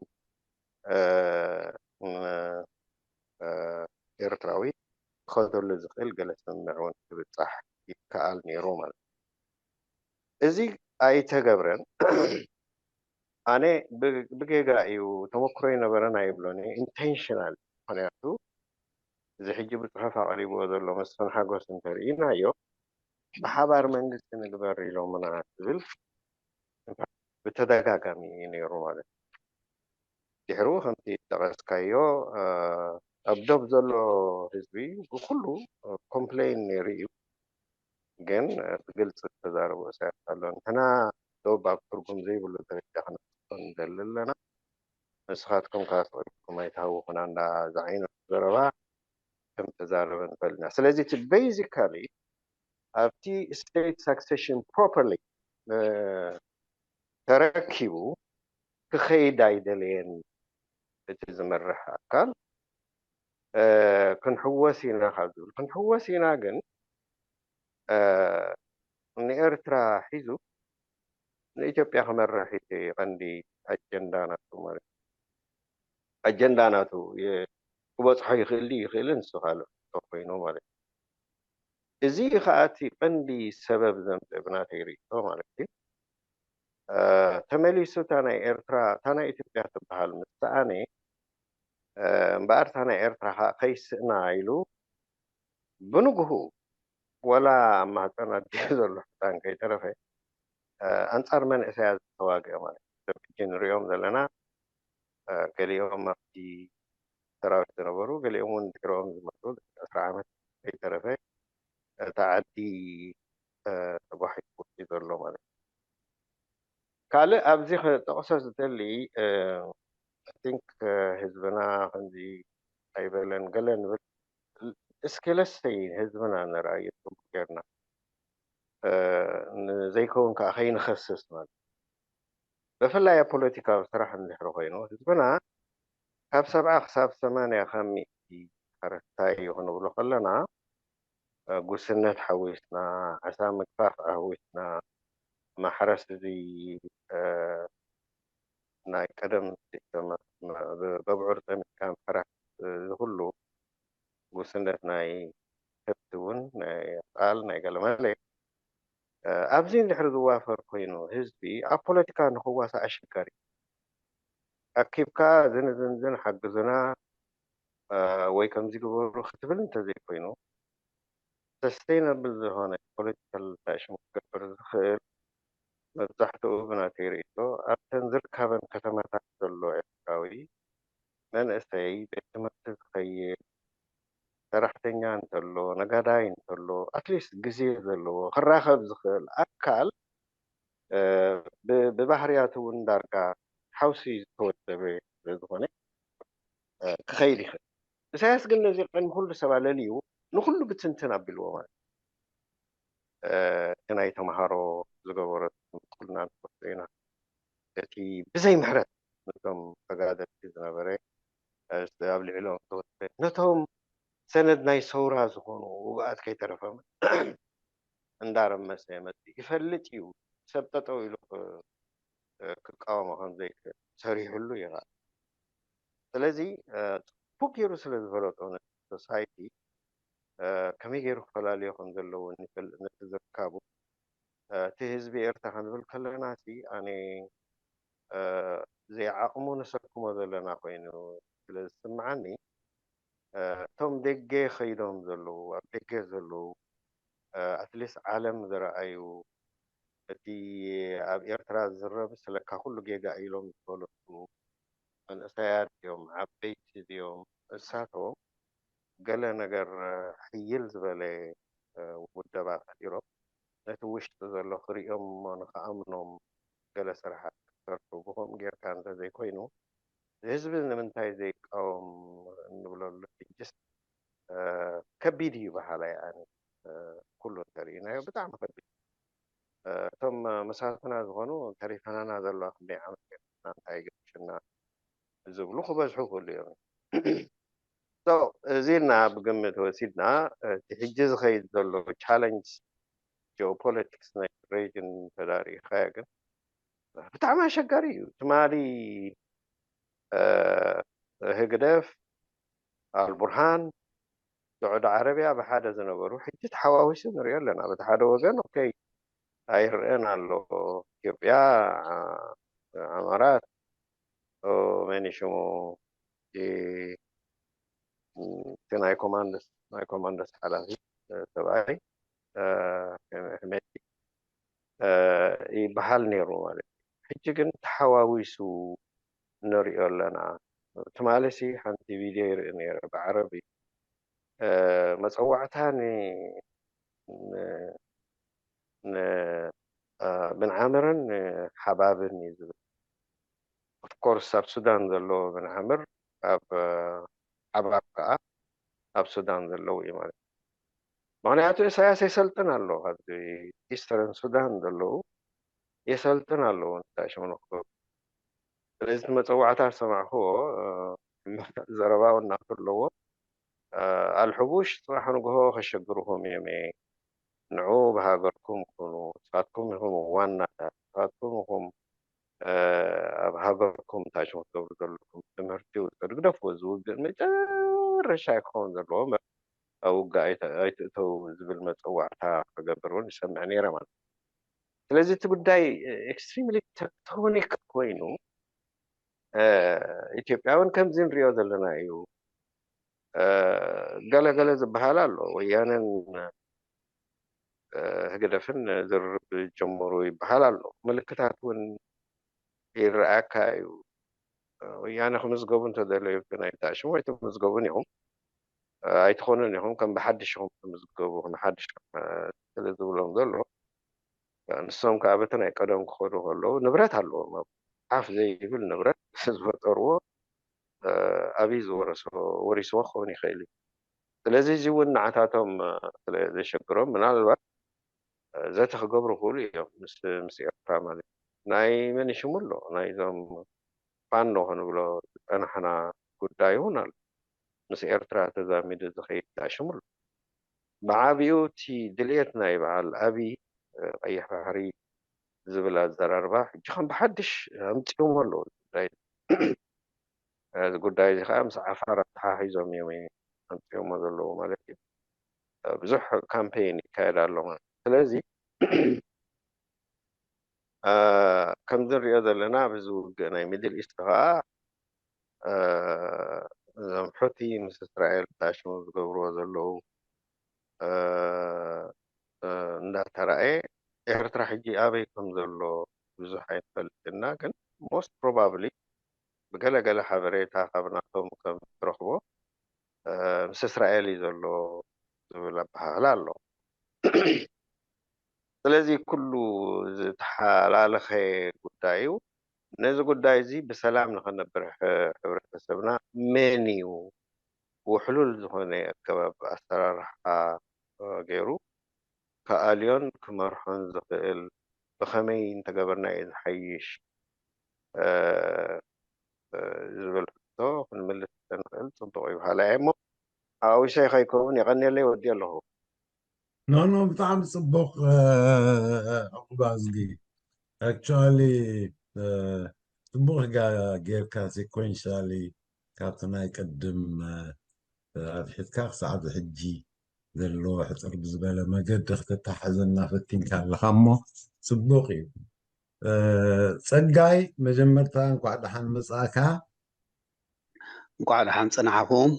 ኤርትራዊ ክኸደሉ ዝኽእል ገለ ስምምዕ እውን ክብጻሕ ይከኣል ነይሩ ማለት እዩ። እዚ ኣይተገብረን። ኣነ ብጌጋ እዩ ተመክሮ ይነበረን ኣይብሎን ኢንቴንሽናል። ምክንያቱ እዚ ሕጂ ብፅሑፍ ኣቕሪብዎ ዘሎ መስፍን ሓጎስ እንተርኢናዮ፣ ብሓባር መንግስቲ ንግበር ኢሎምና ዝብል ብተደጋጋሚ እዩ ነይሩ ማለት እዩ። ድሕሩ ከምቲ ዝጠቐስካዮ ኣብ ዶብ ዘሎ ህዝቢ ብኩሉ ኮምፕሌን ነይሩ እዩ። ግን ብግልፂ ዝተዛረቦ ኢሳያስ ኣሎ። ንሕና ዶብ ኣብ ትርጉም ዘይብሉ ደረጃ ክነብፅሖ ንደሊ ኣለና። ንስኻትኩም ከዓ ስቕ ኢልኩም ኣይትሃውኹና እንዳ ዝዓይነቱ ዘረባ ከም ተዛረበ ንፈልጥ ኢና። ስለዚ እቲ ቤዚካሊ ኣብቲ ስቴት ሳክሴሽን ፕሮፐርሊ ተረኪቡ ክኸይድ ኣይደለየን እቲ ዝመርሕ ኣካል። ክንሕወስ ኢና ካብ ዝብል ክንሕወስ ኢና ግን ንኤርትራ ሒዙ ንኢትዮጵያ ክመርሕ እቲ ቀንዲ ኣጀንዳ ናቱ ማለት እዩ። ኣጀንዳ ናቱ ክበፅሖ ይኽእል ድዩ ይኽእልን እሱ ካልእ ኮይኑ ማለት እዩ። እዚ ከዓ እቲ ቀንዲ ሰበብ ዘምፅእ ብናተይ ርእይቶ ማለት እዩ። ተመሊሱ እታ ናይ ኤርትራ እታ ናይ ኢትዮጵያ ትበሃል ምስ ሰኣነ እምበኣር እታ ናይ ኤርትራ ከዓ ከይስእና ኢሉ ብንግሁ ወላ ኣብ ማህፀን ኣዲኡ ዘሎ ሕፃን ከይተረፈ ኣንፃር መንእሰያት ዝተዋግአ ማለት እዩ። ሕጂ ንሪኦም ዘለና ገሊኦም ኣብቲ ሰራዊት ዝነበሩ ገሊኦም እውን ድሕሪኦም ዝመፁ ዕስራ ዓመት ከይተረፈ እታ ዓዲ ተጓሒፉ እዩ ዘሎ ማለት እዩ። ካልእ ኣብዚ ክጠቕሶ ዝደሊ ቲንክ ህዝብና ከምዚ ኣይበለን ገለ ንብል እስኪ ለሰይ ህዝብና ንርኣዮ ፅቡቅ ጌርና ንዘይከውን ከዓ ከይንኸስስ ማለት ብፍላይ ኣብ ፖለቲካዊ ስራሕ እንድሕሪ ኮይኑ ህዝብና ካብ ሰብዓ ክሳብ ሰማንያ ካብ ሚእቲ ሓረስታይ እዩ ክንብሎ ከለና ጉስነት ሓዊስና ዓሳ ምግፋፍ ሓዊስና ማሕረስ እዚ ናይ ቀደም ሲስተማት በብዑር ጠሚትካ ምሕራስ እዚ ኩሉ ጉስነት ናይ ከብቲ እውን ናይ ኣጣል ናይ ገለመለ ኣብዚ እንድሕሪ ዝዋፈር ኮይኑ ህዝቢ ኣብ ፖለቲካ ንክዋሳእ ኣሸጋሪ ኣኪብካ ዝንዝንዝን ሓግዙና ወይ ከምዚ ግበሩ ክትብል እንተዘይኮይኑ ሰስተይነብል ዝኾነ ፖለቲካል ታሽሙ ክገብር ዝኽእል መብዛሕትኡ ብናተይ ርእይቶ ኣብተን ዝርካበን ከተማታት ዘሎ ኤርትራዊ መንእሰይ ቤት ትምህርቲ ዝኸይድ ሰራሕተኛ እንተሎ ነጋዳይ እንተሎ ኣትሊስት ግዜ ዘለዎ ክራኸብ ዝኽእል ኣካል ብባህርያቱ እውን ዳርጋ ሓውሲ ዝተወደበ ስለዝኾነ ክኸይድ ይኽእል። ኢሳያስ ግን ነዚ ቅድሚ ኩሉ ሰብ ኣለልዩ ንኩሉ ብትንትን ኣቢልዎ ማለት እቲ ናይ ተምሃሮ ዝገበሮ ኩልና ንፈልጦ ኢና። እቲ ብዘይ ምሕረት ነቶም ተጋደልቲ ዝነበረ ኣብ ልዕሎም ተወሰደ ነቶም ሰነድ ናይ ሰውራ ዝኾኑ ውግኣት ከይተረፈ እንዳረመሰ መፅእ ይፈልጥ እዩ። ሰብ ጠጠው ኢሉ ክቃወሞ ከም ዘይክእል ሰሪሕሉ ይኽእል። ስለዚ ጽቡቅ ገይሩ ስለ ዝፈለጦ ነቲ ሶሳይቲ ከመይ ገይሩ ክፈላልዮ ከም ዘለዎ ንፈልጥ ነቲ ዝርካቡ እቲ ህዝቢ ኤርትራ ክንብል ከለና ሲ ኣነ ዘይዓቕሙ ንሰክሞ ዘለና ኮይኑ ስለ ዝስምዓኒ እቶም ደገ ከይዶም ዘለዉ ኣብ ደገ ዘለዉ ኣትሊስት ዓለም ዝረኣዩ እቲ ኣብ ኤርትራ ዝዝረብ ስለካ ኩሉ ጌጋ ኢሎም ዝፈለጡ መንእሰያት እዮም ዓበይቲ እዮም እሳቶም ገለ ነገር ሕይል ዝበለ ውደባ ፈጢሮም ነቲ ውሽጢ ዘሎ ክርእዮም እሞ ንክኣምኖም ገለ ስራሓት ክሰርሑ ብከምኡ ጌርካ እንተዘይኮይኑ ህዝቢ ንምንታይ ዘይቃወም እንብለሉ ሕጅስ ከቢድ እዩ በሃላይ ኣነ ኩሉ እንተርእናዮ ብጣዕሚ ከቢድ እቶም መሳትና ዝኾኑ ተሪፈናና ዘለዋ ክንደይ ዓመት እንታይ ገሽና ዝብሉ ክበዝሑ ክህሉ እዮም እዚና ብግምት ወሲድና እቲ ሕጂ ዝኸይድ ዘሎ ቻለንጅ ጂኦፖለቲክስ ናይ ሬጅን ተዳሪእኻዮ ግን ብጣዕሚ ኣሸጋሪ እዩ ትማሊ ህግደፍ ኣልቡርሃን ስዑድ ዓረብያ ብሓደ ዝነበሩ ሕጂ ተሓዋዊሱ ንሪኦ ኣለና በቲ ሓደ ወገን ኦኬ ኣይረአን ኣሎ ኢትዮጵያ ኣማራት መን ሽሙ እቲ ናይ ኮማንደስ ናይ ኮማንደስ ሓላፊ ሰብኣይ ሕመቲ ይበሃል ነይሩ ማለት እዩ ሕጂ ግን ተሓዋዊሱ ንሪኦ ኣለና ትማሊ ሲ ሓንቲ ቪድዮ ይርኢ ነይረ ብዓረብ እዩ መፀዋዕታ ብን ዓምርን ሓባብን እዩ ዝብል ኦፍኮርስ ኣብ ሱዳን ዘሎ ብን ዓምር ኣብ ሓባብ ከዓ ኣብ ሱዳን ዘለዉ እዩ ማለት ምክንያቱ ኢሳያስ የሰልጥን ኣሎ ኣብዚ ኢስተርን ሱዳን ዘለዉ የሰልጥን ኣለዉ እንታይ ሽሙ ንክገብሩ ስለዚ እቲ መፀዋዕታ ዝሰማዕክዎ ዘረባው እናቱ ኣለዎ ኣልሕቡሽ ፅባሕ ንግሆ ከሸግርኹም እዮም ንዑ ብሃገርኩም ኩኑ ንስኻትኩም ኢኹም ዋናታት ንስኻትኩም ኢኹም ኣብ ሃገርኩም እንታይ ሽሙ ትገብሩ ዘለኩም ትምህርቲ ውሰዱ ግደፍዎ እዚ ውግእ መጨረሻ ክኸውን ዘለዎ ኣብ ውግእ ኣይትእተው ዝብል መፀዋዕታ ክገብር እውን ይሰምዕ ነይረ ማለት ስለዚ እቲ ጉዳይ ኤክስትሪምሊ ተክቶኒክ ኮይኑ ኢትዮጵያ እውን ከምዚ ንሪኦ ዘለና እዩ ገለገለ ዝበሃል ኣሎ ወያነን ህግደፍን ዝርርብ ጀመሩ ይበሃል ኣሎ ምልክታት እውን ይረኣካ እዩ ወያነ ክምዝገቡ እንተደለዩ ግን ኣይተኣሽሙ ኣይትምዝገቡን ኢኹም ኣይትኾኑን ኢኹም ከም ብሓድሽ ኢኹም ክምዝገቡ ከም ሓድሽ ስለ ዝብሎም ዘሎ ንሶም ከዓ በቲ ናይ ቀደም ክኸዱ ከለዉ ንብረት ኣለዎም ኣብ ሓፍ ዘይብል ንብረት ዝፈጠርዎ ኣብይ ዝወረሶ ወሪስዎ ክኸውን ይኽእል እዩ ስለዚ እዚ እውን ንዓታቶም ስለ ዘሸግሮም ምናልባት ዘተ ክገብሩ ክእሉ እዮም ምስ ምስ ኤርትራ ማለት ናይ መን ሽሙ ኣሎ ናይዞም ፋኖ ክንብሎ ዝፀናሕና ጉዳይ እውን ኣሎ ምስ ኤርትራ ተዛሚዱ ዝኸይድ ሽሙ ኣሎ ብዓብኡ እቲ ድልየት ናይ በዓል ኣብይ ቀይሕ ባሕሪ ዝብል ኣዘራርባ ሕጂ ከም ብሓድሽ ኣምፅኦም ኣለዉ ጉዳይ እዚ ጉዳይ እዚ ከዓ ምስ ዓፋር ኣተሓሒዞም እዮም ኣምፅኦሞ ዘለዉ ማለት እዩ ብዙሕ ካምፔን ይካየድ ኣሎ ማለት ስለዚ ከምዚ ንሪኦ ዘለና ኣብዚ ውግእ ናይ ሚድል ኢስት ከዓ እዞም ሑቲ ምስ እስራኤል ታሽሙ ዝገብርዎ ዘለዉ እ፣ እ፣ እንዳተራእየ፣ ኤርትራ ሕጂ ኣበይ ከም ዘሎ ብዙሕ ኣይንፈልጥና፣ ግን most probably ብገለገለ ሓበሬታ ካብ ናቶም ከም ትረኽቦ፣ እ፣ ምስ እስራኤል እዩ ዘሎ ዝብል ኣበሃህላ ኣሎ። ስለዚ ኩሉ ዝተሓላለኸ ጉዳይ እዩ። ነዚ ጉዳይ እዚ ብሰላም ንኸነብር ሕ-፣ ሕብረተሰብና መን እዩ ውሕሉል ዝኾነ ኣገባብ ኣሰራርሓ ገይሩ ክኣልዮን ክመርሖን ዝኽእል፣ ብኸመይ እንተገበርና እዩ ዝሓይሽ፣ እ፣ እ፣ ዝብል ሕቶ ክንምልስ እንተንኽእል ጽቡቕ እዩ በሃላይ እየ። እሞ ሓዊሰይ ከይከውን የቐንየለይ፣ ወዲ ኣለኹ። ኖ ኖ፣ ብጣዕሚ ጽቡቕ፣ እ፣ ዕቑባዝጊ። Actually፣ እ፣ ጽቡቕ ጋ-፣ ጌርካ sequentially ካብቲ ናይ ቅድም፣ እ፣ ኣትሒዝካ ክሳዕ ሕጂ ዘሎ ሕጽር ብዝበለ መገዲ ክተተሓሕዘና ፈቲንካ ኣለኻ እሞ ጽቡቕ እዩ። እ፣ ጸጋይ፣ መጀመርታ እንኳዕ ደሓን መጻእካ። እንኳዕ ደሓን ጸናሕኩም።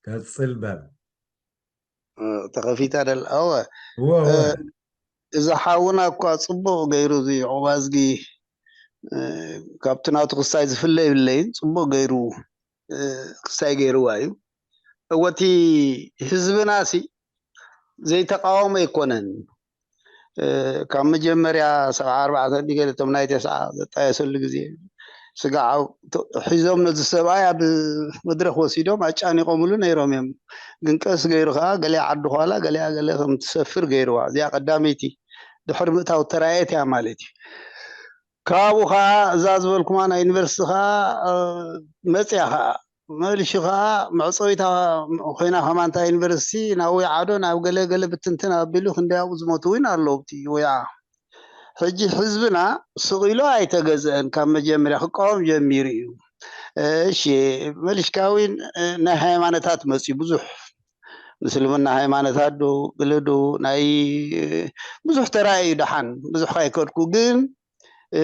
ቀጽል በል። እ፣ ተኸፊታ ደል-፣ እወ። እወ፣ እ፣ እወ። እዚ ሓውና እኳ ጽቡቕ ገይሩ እዚ ዕቑባዝጊ፣ እ፣ ካብቲ ናቱ ክስታይ ዝፍለ ይብለይን ጽቡቕ ገይሩ፣ እ፣ ክስታይ ገይርዋ እዩ። እወ፣ እቲ ህዝብናሲ ዘይተቃወሞ ኣይኮነን። እ፣ ካብ መጀመርያ ሰብዓ ኣርባዕተ እንዲ ገለ እቶም ናይ ተስዓ ዘጣየሰሉ ግዜ ስጋዕ ሒዞም ነዚ ሰብኣይ ኣብ መድረኽ ወሲዶም ኣጫኒቖምሉ ነይሮም እዮም። ግን ቀስ ገይሩ ከዓ ገሊኣ ዓዲ ኳላ፣ ገሊኣ ገለ ከም ትሰፍር ገይርዋ። እዚኣ ቀዳመይቲ ድሕሪ ምእታው ተራእየት እያ ማለት እዩ። ካብኡ ከዓ እዛ ዝበልኩማ ናይ ዩኒቨርሲቲ ከዓ፣ እ፣ መፅያ ከዓ መሊሹ ከዓ መዕፀዊታ ኮይና ከማንታ ዩኒቨርሲቲ ናብ ወይዓ ዶ ናብ ገለ ገለ ብትንትን ኣቢሉ ክንደይ ኣብኡ ዝሞቱ እውን ኣለዉ ኣብቲ ወይዓ። ሕጂ ህዝብና ስቕ ኢሉ ኣይተገዝአን፣ ካብ መጀመርያ ክቃወም ጀሚሩ እዩ። እ፣ እሺ፣ መሊሽካ እውን፣ እ፣ ናይ ሃይማኖታት መፅዩ ብዙሕ ምስልምና ሃይማኖታት ዶ፣ ገለ ዶ፣ ናይ፣ እ፣ ብዙሕ ተራእዩ ደሓን፣ ብዙሕ ካይከድኩ፣ ግን፣ እ፣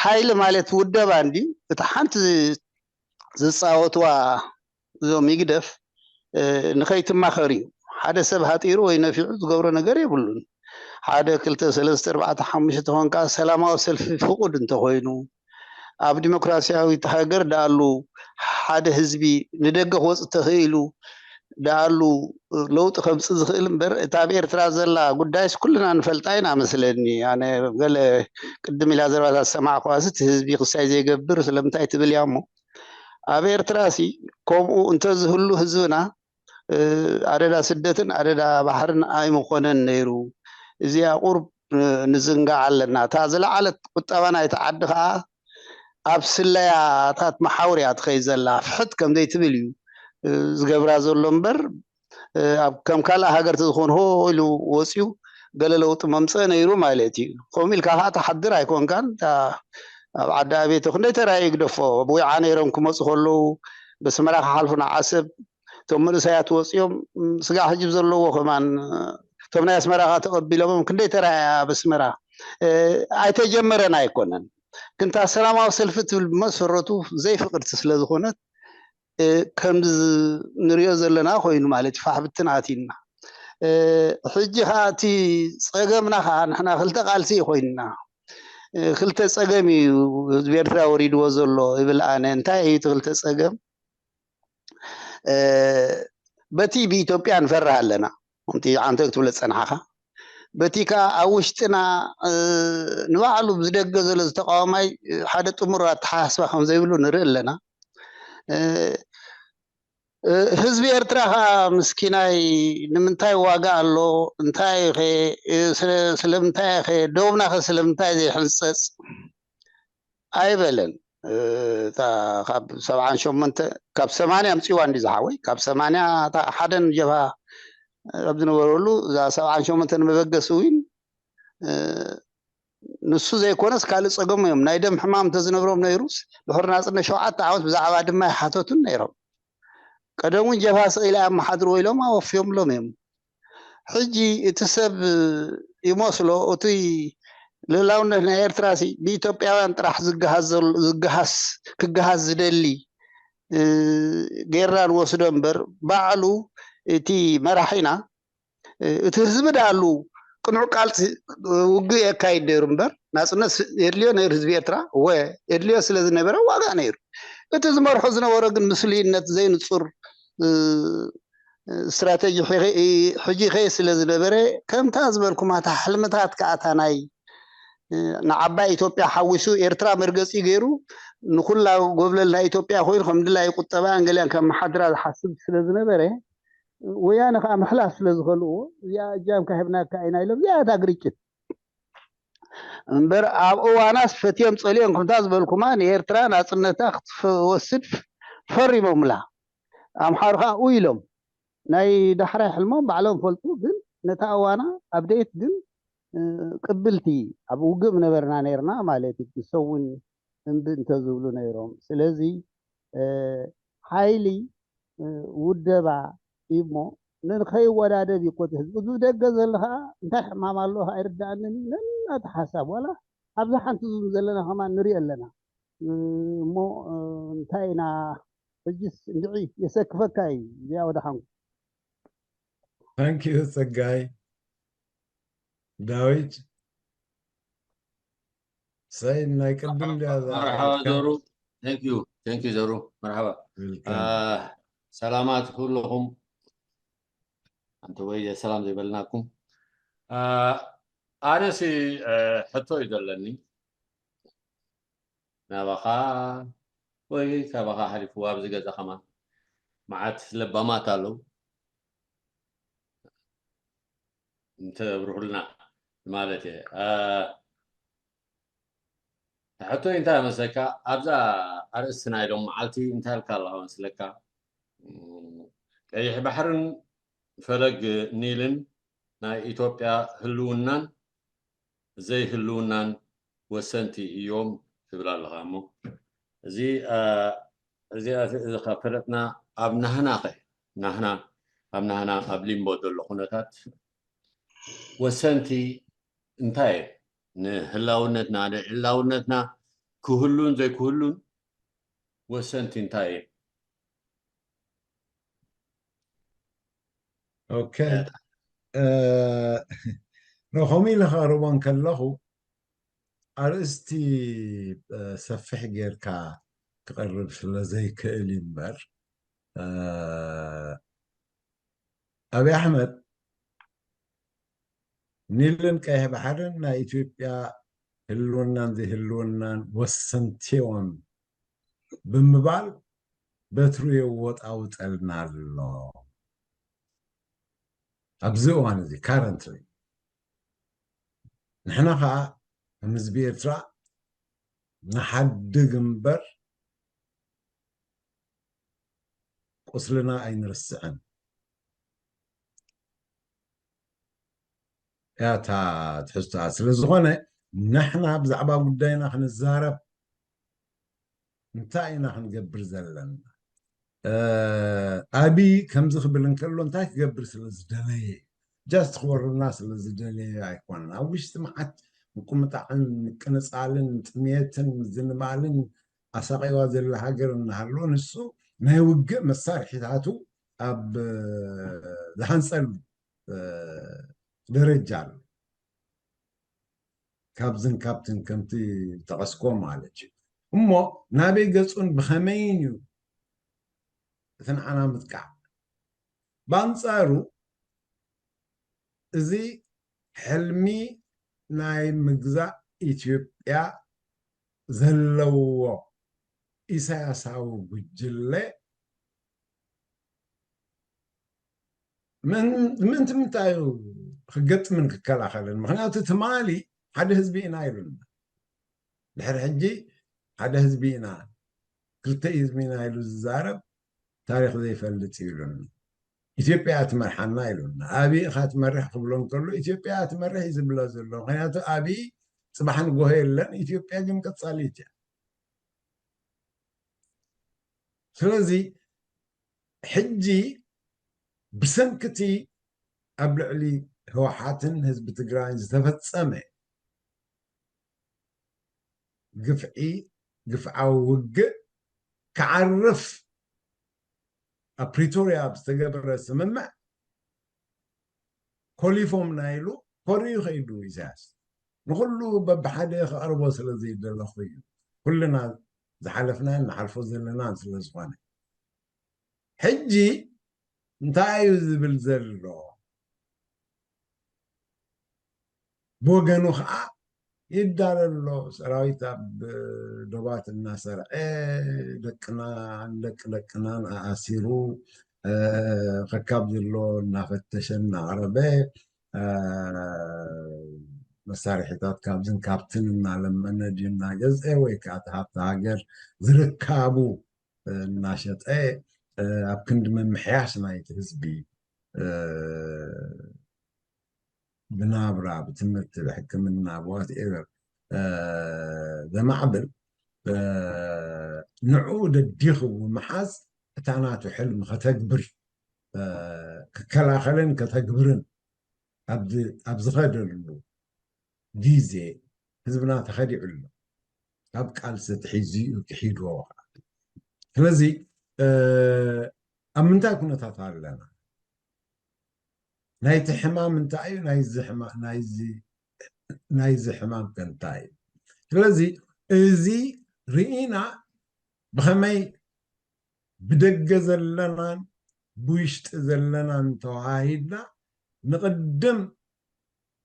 ሓይሊ ማለት ውደባ እንድዩ። እቲ ሓንቲ ዝፃወትዋ እዞም ይግደፍ፣ እ፣ ንኸይትማኸር እዩ። ሓደ ሰብ ሃጢሩ ወይ ነፊዑ ዝገብሮ ነገር የብሉን። ሓደ፣ ክልተ፣ ሰለስተ፣ ኣርባዕተ፣ ሓሙሽተ ተኾንካ ሰላማዊ ሰልፊ ፍቑድ እንተኾይኑ፣ ኣብ ዲሞክራሲያዊት ሃገር ደኣሉ ሓደ ህዝቢ ንደገ ክወጽእ ተኽኢሉ ደኣሉ ለውጢ ከምጽእ ዝኽእል እምበር፣ እታ ኣብ ኤርትራ ዘላ ጉዳይስ ኩልና ንፈልጣ ኢና መስለኒ። ኣነ ገለ ቅድም ኢላ ዘረባታት ዝሰማዕኩዋስ እቲ ህዝቢ ክሳይ ዘይገብር ስለምንታይ ትብል እያ እሞ፣ ኣብ ኤርትራሲ ከምኡ እንተዝህሉ ህዝብና፣ እ፣ ኣደዳ ስደትን ኣደዳ ባሕርን ኣይምኾነን ነይሩ። እዚኣ ቁሩብ፣ እ፣ ንዝንጋዕ ኣለና። እታ ዝለዓለት ቁጠባ ናይቲ ዓዲ ኸኣ ኣብ ስለያታት መሓውር እያ ትኸይድ ዘላ። ፍሕት ከም ዘይትብል እዩ፣ እ፣ ዝገብራ ዘሎ እምበር፣ እ፣ ኣብ ከም ካልእ ሃገር ተዝኾን ሆ ኢሉ ወፅዩ ገለ ለውጢ መምፀእ ነይሩ ማለት እዩ። ከምኡ ኢልካ ኸዓ ትሓድር ኣይኮንካን። እታ ኣብ ዓዲ ኣቤቶ ክንደይ ተራእዩ ይግደፎ። ኣብ ወይዓ ነይሮም ክመፁ ከለዉ፣ በስመራ ክሓልፉ ንዓሰብ፣ እቶም መንእሰያት ወፂኦም፣ ም፣ ስጋዕ ሕጂ ዘለዎ ከማን፣ እቶም ናይ ኣስመራ ኸዓ ተቐቢሎሞም፣ ክንደይ ተራእያ ኣብ ኣስመራ። እ፣ ኣይተጀመረን ኣይኮነን። ግን እታ ሰላማዊ ሰልፊ ትብል ብመሰረቱ ዘይፍቕድቲ ስለ ዝኾነት፣ እ፣ ከምዚ ንሪኦ ዘለና ኮይኑ ማለት እዩ፣ ፋሕ ብትን ኣትዩና። እ፣ ሕጂ ኸዓ እቲ ጸገምና ኸዓ ንሕና ክልተ ቃልሲ እዩ ኮይንና። እ፣ ክልተ ጸገም እዩ ህዝቢ ኤርትራ ወሪድዎ ዘሎ ይብል ኣነ። እንታይ እዩ እቲ ክልተ ጸገም? እ፣ በቲ ብኢትዮጵያ ንፈርህ ኣለና። ከምቲ ዓንተ ክትብሎ ዝጸናሕካ። በቲ ከኣ ኣብ ውሽጥና፣ እ፣ ንባዕሉ ብዝደገ ዘሎ ዝተቃወማይ፣ እ፣ ሓደ ጥሙር ኣተሓሳስባ ከም ዘይብሉ ንርኢ ኣለና። እ፣ እ፣ ህዝቢ ኤርትራ ከኣ ምስኪናይ ንምንታይ ዋጋ ኣሎ? እንታይ ኸ፣ እ፣ ስለ-፣ ስለምንታይ ኸ፣ ደቡብና ኸ ስለምንታይ ዘይሕንጸጽ? ኣይበለን። እ፣ እታ ካብ ሰብዓን ሸሞንተ፣ ካብ ሰማንያ ኣምጺዋ እንዲ ዝሓወይ፣ ካብ ሰማንያ እታ ሓደን ጀብሃ ኣብ ዝነበረሉ፣ እዛ ሰብዓን ሸሞንተ ንመበገሲ እውን፣ እ፣ ንሱ ዘይኮነስ ካልእ ጸገሙ እዮም። ናይ ደም ሕማም እንተዝነብሮም ነይሩስ፣ ድሕሪ ናጽነት ሸውዓተ ዓመት ብዛዕባ ድማ ይሓተቱን ነይሮም። ቀደም እውን ጀብሃ ስቕ ኢላ እያ ኣመሓድርዎ ኢሎም ኣወፍዮምሎም እዮም። ሕጂ እቲ ሰብ ይመስሎ፣ እቲ ልኡላውነት ናይ ኤርትራ ሲ ብኢትዮጵያውያን ጥራሕ ዝገሃስ ዘሎ፣ ዝገሃስ፣ ክገሃስ ዝደሊ፣ እ፣ ጌርና ንወስዶ እምበር፣ ባዕሉ እቲ መራሒና፣ እ፣ እቲ ህዝቢ ደኣሉ ቅኑዕ ቃልሲ፣ እ፣ ውግእ የካይድ ነይሩ እምበር፣ ናጽነት ስ-፣ የድልዮ ነይሩ ህዝቢ ኤርትራ፣ ወ-፣ የድልዮ ስለ ዝነበረ ዋጋ ነይሩ። እቲ ዝመርሖ ዝነበረ ግን ምስሉይነት፣ ዘይንጹር፣ እ፣ ስትራተጂ ሒ-፣ ሕጂ ይኸይድ ስለ ዝነበረ፣ ከምታ ዝበልኩማ፣ እታ ሕልምታት ከኣ፣ እታ ናይ፣ እ፣ ንዓባይ ኢትዮጵያ ሓዊሱ ኤርትራ መርገጺ ገይሩ፣ ንኹላ ጎብለል ናይ ኢትዮጵያ ኮይኑ ከም ድላዩ ቁጠባን ገሊኣን ከመሓድራ ዝሓስብ ስለ ዝነበረ፣ ወያነ ከኣ ምሕላፍ ስለ ዝኸልእዎ፣ እዚኣ እጃምካ ሂብናካ ኢና ኢሎም፣ እዚኣ እታ ግርጭት። እምበር ኣብ እዋናስ ፈትዮም ጸልዮም፣ ከምታ ዝበልኩማ፣ ንኤርትራ ናጽነታ ክትወስድ ፈሪሞምላ። ኣምሓሩ ከኣ ኡ ኢሎም። ናይ ዳሕራይ ሕልሞም ባዕሎም ፈልጡ፣ ግን ነታ እዋና ኣብዴት ግን፣ እ፣ ቅብልቲ፣ ኣብ ውግእ ምነበርና ነይርና ማለት እዩ። ንሰውን እምቢ እንተዝብሉ ነይሮም። ስለዚ፣ እ፣ ሓይሊ፣ እ፣ ውደባ እዩ እሞ፣ ንኸይወዳደብ እዩ እኮ እቲ ህዝቢ። እዚ ደገ ዘሎ ኸዓ እንታይ ሕማም ኣለዎ ኸዓ ኣይርድኣንን እዩ። ነናቲ ሓሳብ፣ ዋላ ኣብዛ ሓንቲ ዙም ዘለና ከማን ንሪኦ ኣለና። እ፣ እሞ፣ እ፣ እንታይ ኢና፣ ሕጅስ እንድዒ የሰክፈካ እዩ። እዚኣ ወደ ሓንኩ። Thank you ጸጋይ። ዳዊት፣ ሳይን ናይ ቅድም ድያ እዛ መርሓባ ኣርእስካ? ዘሩ። Thank you፣ thank you ዘሩ። መርሓባ። Welcome። አ፣ ሰላማት ኩልኹም። ኣንተ ወይ ሰላም ዘይበልናኩም። አ፣ ኣነሲ፣ አ፣ ሕቶ እዩ ዘለኒ። ናባኻ ወይ ካባኻ ሓሊፉ ኣብዚ ገዛ ከማን መዓት ለባማት ኣለዉ። እንተብርሁልና ማለት እየ። አ፣ ሕቶይ እንታይ መስለካ? ኣብዛ ኣርእስቲ ናይ ሎም መዓልቲ እንታይ ኢልካ ኣለኻ መስለካ? እም፣ ቀይሕ ባሕርን ፈለግ ኒልን ናይ ኢትዮጵያ ህልውናን ዘይህልውናን ወሰንቲ እዮም ትብል ኣለኻ እሞ፣ እዚ፣ አ፣ እዚ፣ እዚ ከፈለጥና ኣብ ናህና ኸ፣ ናህና፣ ኣብ ናህና ኣብ ሊምቦ ዘሎ ኩነታት ወሰንቲ እንታይ እዮም? ንህላውነትና፣ ንዕላውነትና ክህሉን ዘይክህሉን ወሰንቲ እንታይ እዮም? ኦኬ። እ፣ እ፣ ከምኡ ኢለ ከቕርቦ እንከለኹ፣ ኣርእስቲ፣ እ፣ ሰፊሕ ጌርካ ክቐርብ ስለ ዘይክእል እዩ እምበር፣ እ፣ ኣብይ ኣሕመድ፣ ኒልን ቀይሕ ባሕርን ናይ ኢትዮጵያ ህልውናን ዘይህልውናን ወሰንቲ እዮም ብምባል በትሩ የወጣውጠልና ኣሎ። ኣብዚ እዋን እዚ፣ currently፣ ንሕና ኸዓ ከም ህዝቢ ኤርትራ ንሓድግ እምበር ቁስልና ኣይንርስዕን። እያ እታ ትሕዝቶኣ። ስለ ዝኾነ ንሕና ብዛዕባ ጉዳይና ክንዛረብ እንታይ ኢና ክንገብር ዘለና? እ፣ ኣብይ ከምዚ ክብል እንከሎ እንታይ ክገብር ስለ ዝደለየ እዩ? ጃስት ክወርና ስለ ዝደለየ ኣይኮነን። ኣብ ውሽጢ መዓት ምቁምጣዕን ምቅንጻልን ጥምየትን ምዝንባልን ኣሳቂዋ ዘላ ሃገር እናሃለወ ንሱ ናይ ውግእ መሳርሒታቱ ኣብ ዝሃንጸሉ፣ እ፣ ደረጃ ኣሎ። ካብዝን ካብትን ከምቲ ዝጠቐስኮ ማለት እዩ። እሞ ናበይ ገጹን ብኸመይን እዩ እቲ ንዓና ምጥቃዕ? ብኣንጻሩ እዚ ሕልሚ ናይ ምግዛእ ኢትዮጵያ ዘለዎ ኢሳያሳዊ ጉጅለ ምን-፣ ምእንቲ ምንታይ እዩ ክገጥምን ክከላኸልን? ምኽንያቱ ትማሊ ሓደ ህዝቢ ኢና ኢሉና። ድሕሪ ሕጂ ሓደ ህዝቢ ኢና፣ ክልተ ህዝቢ ኢና ኢሉ ዝዛረብ ታሪኽ ዘይፈልጥ እዩ ኢሉና። ኢትዮጵያ እያ ትመርሓና ኢሉና። ኣብይ ኢኻ ትመርሕ ክብሎ እንከሎ ኢትዮጵያ እያ ትመርሕ እዩ ዝብሎ ዘሎ። ምኽንያቱ ኣብይ ጽባሕ ንጎሆ የለን፣ ኢትዮጵያ ግን ቀጻሊት እያ። ስለዚ ሕጂ ብሰንክቲ ኣብ ልዕሊ ህወሓትን ህዝቢ ትግራይን ዝተፈጸመ ግፍዒ፣ ግፍዓዊ ውግእ ክዓርፍ ኣብ ፕሪቶርያ ኣብ ዝተገበረ ስምምዕ ኮሊፎምና ኢሉ ኮርዩ ከይዱ ኢሳያስ። ንኹሉ በብሓደ ከቕርቦ ስለ ዘይደለኹ እዩ። ኩልና ዝሓለፍናን ንሓልፎ ዘለናን ስለ ዝኾነ። ሕጂ እንታይ እዩ ዝብል ዘሎ? ብወገኑ ከዓ ይዳለ ኣሎ። ሰራዊት ኣብ ዶባት እናሰርዐ ደቅና፣ ደቂ ደቅናን ኣኣሲሩ፣ እ፣ ከካብ ዘሎ እናፈተሸ እናቕረበ፣ እ፣ መሳርሒታት ካብዝን ካብትን እናለመነ ድዩ እናገዝአ ወይ ከዓ እቲ ሃብቲ ሃገር ዝርካቡ እናሸጠ፣ እ፣ ኣብ ክንዲ ምምሕያሽ ናይቲ ህዝቢ፣ እ፣ ብናብራ፣ ብትምህርቲ፣ ብሕክምና፣ ብዋትኤቨር፣ እ፣ ዘማዕብል፣ እ፣ ንዕኡ ደዲኹ ብምሓዝ እታ ናቱ ሕልሚ ከተግብር፣ እ፣ ክከላኸልን ከተግብርን ኣብ ዝ-፣ ኣብ ዝኸደሉ ግዜ ህዝብና ተኸዲዑ ኣሎ። ካብ ቃልሲ ተሒዙ እዩ ክሒድዎ ከዓ። ስለዚ፣ እ፣ ኣብ ምንታይ ኩነታት ኣለና? ናይቲ ሕማም እንታይ እዩ? ናይዚ ሕማ-፣ ናይዚ፣ ናይዚ ሕማም ከ እንታይ እዩ? ስለዚ እዚ ርኢና ብኸመይ ብደገ ዘለናን ብውሽጢ ዘለናን ተዋሃሂድና ንቕድም፣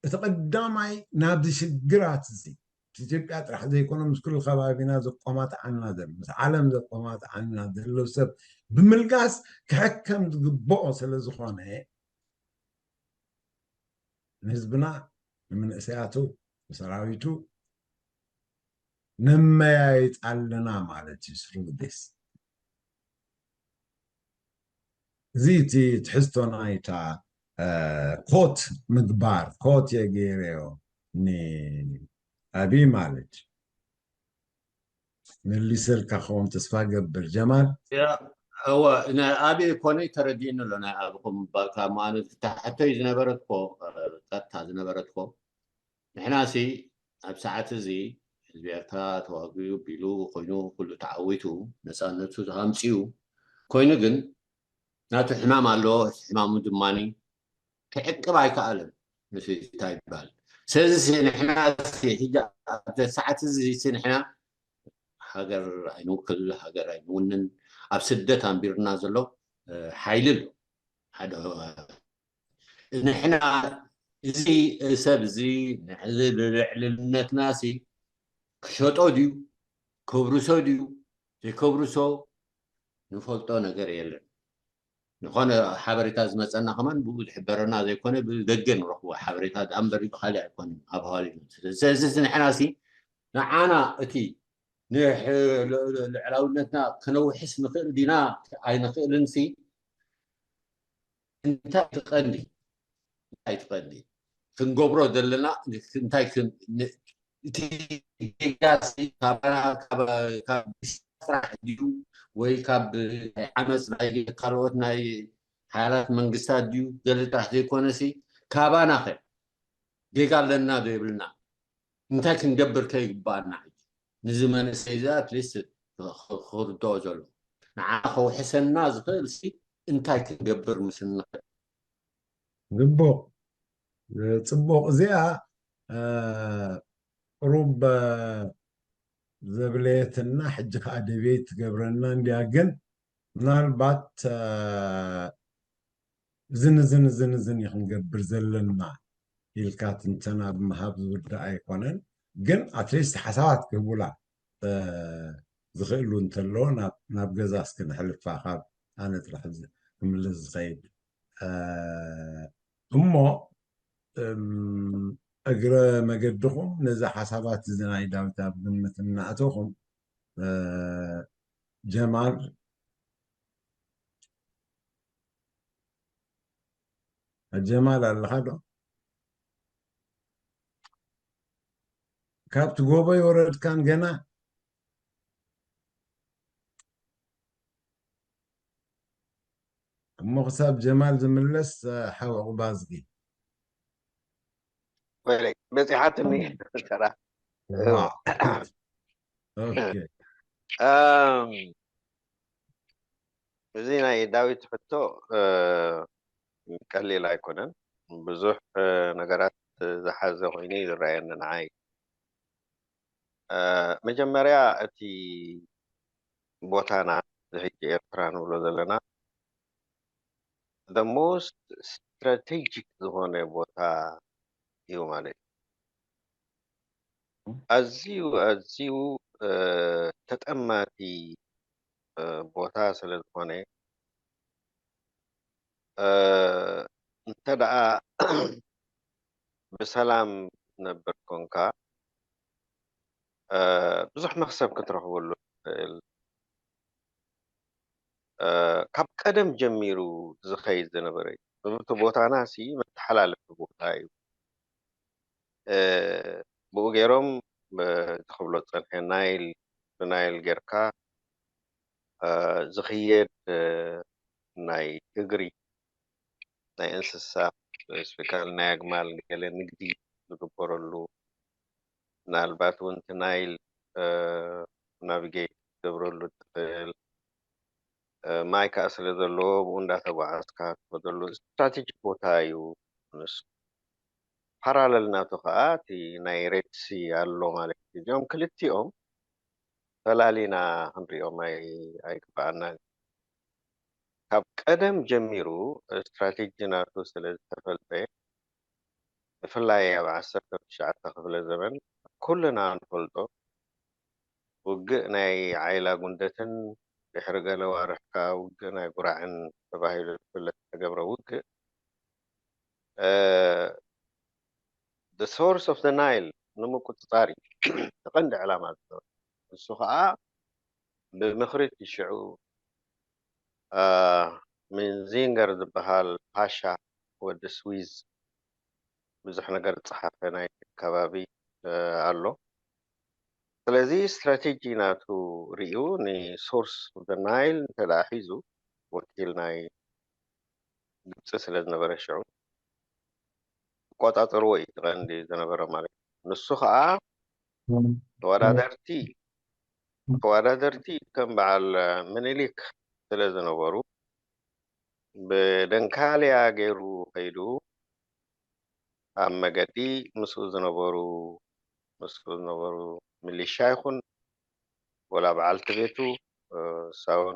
እቲ ቀዳማይ ናብዚ ሽግራት እዚ፣ ምስ ኢትዮጵያ ጥራሕ ዘይኮነ ምስ ኩሉ ከባቢና ዘቆማጥዓና ዘሎ፣ ምስ ዓለም ዘቆማጥዓና ዘሎ ሰብ ብምልጋስ ክሕከም ዝግብኦ ስለ ዝኾነ፣ ንህዝብና፣ ንምንእሰያቱ፣ ንሰራዊቱ ነመያይጥ ኣለና ማለት እዩ። ስሩግዴስ እዚ እቲ ትሕዝቶ ናይታ፣ እ፣ ኮት ምግባር፣ ኮት የገይረዮ ንኣብይ ማለት እዩ። መሊሰልካ ክኸውን ተስፋ ገብር። ጀማል? ያ፣ እወ፣ ናይ ኣበይ ኮነ ተረዲእኒ ኣሎ። ናይ ኣበኹም ባ-፣ ካብ ማኑ፣ እታ ሕቶይ ዝነበረት ኮ፣ እ፣ ቀጥታ ዝነበረት ኮ፣ ንሕናሲ ኣብ ሰዓት እዚ ህዝቢ ኤርትራ ተዋጊኡ ቢሉ ኮይኑ ኩሉ ተዓዊቱ ነጻነቱ ኣምጺኡ ኮይኑ፣ ግን ናቱ ሕማም ኣሎ። እቲ ሕማሙ ድማኒ ክዕቅብ ኣይከኣለን። ምስ እንታይ ይበሃል? ስለዚ ንሕና ሕጂ ኣብቲ ሰዓት እዚ ንሕና ሃገር ኣይንውክል፣ ሃገር ኣይንውንን፣ ኣብ ስደት ኣንቢርና ዘሎ፣ እ፣ ሓይሊ ኣሎ። ሓደ ንሕና እዚ ሰብ እዚ ንሕዚ ልዕልነትና ሲ ክሸጦ ድዩ፣ ከብርሶ ድዩ፣ ዘይከብርሶ ንፈልጦ ነገር የለን። ዝኾነ ሓበሬታ ዝመፀና ከማን ብኡ ዝሕበረና ዘይኮነ ብደገ ንረኽቦ ሓበሬታ ደኣ እምበር ብኻሊእ ኣይኮነን። ኣብ ሃዋሊ ስለዚ ንሕና ሲ ንዓና እቲ ንሕ-፣ ል-፣ ል-፣ ልዕላውነትና ክነውሕስ ንኽእል ዲና ኣይንኽእልን ሲ እንታይ ትቐንዲ? እንታይ ትቐንዲ? ክንገብሮ ዘለና እንታይ ክን-፣ ን-፣ እቲ ጌጋ ሲ ካባና፣ ካብ፣ ካብ ስራሕ ድዩ ወይ ካብ ዓመፅ ናይ ካልኦት ናይ ሓያላት መንግስታት ድዩ? ገለ ጥራሕ ዘይኮነ ሲ ካባና ኸ ጌጋ ኣለና ዶ የብልና? እንታይ ክንገብር ከ ይግባኣና? ሕጂ ንዚ መንእሰይ እዚ ኣትሊስት ክርድኦ ዘሎ ንዓ ከውሕሰና ዝኽእል ሲ እንታይ ክንገብር ምስ እንኽእል? ግቡእ፣ ጽቡቕ። እዚኣ፣ እ፣ ቁሩብ፣ እ፣ ዘብለየትና፣ ሕጂ ከኣ ደቤት ትገብረና እንድያ። ግን ምናልባት፣ እ፣ እዝን እዝን እዝን እዝን እዩ ክንገብር ዘለና ኢልካ ትንተና ብምሃብ ዝውዳእ ኣይኮነን። ግን ኣትሊስት ሓሳባት ክህቡላ፣ እ፣ ዝኽእሉ እንተለዎ ናብ፣ ናብ ገዛ እስኪ ነሕልፋ፣ ካብ ኣነ ጥራሕ ዝ-፣ ክምልስ ዝኸይድ። እ፣ እሞ፣ እም፣ እግረ መገድኹም ነዚ ሓሳባት እዚ ናይ ዳዊት ኣብ ግምት እናእተኹም፣ እ፣ ጀማል፣ ጀማል ኣለኻ ዶ? ካብቲ ጎቦ ይወረድካን ገና? እሞ ክሳብ ጀማል ዝምለስ፣ ሓው ዕቑባዝጊ። ወይለይ፣ በጺሓትኒ ተራ። ኦኬ። እም፣ እዚ ናይ ዳዊት ሕቶ ቀሊል ኣይኮነን። ብዙሕ ነገራት ዝሓዘ ኮይኑ እዩ ዝረኣየኒ ንዓይ። መጀመርያ እቲ ቦታና፣ እዚ ሕጂ ኤርትራ ንብሎ ዘለና፣ the most strategic ዝኾነ ቦታ እዩ ማለት እዩ። ኣዝዩ ኣዝዩ ተጠማቲ ቦታ ስለ ዝኾነ፣ እንተ ደኣ ብሰላም ትነብር ኮንካ፣ ብዙሕ መኽሰብ ክትረኽበሉ ትኽእል። ካብ ቀደም ጀሚሩ ዝኸይድ ዝነበረ እዩ። እቲ ቦታና ሲ መተሓላለፊ ቦታ እዩ። ብኡ ገይሮም ዝኽብሎ ዝጸንሐ ናይል፣ ብናይል ጌርካ ዝኽየድ ናይ እግሪ፣ ናይ እንስሳ፣ ስፔሻሊ ናይ ኣግማል ገለ ንግዲ ዝግበረሉ፣ ምናልባት እውን እቲ ናይል ናቪጌት ክትገብረሉ ትኽእል። ማይ ከዓ ስለ ዘለዎ ብኡ እንዳተጓዓዝካ ትኸደሉ ስትራቴጂክ ቦታ እዩ ንሱ። ፓራለል ናቱ ከዓ እቲ ናይ ሬድሲ ኣሎ ማለት እዩ። እዚኦም ክልቲኦም ፈላሊና ክንሪኦም ኣይግበኣናን። ካብ ቀደም ጀሚሩ ስትራቴጂ ናቱ ስለ ዝተፈልጠ፣ ብፍላይ ኣብ ዓሰርተ ትሽዓተ ክፍለ ዘመን ኩልና ንፈልጦ ውግእ ናይ ዓይላ ጉንደትን ድሕሪ ገለ ዋርሕ ከዓ ውግእ ናይ ጉራዕን ተባሂሉ ዝፍለጥ ዝተገብረ ውግእ፣ the source of the Nile ንምቁፅፃር እዩ እቲ ቀንዲ ዕላማ ዝነበረ። ንሱ ከዓ ብምኽሪ እቲ ሽዑ ሚንዚንገር ዝበሃል ፓሻ ወዲ ስዊዝ ብዙሕ ነገር ዝፀሓፈ ናይ ከባቢ ኣሎ። ስለዚ ስትራቴጂ ናቱ ርእዩ ንሶርስ ኦፍ ናይል እንተ ደኣ ሒዙ፣ ወኪል ናይ ግብፂ ስለ ዝነበረ ሽዑ ይቆፃፀርዎ እዩ እቲ ቀንዲ ዝነበረ ማለት እዩ። ንሱ ከዓ ተወዳደርቲ ተወዳደርቲ ከም በዓል ምኒልክ ስለ ዝነበሩ ብደንካልያ ገይሩ ከይዱ ኣብ መገዲ ምስኡ ዝነበሩ ምስኡ ዝነበሩ ሚሊሻ ይኹን ወላ በዓልቲ ቤቱ እሳ እውን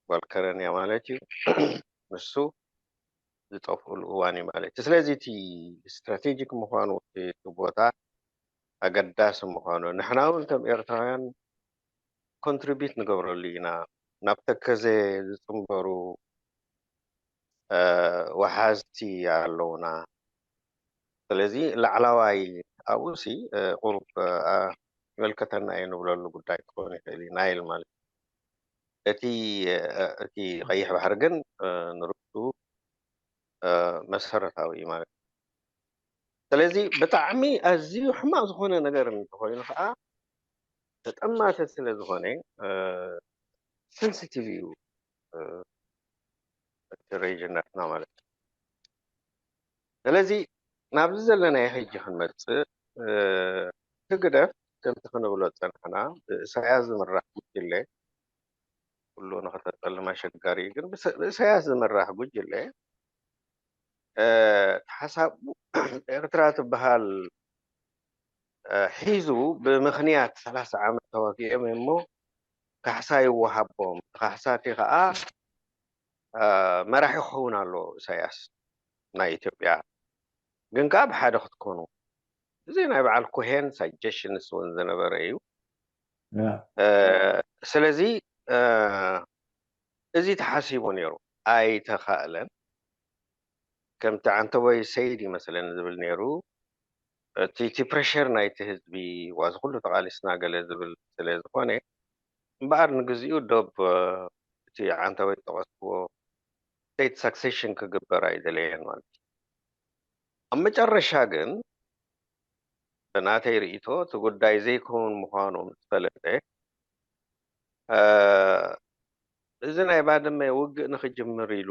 ጓል ከረን እያ ማለት እዩ። ንሱ ዝጠፍኡሉ እዋን እዩ ማለት እዩ። ስለዚ እቲ ስትራቴጂክ ምዃኑ እቲ ቦታ ኣገዳሲ ምዃኑ ንሕና እውን ከም ኤርትራውያን ኮንትሪቢዩት ንገብረሉ ኢና። ናብ ተከዘ ዝፅንበሩ ወሓዝቲ ኣለውና። ስለዚ ላዕላዋይ ኣብኡ ሲ ቁሩብ ይመልከተና እዩ ንብለሉ ጉዳይ ክኸውን ይኽእል እዩ። ናይል ማለት እቲ እቲ ቀይሕ ባሕሪ ግን ንርእሱ መሰረታዊ እዩ ማለት እዩ። ስለዚ ብጣዕሚ ኣዝዩ ሕማቕ ዝኾነ ነገር እንተኾይኑ ከዓ ተጠማተ ስለ ዝኾነ ሴንሲቲቭ እዩ እቲ ሬጅን ናትና ማለት እዩ። ስለዚ ናብዚ ዘለናዮ ሕጂ ክንመፅእ ህግደፍ ከምቲ ክንብሎ ዝፀናሕና ብእሳያስ ዝምራሕ ጉጅለ ኩሉ ንክተፀልም ኣሸጋሪ እዩ። ግን ብእሳያስ ዝምራሕ ጉጅለ ሓሳቡ ኤርትራ ትበሃል ሒዙ ብምኽንያት ሰላሳ ዓመት ተዋጊኦም እሞ ካሕሳ ይወሃቦም። ካሕሳቲ ከዓ መራሒ ክኸውን ኣለዎ ኢሳያስ ናይ ኢትዮጵያ። ግን ከዓ ብሓደ ክትኮኑ እዚ ናይ በዓል ኮሄን ሳጀሽንስ እውን ዝነበረ እዩ። ስለዚ እዚ ተሓሲቡ ነይሩ ኣይተኻእለን። ከምቲ ዓንተቦይ ሰይድ ይመስለኒ ዝብል ነይሩ እቲ እቲ ፕሬሸር ናይቲ ህዝቢ ዋዚ ኩሉ ተቓሊስና ገለ ዝብል ስለ ዝኾነ እምበኣር ንግዚኡ ዶብ እቲ ዓንተቦይ ዝጠቐስክዎ ስቴት ሳክሴሽን ክግበር ኣይደለየን ማለት እዩ። ኣብ መጨረሻ ግን ብናተይ ርእይቶ እቲ ጉዳይ ዘይከውን ምዃኑ ምስ ፈለጠ እዚ ናይ ባድመ ውግእ ንክጅምር ኢሉ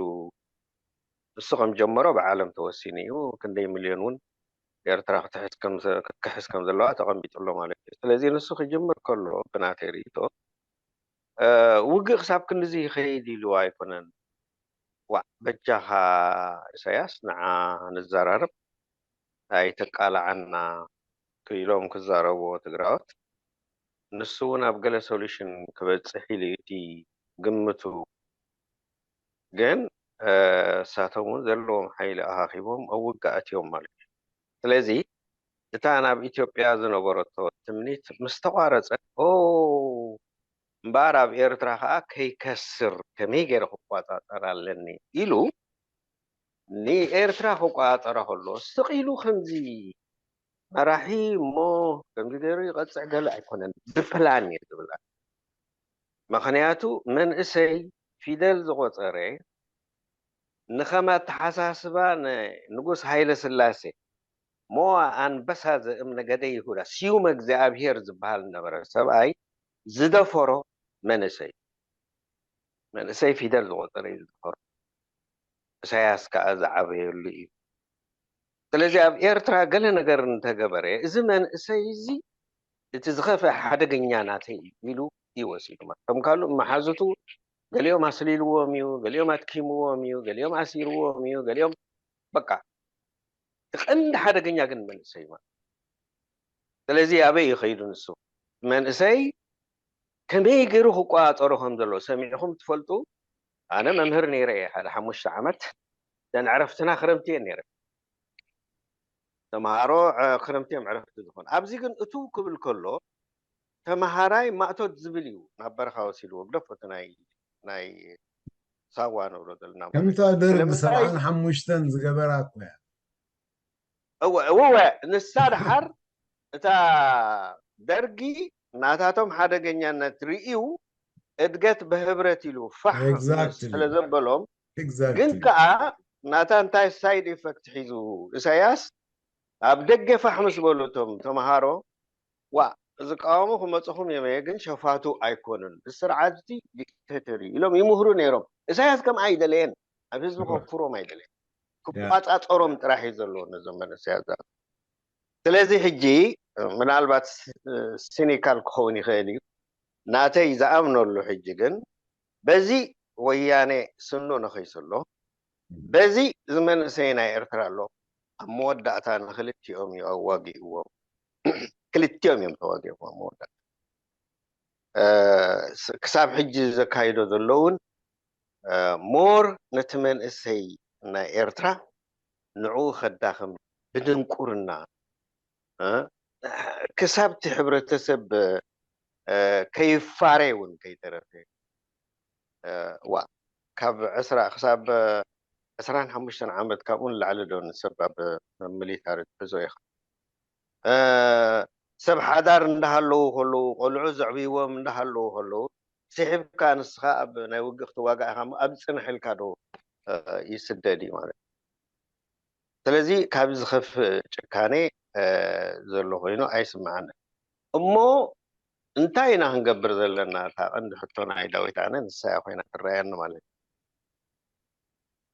ንሱ ከም ጀመሮ ብዓለም ተወሲኑ እዩ። ክንደይ ሚልዮን እውን ኤርትራ ክትሕዝ ከም ዘ- ክትክሕስ ከም ዘለዋ ተቐሚጡ ኣሎ ማለት እዩ። ስለዚ ንሱ ክጅምር ከሎ ብናተይ ርእይቶ ውግእ ክሳብ ክንድዚ ይኸይድ ኢሉ ኣይኮነን። ዋዕ በጃኻ ኢሳያስ ንዓ ንዘራረብ ኣይተቃላዓና ክኢሎም ክዛረብዎ ትግራዎት። ንሱ እውን ኣብ ገለ ሶሉሽን ክበፅሕ ኢሉ እቲ ግምቱ ግን እሳቶም እውን ዘለዎም ሓይሊ ኣኻኺቦም ኣብ ውግእ ኣትዮም ማለት እዩ። ስለዚ እታ ናብ ኢትዮጵያ ዝነበረቶ ትምኒት ምስ ተቋረፀ እምበኣር ኣብ ኤርትራ ከዓ ከይከስር ከመይ ገይረ ክቆፃፀር ኣለኒ ኢሉ ንኤርትራ ክቆፃፀራ ከሎ ስቕ ኢሉ ከምዚ መራሒ እሞ ከምዚ ገይሩ ይቐፅዕ ገለ ኣይኮነን፣ ብፕላን እየ ዝብል። ምኽንያቱ መንእሰይ ፊደል ዝቆፀረ ንኸም ኣተሓሳስባ ንንጉስ ሃይለ ስላሴ ሞ ኣንበሳ ዘእም ነገደ ይሁዳ ስዩም እግዚኣብሔር ዝበሃል ነበረ ሰብኣይ ዝደፈሮ መንእሰይ መንእሰይ ፊደል ዝቆፀረ እዩ ዝደፈሮ። ኢሳያስ ከዓ ዝዓበየሉ እዩ። ስለዚ ኣብ ኤርትራ ገለ ነገር እንተገበረ እዚ መንእሰይ እዚ እቲ ዝኸፍአ ሓደገኛ ናተይ እዩ ኢሉ እዩ ወሲዱ ማለት ከም ካልእ መሓዙቱ ገሊኦም ኣስሊልዎም እዩ፣ ገሊኦም ኣትኪምዎም እዩ፣ ገሊኦም ኣሲርዎም እዩ፣ ገሊኦም በቃ እቲ ቀንዲ ሓደገኛ ግን መንእሰይ ማለት ስለዚ ኣበይ እዩ ከይዱ ንሱ መንእሰይ ከመይ ገይሩ ክቆፃፀሮ ከም ዘለዎ ሰሚዕኹም ትፈልጡ? ኣነ መምህር ነይረ እየ ሓደ ሓሙሽተ ዓመት ደን ዕረፍትና ክረምቲ እየን ነይረ ተምሃሮ ክረምቲ እዮም ዕረፍቲ ዝኾኑ ኣብዚ ግን እቱ ክብል ከሎ ተምሃራይ ማእቶት ዝብል እዩ ናብ በረኻ ወሲድዎ ግደፎ እቲ ናይ ናይ ሳዋ ንብሎ ዘለና ማለት ከምታ ደርግ ስለምንታይ ሰብዓን ሓሙሽተን ዝገበራ እኮ እያ እወ እወ ንሳ ድሓር እታ ደርጊ ናታቶም ሓደገኛነት ርእዩ እድገት ብህብረት ኢሉ ፋሕ Exactly. ስለ ዘበሎም ግን Exactly. ከዓ ናታ እንታይ ሳይድ ኢፈክት ሒዙ ኢሳያስ ኣብ ደገ ፋሕ ምስ በሉ እቶም ተምሃሮ ዋ ዝቃወሙ ክመፅኹም እዮም እየ ግን ሸፋቱ ኣይኮኑን ስርዓት ዲክቴተር እዩ ኢሎም ይምህሩ ነይሮም ኢሳያስ ከም ኣይደለየን ኣብ ህዝቢ ከኩሮም ኣይደለየን ክቋፃፀሮም ጥራሕ እዩ ዘለዎ ነዞም መንእሰያት ስለዚ ሕጂ ምናልባት ሲኒካል ክኸውን ይኽእል እዩ ናተይ ዝኣምነሉ ሕጂ ግን በዚ ወያነ ስኑ ንኸይስሎ በዚ ዝመንእሰይ ናይ ኤርትራ ኣሎ ኣብ መወዳእታ ንክልቲኦም እዩ ኣዋጊእዎም ክልቲኦም እዮም ተዋጊኦም ኣብ መወዳእታ ክሳብ ሕጂ ዘካይዶ ዘሎ እውን ሞር ነቲ መንእሰይ ናይ ኤርትራ ንዕኡ ከዳኽም ብድንቁርና ክሳብ እቲ ሕብረተሰብ ከይፋረ እውን ከይተረፈ ዋ ካብ ዕስራ ክሳብ ዕስራን ሓሙሽተን ዓመት ካብኡ ንላዕሊ ዶ ንሰብ ኣብ ሚሊታሪ ትሕዞ ኢኻ ሰብ ሓዳር እንዳሃለዉ ከለዉ ቆልዑ ዘዕብይዎም እንዳሃለዉ ከለዉ ስሒብካ ንስኻ ኣብ ናይ ውግእ ክትዋጋእ ኢኻ ኣብ ፅንሕ ኢልካ ዶ ይስደድ እዩ ማለት ስለዚ ካብ ዝኸፍእ ጭካኔ ዘሎ ኮይኑ ኣይስምዓኒ እሞ እንታይ ኢና ክንገብር ዘለና እታ ቀንዲ ሕቶ ናይ ዳዊት ኣነ ንሳያ ኮይና ትረኣየኒ ማለት እዩ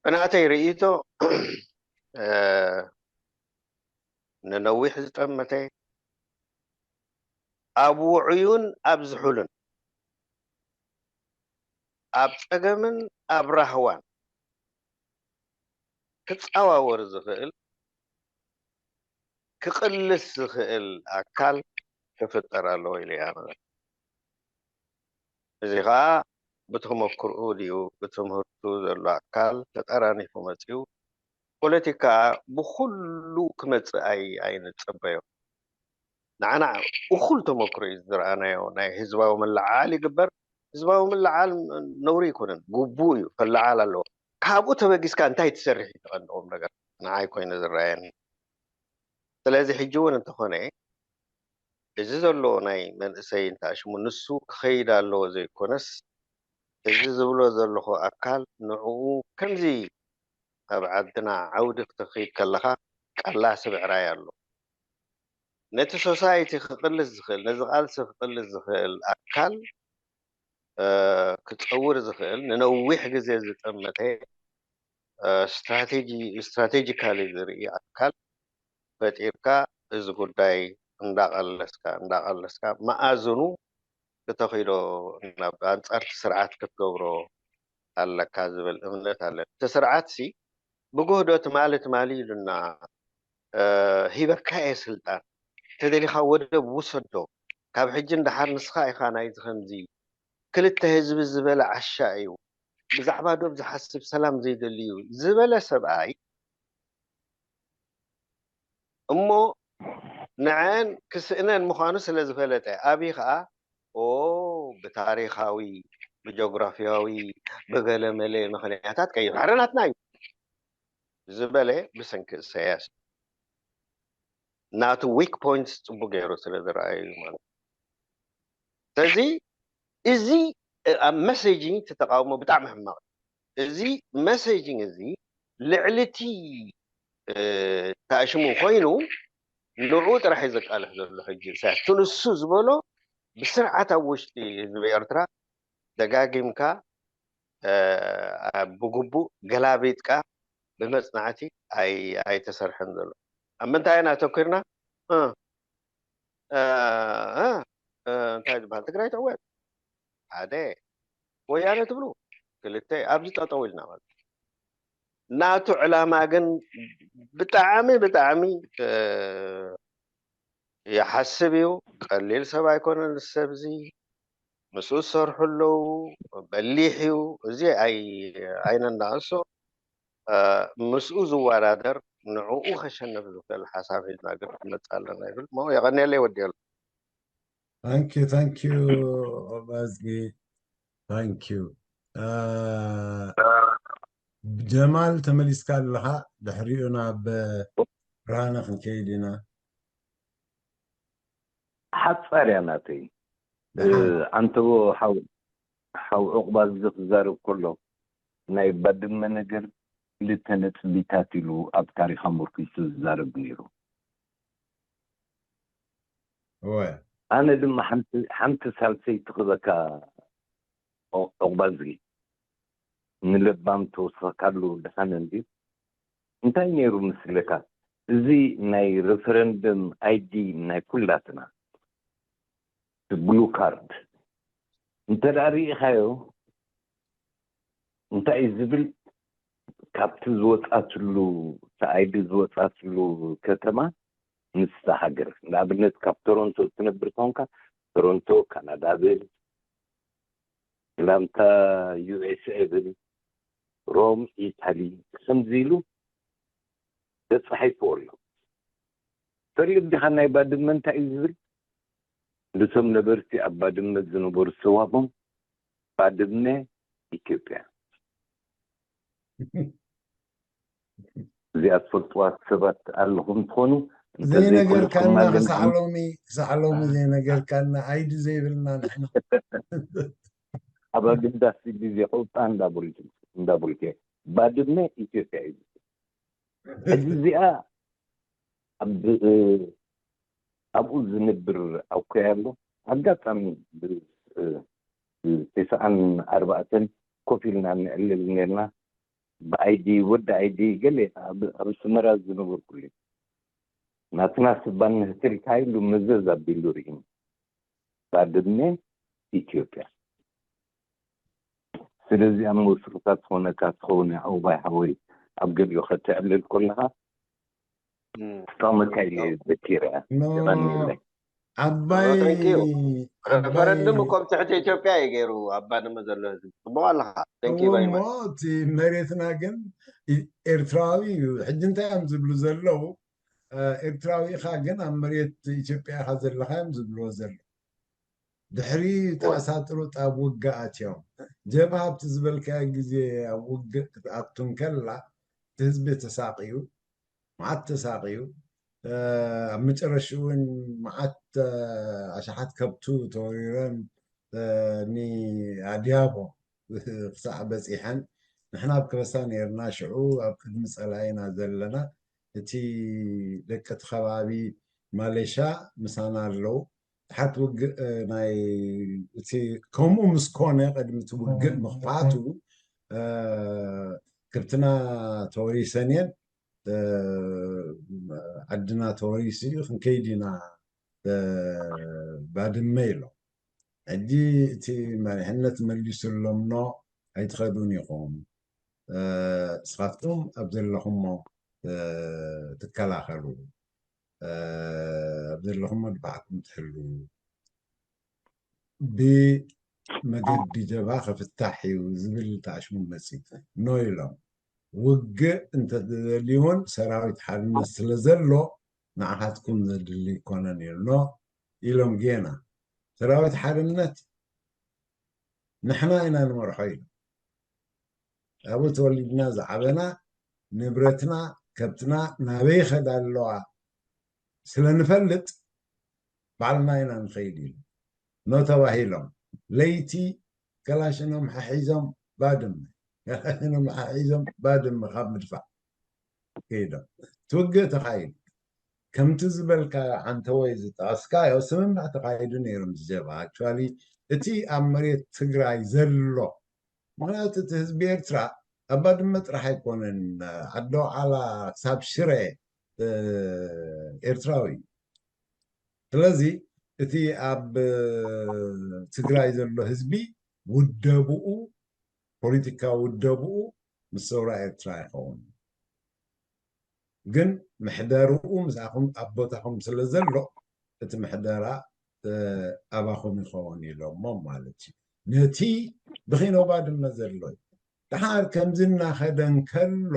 ብናተይ ርእይቶ ንነዊሕ ዝጠመተ ኣብ ውዑዩን ኣብ ዝሑልን ኣብ ጸገምን ኣብ ራህዋን ክጻዋወር ዝኽእል ክቕልስ ዝኽእል ኣካል ክፍጠር ኣለዎ ኢለ እያ ንብል። እዚ ኸኣ ብተመክርኡ ድዩ ብትምህርቱ ዘሎ ኣካል ተጠራኒፉ መጺኡ ፖለቲካ ብኹሉ ክመጽእ ኣይ ኣይንጸበዮ። ንዓና እኹል ተመክሮ እዩ ዝረኣናዮ ናይ ህዝባዊ ምልዕዓል ይግበር ህዝባዊ ምልዕዓል ነውሪ ኣይኮነን ግቡእ እዩ ክለዓል ኣለዎ ካብኡ ተበጊስካ እንታይ ትሰርሕ እዩ ተቐንድዎም ነገር ንዓይ ኮይነ ዝረኣየኒ ስለዚ ሕጂ እውን እንተኾነ እዚ ዘሎ ናይ መንእሰይ እንተኣሽሙ ንሱ ክኸይድ ኣለዎ ዘይኮነስ እዚ ዝብሎ ዘለኹ ኣካል ንዕኡ ከምዚ ኣብ ዓድና ዓውዲ ክትኸይድ ከለኻ ቀላሲ ብዕራይ ኣሎ ነቲ ሶሳይቲ ክቕልስ ዝኽእል ነዚ ቃልሲ ክቕልስ ዝኽእል ኣካል ክፀውር ዝኽእል ንነዊሕ ግዜ ዝጠመተ ስትራቴጂ ስትራቴጂካሊ ዝርኢ ኣካል ፈጢርካ እዚ ጉዳይ እንዳቐለስካ እንዳቐለስካ መኣዝኑ ክተኺዶ ናብ ኣንጻር እቲ ስርዓት ክትገብሮ ኣለካ ዝብል እምነት ኣለኒ። እቲ ስርዓትሲ ብጉህዶ ትማሊ ትማሊ ኢሉና፣ እ፣ ሂበካ እየ ስልጣን፣ ተደሊኻ ወደብ ውሰዶ፣ ካብ ሕጂ ንደሓር ንስኻ ኢኻ ናይዚ ከምዚ፣ ክልተ ህዝቢ ዝበለ ዓሻ እዩ፣ ብዛዕባ ዶብ ዝሓስብ ሰላም ዘይደሊ እዩ ዝበለ ሰብኣይ፣ እሞ ንዐን ክስእነን ምዃኑ ስለ ዝፈለጠ፣ ኣብይ ኸዓ ኦ ብታሪኻዊ፣ ብጆግራፊያዊ፣ ብገለመለ ምኽንያታት ቀይሕ ባሕሪ ናትና እዩ ዝበለ ብሰንኪ እሰያስ ናቱ ዊክ ፖይንትስ ጽቡቅ ገይሩ ስለ ዝረኣዩ እዩ ማለት እዩ። ስለዚ እዚ ኣብ መሴጂንግ እቲ ተቃውሞ ብጣዕሚ ሕማቅ እዩ። እዚ መሴጂንግ እዚ ልዕሊ እቲ፣ እ፣ ታእሽሙ ኮይኑ ንዕኡ ጥራሕ እዩ ዘቃልሕ ዘሎ። ሕጂ ኢሳያስ እቲ ንሱ ዝበሎ ብስርዓት ኣብ ውሽጢ ህዝቢ ኤርትራ ደጋጊምካ፣ እ፣ ብግቡእ ገላቢጥካ ብመጽናዕቲ ኣይ-፣ ኣይተሰርሐን ዘሎ። ኣብ ምንታይ ኢና ኣተኲርና? እ፣ እ፣ እ፣ እ፣ እንታይ ዝበሃል? ትግራይ ትዕወት፣ ሓደ። ወያነ ትብሉ፣ ክልተ። ኣብዚ ጠጠው ኢልና ማለት እዩ። ናቱ ዕላማ ግን ብጣዕሚ፣ ብጣዕሚ፣ እ፣ ይሓስብ እዩ። ቀሊል ሰብ ኣይኮነን እዚ ሰብ እዚ። ምስኡ ዝሰርሑ ኣለዉ፣ በሊሕ እዩ። እዚ ኣይ-፣ ኣይነናእሶ። እ፣ ምስኡ ዝወዳደር፣ ንዕኡ ከሸንፍ ዝኽእል ሓሳብ ሒዝና ግን ክንመጽእ ኣለና ይብል። እሞ የቐንየለይ ወዲኤሉ። Thank you, thank you, ኦባዝጊ። Thank you። እ፣ ጀማል ተመሊስካ ኣለኻ። ድሕሪኡ ናብ ብርሃነ ክንከይድ ኢና። ሓጻር እያ ናተይ። እ፣ ደሓን። ኣንተቦ ሓው፣ ሓው ዑቕባዝጊ ክዛረብ ከሎ ናይ ባድመ ነገር ክልተ ነጥቢታት ኢሉ ኣብ ታሪኽ ኣመርኪሱ ዝዛረብ ነይሩ። እወ። ኣነ ድማ ሓንቲ፣ ሓንቲ ሳልሰይቲ ክበካ ዑ-፣ ዑቕባዝጊ ንለባም ተወሰኻሉ ደሓን እንድዩ። እንታይ ነይሩ ምስለካ? እዚ ናይ ሬፈረንደም ኣይዲ ናይ ኩላትና፣ እቲ ብሉ ካርድ እንተ ደኣ ርኢኻዮ እንታይ እዩ ዝብል? ካብቲ ዝወጻትሉ፣ እቲ ኣይዲ ዝወጻትሉ ከተማ ምስታ ሃገር፣ ንኣብነት ካብ ቶሮንቶ እትነብር ኮንካ ቶሮንቶ ካናዳ ብል፣ ላምታ ዩ ኤስ ኤ ብል፣ ሮም ኢታሊ፣ ከምዚ ኢሉ ተጻሒፉ ኣሎ። ትፈልጥ ዲኻ ናይ ባድመ እንታይ እዩ ዝብል? ንቶም ነበርቲ ኣብ ባድመ ዝነበሩ ሰዋቦም ባድመ ኢትዮጵያ። እዚኣ ትፈልጥዋ ሰባት ኣለኹም ትኾኑ። እንተ ዘይነገርካና ዘይኮነኩም ክሳዕ ግን ሎሚ፣ ክሳዕ ሎሚ ዘይነገርካና ኣይዲ ዘይብልና ንሕና። ኣብ ኣገዳሲ ግዜ ቁጣ እንዳበልኩ፣ እንዳበልኩ እየ። ባድመ ኢትዮጵያ እዩ። ሕጂ እዚኣ ኣብ፣ እ፣ ኣብኡ ዝነብር ኣኮይ ኣሎ። ኣጋጣሚ ብ-፣ እ፣ ብ-፣ ተስዓን ኣርባዕተን ኮፍ ኢልና ንዕልል ነርና። ብኣይዲ፣ ወዲ ኣይዲ ገለ ኣብ፣ ኣብ ኣስመራ ዝነበርኩሉ። ናትና ስባን ንህትልካ ኢሉ መዘዝ ኣቢሉ ርኢኒ። ባድመ ኢትዮጵያ። ስለዚ ኣብ መወስኽታት ዝኾነካ ትኸውን እያ፣ ዑቕባይ ሓወይ። ኣብ ገሊኡ ከተዕልል ከለኻ እም። ክጠቕመካ ኢለ እየ ዘኪረ። ኖ፣ የቐንየለይ። ዓባይ፣ ኖ፣ thank you። ዓባይ፣ ሬፈረንደም እኮ ኣብ ትሕቲ ኢትዮጵያ እዩ ገይሩ ኣብ ባድመ ዘሎ ህዝቢ። ጽቡቕ ኣለኻ። Thank you እዎ፣ very እሞ much። እቲ መሬትና ግን ኢ-፣ ኤርትራዊ እዩ። ሕጂ እንታይ እዮም ዝብሉ ዘለዉ? እ፣ ኤርትራዊ ኢኻ ግን ኣብ መሬት ኢትዮጵያ ኢኻ ዘለኻ እዮም ዝብልዎ ዘለዉ። ድሕሪ እዎ። ተኣሳጥሩ ኣብ ውግእ ኣትዮም። ጀብሃ ኣብቲ ዝበልካዮ ግዜ ኣብ ውግእ ክትኣቱ እንከላ፣ እቲ ህዝቢ ተሳቕዩ፣ መዓት ተሳቕዩ። እ፣ ኣብ መጨረሽኡ እውን መዓት፣ እ፣ ኣሽሓት ከብቱ ተወሪረን፣ እ፣ ንኣድያቦ ክሳዕ በጺሐን። ንሕና ኣብ ከበሳ ነይርና፣ ሽዑ ኣብ ቅድሚ ጸላኢና ዘለና። እቲ ደቂ እቲ ከባቢ ማሌሻ ምሳና ኣለዉ። ድሓት ውግእ፣ እ፣ ናይ እቲ ከምኡ ምስ ኮነ፣ ቅድሚ እቲ ውግእ ምኽፋቱ፣ እ፣ ከብትና ተወሪሰን እየን። እ፣ ዓድና ተወሪሱ እዩ፣ ክንከይድ ኢና፣ እ፣ ባድመ ኢሎም። ሕጂ እቲ መሪሕነት መሊሱሎም ኖ ኣይትኸዱን ኢኹም። እ፣ እስኻትኩም ኣብ ዘለኹሞ፣ እ፣ ትከላኸሉ። እ፣ ኣብ ዘለኹሞ ድፋዕኩም ትሕሉ። ብመገዲ ጀብሃ ክፍታሕ እዩ ዝብል ተኣሽሙ መፂ ኖ ኢሎም። ውግእ እንተተደልዩ እውን ሰራዊት ሓርነት ስለ ዘሎ ንዓኻትኩም ዘድሊ ኣይኮነን ኢሉ ኖ ኢሎም። ጌና ሰራዊት ሓርነት ንሕና ኢና ንመርሖ ኢሎም። ኣብኡ ተወሊድና ዝዓበና ንብረትና ከብትና ናበይ ይኸዳ ኣለዋ ስለ ንፈልጥ ባዕልና ኢና ንኸይድ ኢሉ ኖ ተባሂሎም። ለይቲ ከላሽኖም ሓሒዞም ባድመ፣ ከላሽኖም ሓሒዞም ባድመ ካብ ምድፋዕ ከይዶም። እቲ ውግእ ተኻይዱ። ከምቲ ዝበልካ ዓንተወይ ዝጠቐስካዮ ስምምዕ ተኻይዱ ነይሩ ምስ ጀብሃ። ኣክቹዋሊ እቲ ኣብ መሬት ትግራይ ዘሎ፣ ምኽንያቱ እቲ ህዝቢ ኤርትራ ኣብ ባድመ ጥራሕ ኣይኮነን፣ ዓዲ ኣውዓላ ክሳብ ሽረ፣ እ፣ ኤርትራዊ እዩ። ስለዚ እቲ ኣብ ትግራይ ዘሎ ህዝቢ ውደብኡ፣ ፖለቲካዊ ውደብኡ ምስ ሰውራ ኤርትራ ይኸውን። ግን ምሕደርኡ ምስኣኹም ኣብ ቦታኹም ስለ ዘሎ እቲ ምሕደራ፣ እ፣ ኣባኹም ይኸውን ኢሎሞም ማለት እዩ። ነቲ ብኺኖ ባድመ ዘሎ እዩ። ደሓር ከምዚ እናኸደ እንከሎ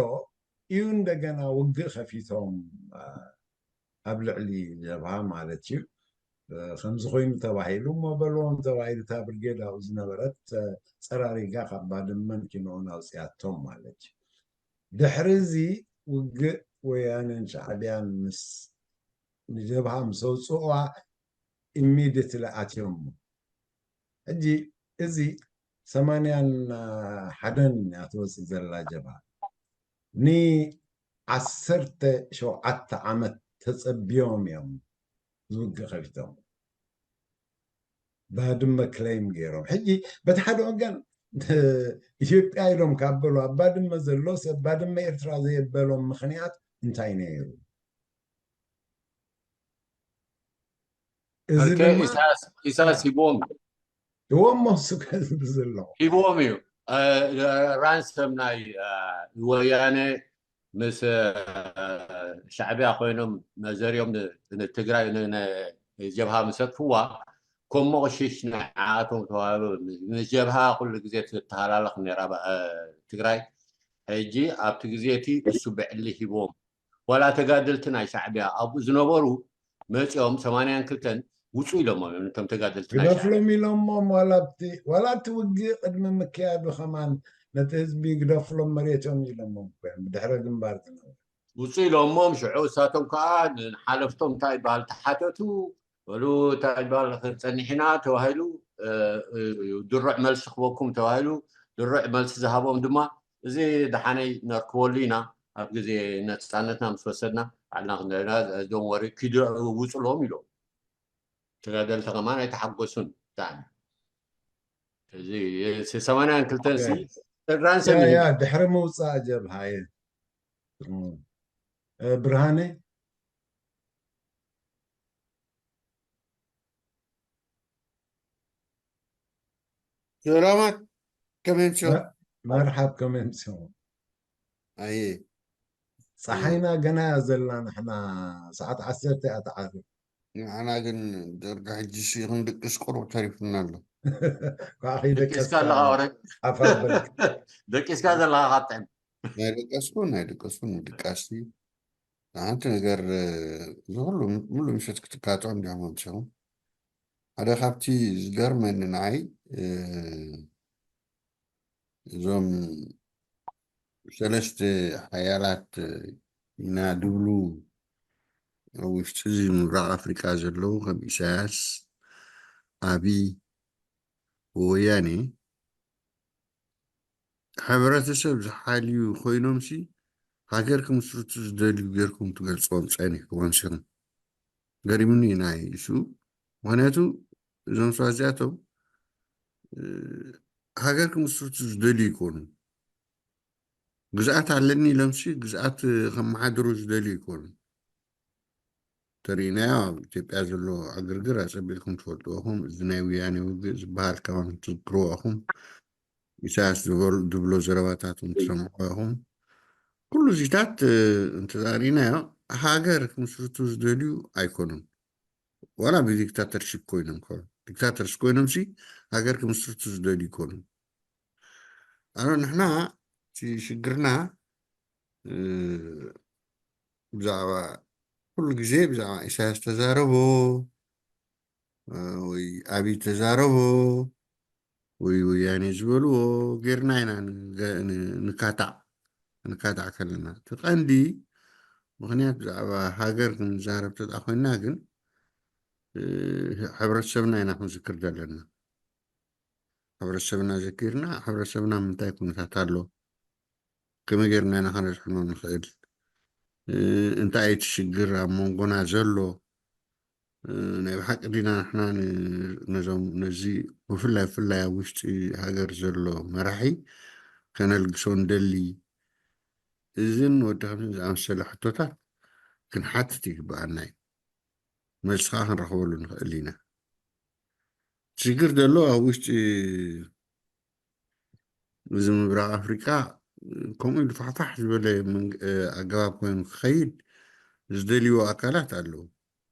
እዩ እንደገና ውግእ ከፊቶም፣ እ፣ ኣብ ልዕሊ ጀብሃ ማለት እዩ። እ፣ ከምዚ ኮይኑ ተባሂሉ እሞ በልዎም ተባሂሉ እታ ብርጌድ ኣብኡ ዝነበረት፣ እ፣ ጸራሪጋ ካብ ባድመን ኪኖኦን ኣውፅያቶም ማለት እዩ። ድሕሪ እዚ ውግእ ወያነን ሻዕቢያን ምስ ንጀብሃ ምስ ኣውፅእዋ ኢሚድየትሊ ኣትዮሞ። ሕጂ እዚ ሰማንያን ሓደን እያ ትወፅእ ዘላ ጀብሃ። ንዓሰርተ ሸውዓተ ዓመት ተፀቢዮም እዮም ዝውግእ ከፊቶም። ባድመ ክሌም ገይሮም። ሕጂ በቲ ሓደ ወገን ኢትዮጵያ ኢሎም ካብ በሉ ኣብ ባድመ ዘሎ ሰብ ባድመ ኤርትራ ዘየበሎም ምኽንያት እንታይ ነይሩ? እዚ ኣርከ ድማ ኢሳያስ ኢሳያስ ሂቦም እዎ እሞ እሱ ከዝብ ዘሎ ሂቦም እዩ። ራንሰም ናይ፣ እ፣ ወያነ ምስ፣ እ፣ ሻዕቢያ ኮይኖም መዘርዮም ን-፣ ንትግራይ ን-፣ ንጀብሃ ምሰጥፍዋ ከም መቕሽሽ ንዓኣቶም ተዋህበ። ምስ ጀብሃ ኩሉ ግዜ ትተሃላለኽ ነራ፣ እ፣ ትግራይ። ሕጂ ኣብቲ ግዜ እቲ እሱ ብዕሊ ሂቦም ዋላ ተጋደልቲ ናይ ሻዕቢያ ኣብኡ ዝነበሩ መፂኦም ሰማንያን ክልተን ውፁ ኢሎሞም እዮም ነቶም ተጋደልቲ ናይ ሻዕቢያ። ግደፍሎም ኢሎሞም ዋላ ኣብቲ ዋላ ኣብቲ ውግእ ቅድሚ ምክያዱ ከማን ነቲ ህዝቢ ግደፍሎም መሬቶም ኢሎሞም እኮ እዮም ብድሕረ ግንባር ዝነበሩ። ውፁ ኢሎሞም ሽዑ እሳቶም ከዓ ንሓለፍቶም እንታይ ይበሃል ተሓተቱ በሉ እንታይ ይበሃል ጸኒሕና ተባሂሉ፣ እ፣ እ፣ ድሩዕ መልሲ ክበኩም ተባሂሉ ድሩዕ መልሲ ዝሃቦም ድማ እዚ ደሓነይ ነርክበሉ ኢና ኣብ ግዜ ነፃነትና ምስ ወሰድና ባዕልና ክንደና ዶን ወሪ ኪዱ ውፅሎም ኢሎም ተጋደልቲ ከማን ኣይተሓጎሱን ብጣዕሚ። እዚ ሰማንያን ክልተን ሲ ራንሰም ያ እዩ። ያ ድሕሪ ምውፃእ ጀብሃ እየ። እ፣ ብርሃነ ሰላማት ከመይ ምሽው? መ- መርሓብ ከመይ ምሰው። ኣየ ፀሓይና ገና እያ ዘላ። ንሕና ሰዓት ዓሰርተ እያ ትዓርብ። ንዓና ግን ደርጋ ሕጂ ሲ ክንድቅስ ቁሩብ ተሪፉና ኣሎ። ኳ ከይደቀስካ ደቂስካ ኣለኻ ወረ ኣፋበልክ። ደቂስካ ዘለኻ ካጥዕም ናይ ደቀስኩ ናይ ደቀስኩ ንድቃስቲ ሓንቲ ነገር እዚ ኩሉ ሙሉ ምሸት ክትካትዖ እንዲሖም ኣምሲኹም ሓደ ካብቲ ዝገርመኒ ንዓይ እዞም ሰለስተ ሓያላት ኢና ድብሉ ኣብ ውሽጢ እዚ ምብራቕ ኣፍሪቃ ዘለዉ ከም ኢሳያስ ኣቢ ወያኔ ሕብረተሰብ ዝሓልዩ ኮይኖምሲ ሃገር ክምስርቱ ዝደልዩ ጌርኩም ትገልፅዎም ፀኒሕኩም ኣምሲኹም። ገሪሙኒ ናይ እሱ ምክንያቱ እዞም ሰባት እዚኣቶም ሃገር ክምስርቱ ዝደልዩ ይኮኑ። ግዝኣት ኣለኒ ኢሎምሲ ግዝኣት ከመሓድሩ ዝደልዩ ይኮኑ። ተርእናዮ ኣብ ኢትዮጵያ ዘሎ ዕግርግር ኣጸቢቕኩም ትፈልጥዎ ኢኹም። እዚ ናይ ወያኔ ውግእ ዝበሃል ከማን ትዝክርዎ ኢኹም። ኢሳያስ ዝበሉ- ዝብሎ ዘረባታት እውን ትሰምዕዎ ኢኹም። ኩሉ እዚታት እንተዛሪናዮ ሃገር ክምስርቱ ዝደልዩ ኣይኮኑን። ዋላ ብዲክታተርሽፕ ኮይኖም ከ ዲክታተርስ ኮይኖም ሲ ሃገር ክምስርቱ ዝደልዩ ይኮኑን። ኣነ ንሕና እቲ ሽግርና ብዛዕባ ኩሉ ግዜ ብዛዕባ ኢሳያስ ተዛረቦ ወይ ኣብይ ተዛረቦ ወይ ወያኔ ዝበልዎ ጌርና ኢና ንካታዕ ንካታዕ ከለና እቲ ቀንዲ ምክንያት ብዛዕባ ሃገር ክንዛረብ ተጣ ኮይና ግን ሕብረተሰብና ኢና ክንዝክር ዘለና። ሕብረተሰብና ዘኪርና ሕብረተሰብና ምንታይ ኩነታት ኣሎ ከመይ ጌርና ኢና ከነድሕኖ ንኽእል እንታይ እቲ ሽግር ኣብ መንጎና ዘሎ ናይ ብሓቂ ዲና ንሕና ነዞም ነዚ ብፍላይ ብፍላይ ኣብ ውሽጢ ሃገር ዘሎ መራሒ ከነልግሶ ንደሊ እዝን ወዲ ከምዚ ዝኣመሰለ ሕቶታት ክንሓትት ይግብኣና እዩ። መልሲ ከዓ ክንረኽበሉ ንኽእል ኢና። ሽግር ዘሎ ኣብ ውሽጢ እዚ ምብራቕ ኣፍሪቃ ከምኡ ኢሉ ፋሕፋሕ ዝበለ ኣገባብ ኮይኑ ክኸይድ ዝደልይዎ ኣካላት ኣለዉ።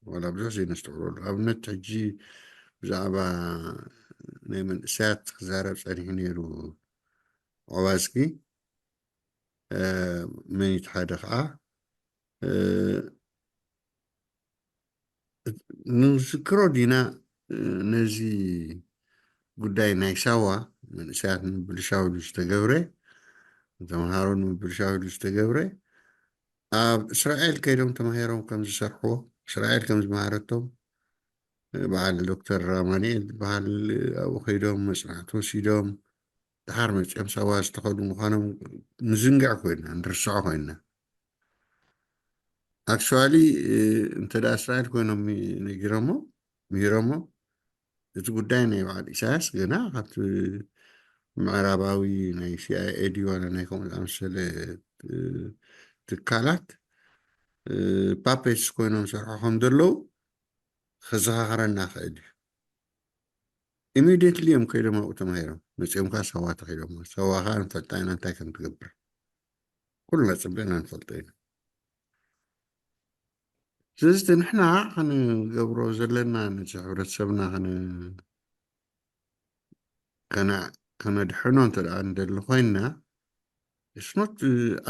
ዋላ ብዙሕ ዘይነስተውዕለሉ ኣብነት ሕጂ ብዛዕባ ናይ መንእሰያት ክዛረብ ጸኒሑ ነይሩ። ኣዋዝኪ መኒት ሓደ ከዓ ንዝክሮ ዲና ነዚ ጉዳይ ናይ ሳዋ መንእሰያት ንምብልሻው ኢሉ ዝተገብረ ተምሃሮ ንምብልሻው ኢሉ ዝተገብረ ኣብ እስራኤል ከይዶም ተማሂሮም ከም ዝሰርሕዎ እስራኤል ከም ዝመሃረቶም በዓል ዶክተር ኣማንኤል ዝበሃል ኣብኡ ከይዶም መፅናዕቲ ወሲዶም ድሓር መፅኦም ሳዋ ዝተኸዱ ምዃኖም ንዝንግዕ ኮይና ንርስዖ ኮይና ኣክቹዋሊ እንተ ደኣ እስራኤል ኮይኖም ነጊሮሞ ምሂሮሞ እቲ ጉዳይ ናይ በዓል ኢሳያስ ገና ካብቲ ምዕራባዊ ናይ ሲኣይኤ ድዩ ዋላ ናይ ከምኡ ዝኣመሰለ ትካላት ፓፔትስ ኮይኖም ሰርሖ ከም ዘለዉ ከዘኻኽረና ክእል እዩ። ኢሚድየትሊ እዮም ከይዶም ኣብኡ ተማሂሮም መፂኦም ከዓ ሰዋ ተኪዶም ሰዋ ከዓ ንፈልጣ ኢና እንታይ ከም ትገብር ኩልና ፅብቅና ንፈልጦ ኢና። ስለዚ ንሕና ክንገብሮ ዘለና ነቲ ሕብረተሰብና ከነድሕኖ እንተ ንደሊ ኮይንና እስኖት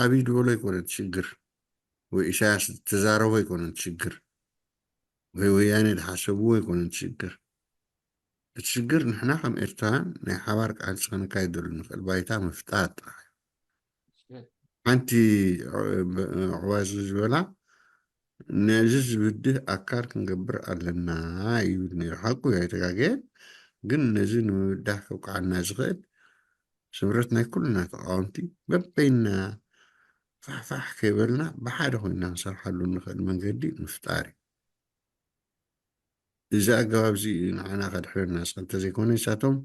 ኣብይ ዝበሎ ኣይኮነ እቲ ሽግር ወይ ኢሳያስ ተዛረቦ ኣይኮነ እቲ ሽግር ወይ ወያኔ ዝሓሰብዎ ኣይኮነ እቲ ሽግር እቲ ሽግር ንሕና ከም ኤርትራውያን ናይ ሓባር ቃልሲ ከነካይደሉ ንኽእል ባይታ ምፍጣር ጥራሕ ሓንቲ ዕዋዚ ዝበላ ነዚ ዝብድህ ኣካል ክንገብር ኣለና ይብል ነይሩ ሓቁ ኣይተጋገየን ግን ነዚ ንምብዳህ ከብቅዓና ዝኽእል ስምረት ናይ ኩልና ተቃወምቲ በበይና ፋሕፋሕ ከይበልና ብሓደ ኮይና ክንሰርሓሉ እንኽእል መንገዲ ምፍጣር እዩ። እዚ ኣገባብ እዚ ንዓና ከድሕነና ስቕ እንተዘይኮነ ንሳቶም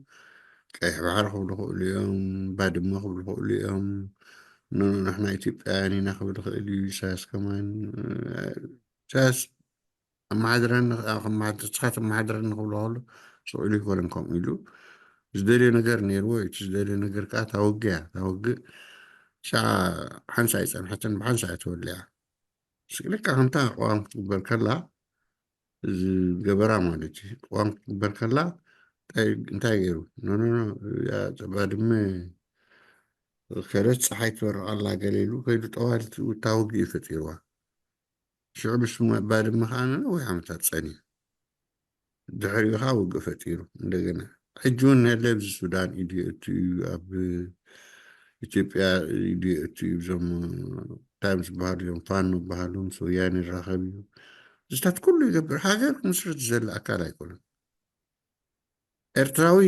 ቀይሕ ባሕሪ ክብሉ ክእሉ እዮም፣ ባድመ ክብሉ ክእሉ እዮም። ኖኖ ንሕና ኢትዮጵያውያን ኢና ክብል ይኽእል እዩ ኢሳያስ ከማን። ኢሳያስ ኣመሓድረኒ ንስኻ ተመሓድረኒ ክብሎ ከሎ ስቕ ኢሉ ኣይኮነን ከምኡ ኢሉ ዝደልዮ ነገር ነይርዎ እዩ። እቲ ዝደልዮ ነገር ከዓ እታ ውግእ እያ። እታ ውግእ እሻ ሓንሳ ኣይፀንሐትን ብሓንሳ እያ ተወሊዓ። ስቅልካ ከምታ ቅዋም ክትግበር ከላ ዝገበራ ማለት እዩ። ቅዋም ክትግበር ከላ እንታይ ገይሩ ኖኖኖ ባድመ ከለት ፀሓይ ትበርቕ ኣላ ገለ ኢሉ ከይዱ ጠዋል እታ ውግእ እዩ ፈጢርዋ። ሽዑ ምስ ባድመ ከዓ ነነዊሕ ዓመታት ፀኒሑ ድሕሪኡ ከዓ ውግእ ፈጢሩ እንደገና ሕጂ እውን ነለ ኣብዚ ሱዳን ኢድዮ እቱ እዩ ኣብ ኢትዮጵያ ኢድዮ እቱ እዩ እዞም እንታይ ምስ ዝበሃሉ እዮም ፋኖ ዝበሃሉ ምስ ወያኔ ይራኸብ እዩ እዚታት ኩሉ ይገብር ሃገር ክምስርት ዝዘለ ኣካል ኣይኮነን ኤርትራዊ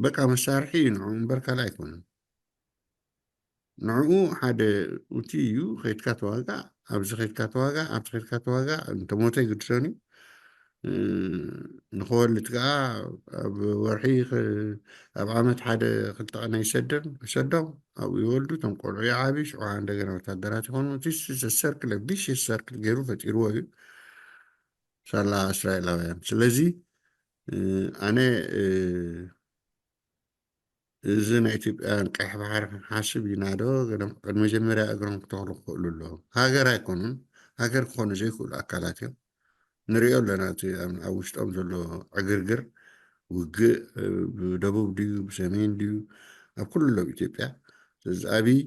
በቃ መሳርሒ እዩ ንዑ እምበር ካልእ ኣይኮነን ንዕኡ ሓደ እቲ እዩ ከይድካ ተዋጋእ ኣብዚ ከይድካ ተዋጋእ ኣብዚ ከይድካ ተዋጋእ እንተሞተ ይግድሰን እዩ ንኸወልድ ከዓ ኣብ ወርሒ ኣብ ዓመት ሓደ ክልተ ቀነ ይሰደን ይሰዶም ኣብኡ ይወልዱ እቶም ቆልዑ ይዓብዩ ሽዑ እንደገና ወታደራት ይኾኑ እቲ ሰርክል ቪሽየስ ሰርክል ገይሩ ፈጢርዎ እዩ ሳላ እስራኤላውያን። ስለዚ ኣነ እዚ ናይ ኢትዮጵያን ቀይሕ ባሕሪ ክንሓስብ ኢና ዶ? ገለ ቅድሚ መጀመርያ እግሮም ክተኽሉ ክኽእሉ ኣለዎም። ሃገር ኣይኮኑን፣ ሃገር ክኾኑ ዘይክእሉ ኣካላት እዮም። ንሪኦ ኣለና፣ እቲ ኣብ ውሽጦም ዘሎ ዕግርግር፣ ውግእ፣ ብደቡብ ድዩ ብሰሜን ድዩ ኣብ ኩሉ ኣሎ ኢትዮጵያ። ስለዚ ኣብይ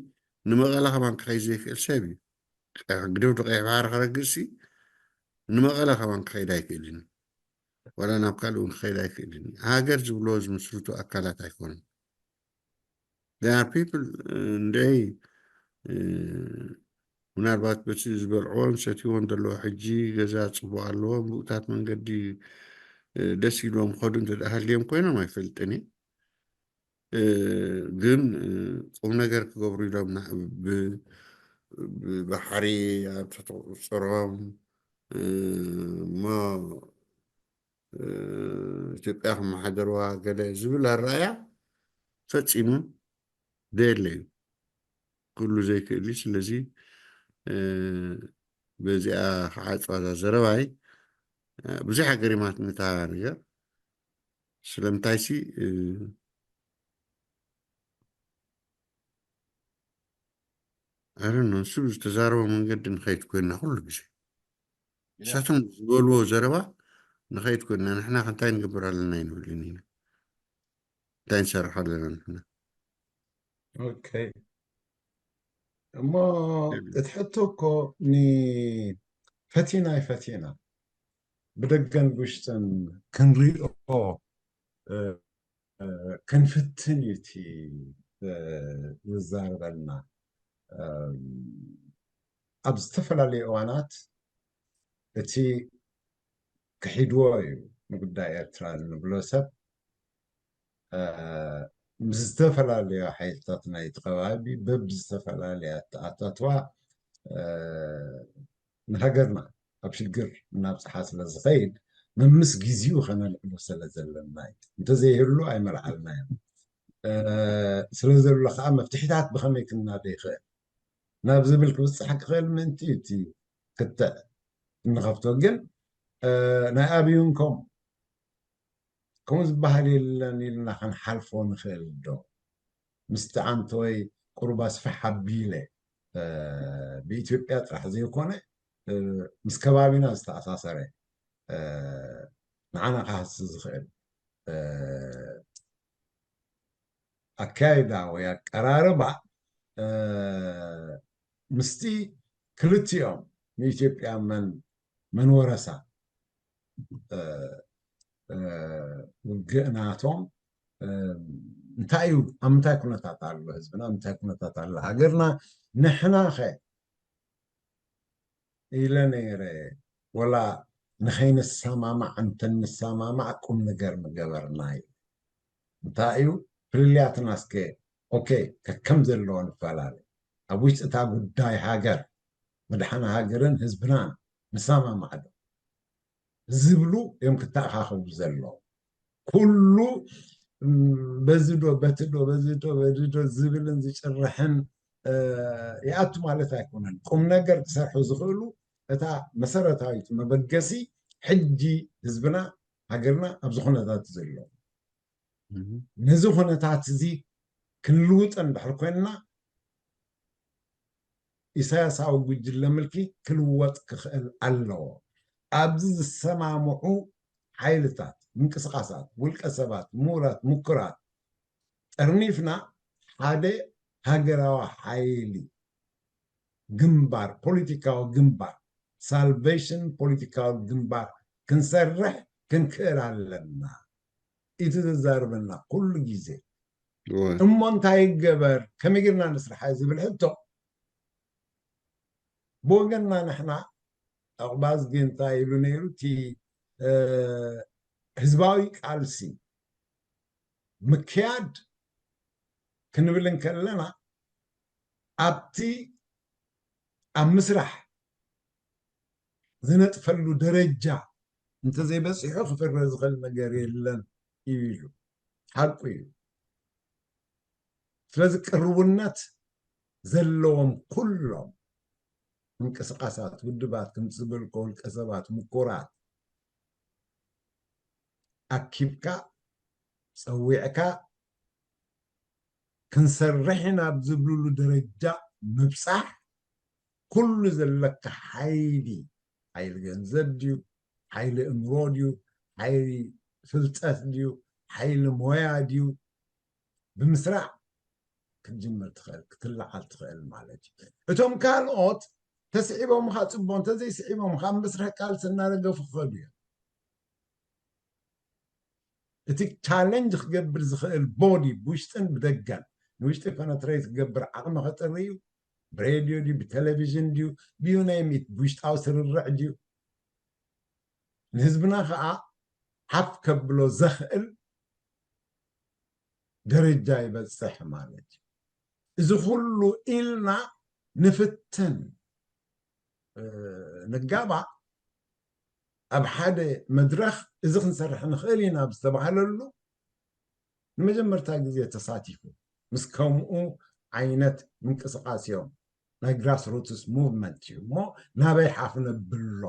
ንመቐለ ከማን ክኸይድ ዘይክእል ሰብ እዩ። ግደፍ ዶ ቀይሕ ባሕሪ ክረግጽሲ ንመቐለ ከማን ክኸይድ ኣይክእልን እዩ። ዋላ ናብ ካልእ እውን ክኸይድ ኣይክእልን እዩ። ሃገር ዝብልዎ ዝምስርቱ ኣካላት ኣይኮኑን። There are people እንድዒ ምናልባት በቲ ዝበልዕዎን ሰትይዎን ዘለዎ ሕጂ ገዛ ጽቡቕ ኣለዎም፣ ብኡታት መንገዲ ደስ ኢልዎም ክኸዱ እንተ ደኣ ሃልዮም ኮይኖም ኣይፈልጥን እየ። ግን ቁም ነገር ክገብሩ ኢሎም ብባሕሪ ኣብ ትሕቲ ቁፅፅሮም እሞ ኢትዮጵያ ክመሓደርዋ ገለ ዝብል ኣረኣያ ፈፂሙ ዘየለ እዩ። ኩሉ ዘይክእል እዩ። ስለዚ በዚኣ ክዓፅዋ እዛ ዘረባይ ብዙሕ ኣገሪማትኒ እታ ነገር። ስለምንታይሲ ኣረ ንሱ ዝተዛረቦ መንገዲ ንኸይድ ኮይና ኩሉ ግዜ ንሳቶም ዝበልዎ ዘረባ ንኸይድ ኮይና ንሕና ከ እንታይ ንገብር ኣለና ይንብል ኢና። እንታይ ንሰርሕ ኣለና ንሕና? ኦኬ እሞ እቲ ሕቶ እኮ ንፈቲና ይፈቲና ብደገን ውሽጥን ክንሪኦ ክንፍትን እዩ እቲ ዝዛረበልና ኣብ ዝተፈላለዩ እዋናት እቲ ክሒድዎ እዩ ንጉዳይ ኤርትራ ንብሎ ሰብ ምስ ዝተፈላለዩ ሓይልታት ናይቲ ከባቢ በብዝተፈላለየ ኣተኣታትዋ ንሃገርና ኣብ ሽግር እናብፅሓ ስለ ዝኸይድ መምስ ግዜኡ ከነልዕሎ ስለ ዘለና እዩ። እንተዘይህሉ ኣይመልዓልናዮም። ስለ ዘሎ ከዓ መፍትሒታት ብኸመይ ክናደ ይኽእል ናብ ዝብል ክብፅሕ ክኽእል ምእንቲ እዩ እቲ ክትዕ እንኸፍቶ። ግን ናይ ኣብዩን ከምኡ ከምኡ ዝበሃል የለን ኢልና ክንሓልፎ ንኽእል ዶ? ምስቲ ዓንተወይ ቁሩብ ኣስፍሕ ኣቢለ ብኢትዮጵያ ጥራሕ ዘይኮነ ምስ ከባቢና ዝተኣሳሰረ ንዓና ክሃሲ ዝኽእል ኣካይዳ ወይ ኣቀራርባ ምስቲ ክልቲኦም ንኢትዮጵያ መን መን ወረሳ ውግእ ናቶም እንታይ እዩ ኣብ ምንታይ ኩነታት ኣሎ ህዝብና ምንታይ ኩነታት ኣሎ ሃገርና ንሕና ኸ ኢለ ነይረ ወላ ንኸይንሰማማዕ እንተንሰማማዕ ቁም ነገር ምገበርና እዩ እንታይ እዩ ፍልልያትና እስከ ኦኬ ከከም ዘለዎ ንፈላለ ኣብ ውሽጢ እታ ጉዳይ ሃገር ምድሓን ሃገርን ህዝብናን ንሰማማዕ ዶ ዝብሉ እዮም ክተኣኻኸቡ ዘለዎም ኩሉ በዚ ዶ በቲ ዶ በዚ ዶ በዚ ዶ ዝብልን ዝጭርሕን ይኣቱ ማለት ኣይኮነን ቁም ነገር ክሰርሑ ዝኽእሉ እታ መሰረታዊት መበገሲ ሕጂ ህዝብና ሃገርና ኣብዚ ኩነታት ዘሎ ነዚ ኩነታት እዚ ክንልውጦ እንድሕር ኮይንና ኢሳያሳዊ ጉጅለ ምልኪ ክልወጥ ክኽእል ኣለዎ። ኣብዚ ዝሰማምዑ ሓይልታት፣ ምንቅስቃሳት፣ ውልቀ ሰባት፣ ምሁራት፣ ምኩራት ጠርኒፍና ሓደ ሃገራዊ ሓይሊ ግንባር፣ ፖለቲካዊ ግንባር፣ ሳልቬሽን ፖለቲካዊ ግንባር ክንሰርሕ ክንክእል ኣለና። እቲ ዘዛርበና ኩሉ ግዜ እሞ እንታይ ይገበር ከመይ ጌርና ንስርሓ ዝብል ሕቶ ብወገንና ንሕና ኣቕባዝጊ እንታይ ኢሉ ነይሩ እቲ ህዝባዊ ቃልሲ ምክያድ ክንብል እንከለና ኣብቲ ኣብ ምስራሕ ዝነጥፈሉ ደረጃ እንተዘይበፂሑ ክፍረ ዝኽእል ነገር የለን እዩ ኢሉ ሓቁ እዩ ስለዚ ቅርውነት ዘለዎም ኩሎም ምንቅስቃሳት ውድባት ከምቲ ዝበልኮ ውልቀ ሰባት ምኩራት ኣኪብካ ጸዊዕካ ክንሰርሕ ኢና ኣብ ዝብልሉ ደረጃ ምብጻሕ፣ ኩሉ ዘለካ ሓይሊ፣ ሓይሊ ገንዘብ ድዩ፣ ሓይሊ እምሮ ድዩ፣ ሓይሊ ፍልጠት ድዩ፣ ሓይሊ ሞያ ድዩ፣ ብምስራዕ ክትጅምር ትኽእል፣ ክትለዓል ትኽእል ማለት እዩ። እቶም ካልኦት ተስዒቦምኻ ጽቡቕ፣ እንተዘይስዒቦምኻ ኣብ መስርሕ ቃልሲ እናረገፉ ክኸዱ እዮም። እቲ ቻለንጅ ክገብር ዝኽእል ቦዲ ብውሽጥን ብደገን፣ ንውሽጢ ፐነትሬት ክገብር ዓቕሚ ከጥሪ እዩ። ብሬድዮ ድዩ፣ ብቴሌቪዥን ድዩ፣ ብዩናይሚት ብውሽጣዊ ስርርዕ ድዩ፣ ንህዝብና ከዓ ሓፍ ከብሎ ዘኽእል ደረጃ ይበፅሕ ማለት እዩ። እዚ ኩሉ ኢልና ንፍትን ንጋባእ ኣብ ሓደ መድረኽ እዚ ክንሰርሕ ንኽእል ኢና ብዝተባህለሉ ንመጀመርታ ግዜ ተሳቲፉ ምስ ከምኡ ዓይነት ምንቅስቃስ እዮም ናይ ግራስ ሩትስ ሙቭመንት እዩ እሞ ናበይ ሓፍ ነብሎ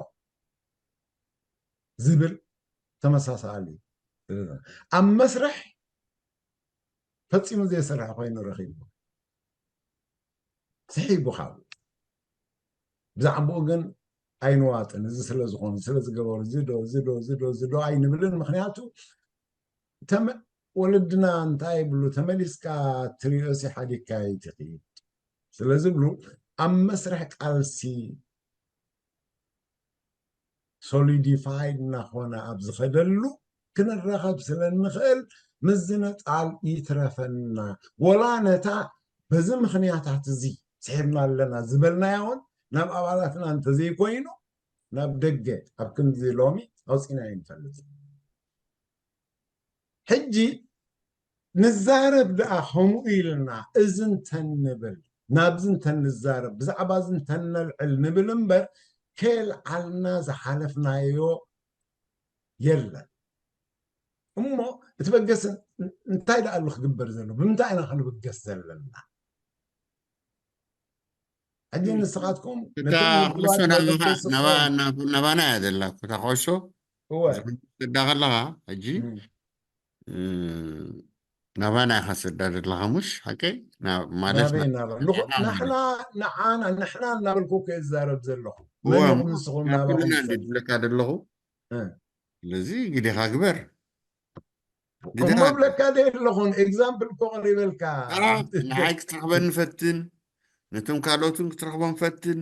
ዝብል ተመሳሳሊ ኣብ መስርሕ ፈፂሙ ዘይሰርሐ ኮይኑ ረኺቡ ስሒቡ ካብኡ ብዛዕባኡ ግን ኣይንዋጥን እዚ ስለ ዝኾኑ ስለ ዝገበሩ ዝዶ ዝዶ ዝዶ ዝዶ ኣይንብልን ምክንያቱ ወለድና እንታይ ይብሉ ተመሊስካ ትሪኦሲ ሓዲግካ ይትኽድ ስለ ዝብሉ ኣብ መስርሕ ቃልሲ ሶሊዲፋይድ እናኾነ ኣብ ዝኸደሉ ክንራኸብ ስለ እንኽእል ምዝንጣል ይትረፈና ወላ ነታ በዚ ምኽንያታት እዚ ስሒብና ኣለና ዝበልናያ እውን ናብ ኣባላትና እንተዘይኮይኑ ናብ ደገ ኣብ ክንዲ ሎሚ ኣውፂና ይንፈልጥ ሕጂ ንዛረብ ደኣ ከምኡ ኢልና እዚ እንተንብል ናብዚ እንተንዛረብ ብዛዕባ እዚ እንተነልዕል ንብል እምበር ከየልዓልና ዝሓለፍናዮ የለን እሞ እቲ በገስ እንታይ ደኣ ኣሎ ክግበር ዘሎ ብምንታይ ኢና ክንብገስ ዘለና ሕጂ ንስኻትኩም እታ ኩዕሶ ናባና እያ ዘላ እታ ኩዕሶ ትዳ ከለኻ ሕጂ ናባና ኢኻ ትስዳ ዘለኻ ሙሽ ሓቀይ ማለት ናበይ ናበ ንኹ- ንሕና ንዓና ንሕና እናበልኩ እኮ እዛረብ ዘለኹ እወ፣ መን ኢኹም ንስኹም ናባኹም ኩልና ትሰዱ? ዝብለካ ዘለኹ እ። ስለዚ ግዴኻ ግበር ግዴኻ እሞ ብለካ ደ ኣለኹን ኤግዛምፕል እኮ ቀሪበልካ ኣ፣ ንዓይ ክትረኽበኒ ፈትን ነቶም ካልኦትን ክትረኽቦም ፈትን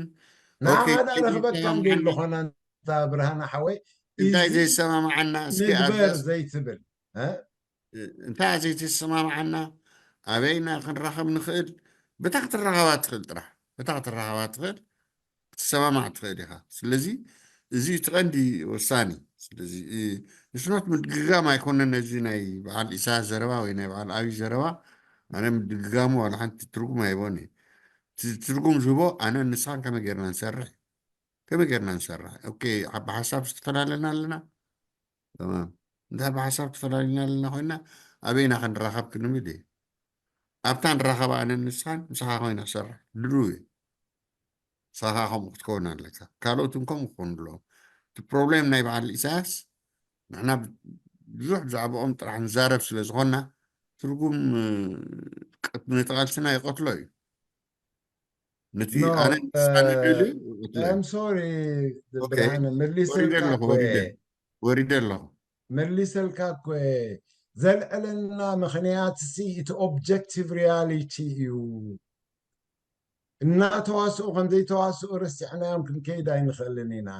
ንዓኻ ኦኬ፣ ዳ ረኽበካ እንዲ ማዕና- ኣለኾን ኣንታ ብርሃነ ሓወይ እንታይ እዚ ዘይሰማማዓና እስኪ ንግበር ኣብዛ ዘይትብል እ? እንታይ ዘይተሰማማዓና ኣበይና ክንራኸብ ንኽእል በታ ክትራኸባ ትኽእል ጥራሕ በታ ክትራኸባ ትኽእል ክትሰማማዕ ትኽእል ኢኻ ስለዚ እዚ እቲ ቀንዲ ወሳኒ ስለዚ ንስኖት ምድግጋም ኣይኮነን ነዚ ናይ በዓል ኢሳያስ ዘረባ ወይ ናይ በዓል ኣብይ ዘረባ ኣነ ምድግጋሙ ዋላ ሓንቲ ትርጉም ኣይቦን እዩ እቲ ትርጉም ዝህቦ ኣነ ንስኻን ከመይ ጌርና ንሰርሕ ከመይ ጌርና ንሰርሕ ኦኬ ብሓሳብ ዝተፈላለና ኣለና እንድሕር ብሓሳብ ተፈላለዩና ኣለና ኮይና ኣበይና ክንራኸብ ክንብል እዩ ኣብታ ንራኸብ ኣነ ንስኻን ምሳኻ ኮይነ ክሰርሕ ድልው እዩ ንስኻ ከምኡ ክትከውን ኣለካ ካልኦትን ከምኡ ክኾኑ ኣለዎም እቲ ፕሮብሌም ናይ በዓል ኢሳያስ ንሕና ብዙሕ ብዛዕባኦም ጥራሕ ንዛረብ ስለ ዝኾንና ትርጉም ነቲ ቃልስና ይቐትሎ እዩ ነቲ ኣነ ንስኻ ንልዕሉ ይቐትሎ እዩ I'm sorry ብርሃነ መሊሰልካ ወሪደ ኣለኹ እኮ ወሪደ እየ። ወሪደ ኣለኹ መሊሰልካ እኮ እየ። ዘልዕለና ምኽንያት ሲ እቲ ኦብጀክቲቭ ሪያሊቲ እዩ እናተዋስኡ ከም ዘይተዋስኡ ረሲዕናዮም ክንከይድ ኣይንኽእልን ኢና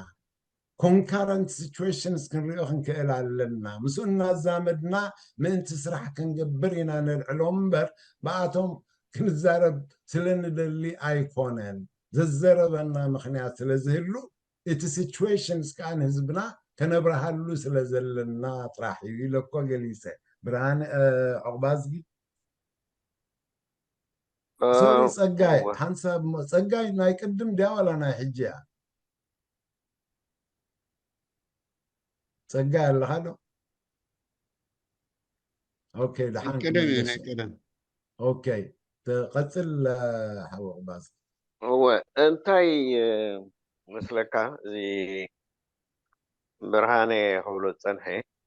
ኮንካረንት ሲቹዌሽንስ ክንሪኦ ክንክእል ኣለና ምስኡ እናዛመድና ምእንቲ ስራሕ ክንገብር ኢና ነልዕሎም እምበር ብኣቶም ክንዛረብ ስለ ንደሊ ኣይኮነን ዘዘረበና ምኽንያት ስለ ዝህሉ እቲ ሲቹዌሽንስ ከዓ ንህዝብና ከነብረሃሉ ስለ ዘለና ጥራሕ እዩ ኢለኮ ገሊሰ ብርሃን ዕቑባዝጊ ሶሪ ጸጋይ ሓንሳብ ጸጋይ ናይ ቅድም ድያ ዋላ ናይ ሕጂ እያ ጸጋይ ኣለኻ ዶ ኦኬ ደሓን ቀደም እዩ ናይ ቀደም ኦኬ ትቐጽል ሓወቕ ባዝ እወ እንታይ መስለካ እዚ ብርሃነ ክብሎ ዝጸንሐ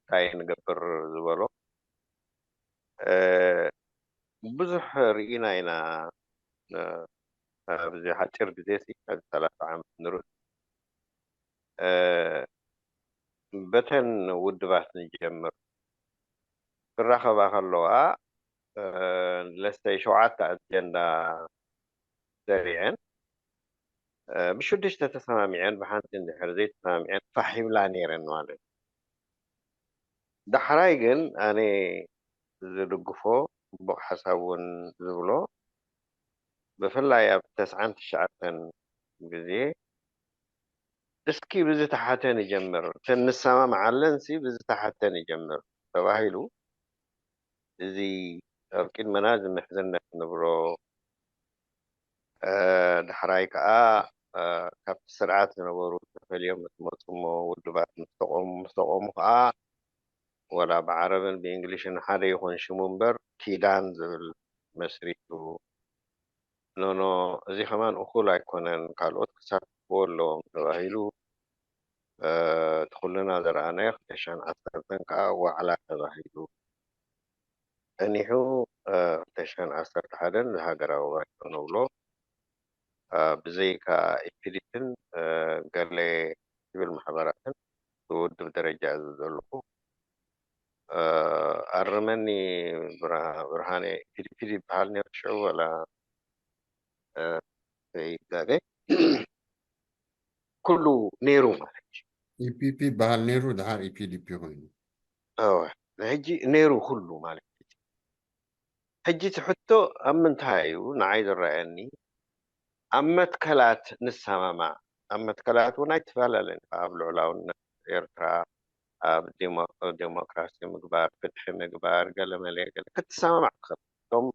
እንታይ ንገብር ዝበሎ ብዙሕ ርኢና ኢና። ኣብዚ ሓፂር ግዜ ሲ ሰላሳ ዓመት ንርኢ። በተን ውድባት ንጀምር። ክራኸባ ከለዋ ለስተይ ሸውዓተ ኣጀንዳ ሰሪዐን ብሽዱሽተ ተሰማሚዐን ብሓንቲ እንድሕር ዘይተሰማሚዐን ፋሕ ይብላ ነይረን ማለት እዩ። ዳሕራይ ግን ኣነ ዝድግፎ ጽቡቕ ሓሳብ እውን ዝብሎ ብፍላይ ኣብ ተስዓን ትሽዓተን ግዜ እስኪ ብዝተሓተ ንጀምር፣ እተን ንሰማምዓለን ሲ ብዝተሓተ ንጀምር ተባሂሉ እዚ ኣብ ቅድመና እዚ ምሕዝነት ንብሎ ዳሕራይ ከዓ ካብቲ ስርዓት ዝነበሩ ተፈልዮም ምስ መፁ እሞ ውድባት ምስ ተቆሙ ምስ ተቆሙ ከዓ ወላ ብዓረብን ብእንግሊሽን ሓደ ይኹን ሽሙ እምበር ኪዳን ዝብል መስሪቱ። ኖኖ እዚ ከማን እኹል ኣይኮነን፣ ካልኦት ክሳተፍዎ ኣለዎም ተባሂሉ። እቲ ኩልና ዝረኣናዮ ክልተ ሽሕን ዓሰርተን ከዓ ዋዕላ ተባሂሉ ጸኒሑ። ክልተ ሽሕን ዓሰርተ ሓደን ዝሃገራዊ ባይቶ ንብሎ ብዘይካ ኢፒዲፒን ገለ ሲቪል ማሕበራትን ብውድብ ደረጃ እዚ ዘለኹ ኣርመኒ ብርሃነ ኢፒዲፒ ይበሃል ነይሩ ሽዑ ወላ ይጋገ ኩሉ ነይሩ ማለት እዩ። ኢፒፒ ይበሃል ነይሩ፣ ድሓር ኢፒዲፒ ኮይኑ። እወ፣ ሕጂ ነይሩ ኩሉ ማለት እዩ። ሕጂ እቲ ሕቶ ኣብ ምንታይ እዩ ንዓይ ዝረኣየኒ? ኣብ መትከላት ንሰማማዕ። ኣብ መትከላት እውን ኣይተፈላለን። ኣብ ልዑላውነት ኤርትራ፣ ኣብ ዴሞክራሲ ምግባር፣ ፍትሒ ምግባር፣ ገለመለ ገለ ክትሰማማዕ ትኽእል። እቶም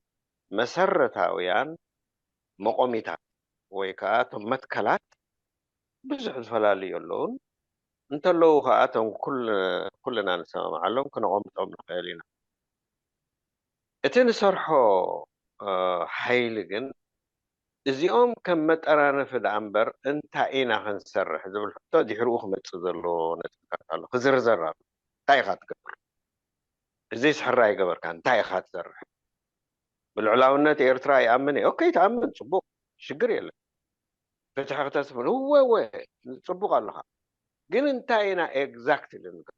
መሰረታውያን መቆሚታት ወይ ከዓ እቶም መትከላት ብዙሕ ዝፈላለዩ ኣለውን። እንተለዉ ከዓ እቶም ኩልና ንሰማማዓሎም ክነቆምጦም ንኽእል ኢና። እቲ ንሰርሖ ሓይሊ ግን እዚኦም ከም መጠራነፊ ደኣ እምበር እንታይ ኢና ክንሰርሕ ዝብል ሕቶ ድሕሪኡ ክመፅእ ዘለዎ ነጥብታት ኣሎ፣ ክዝርዘር ኣሎ። እንታይ ኢኻ ትገብር? እዚ ስሕራ ይገበርካ እንታይ ኢኻ ትሰርሕ? ብልዑላውነት ኤርትራ ይኣምን እየ። ኦኬ፣ ትኣምን፣ ጽቡቕ፣ ሽግር የለን። ፍትሒ ክተስፍን፣ እወ፣ እወ፣ ጽቡቕ ኣለኻ። ግን እንታይ ኢና ኤግዛክትሊ ንገብር?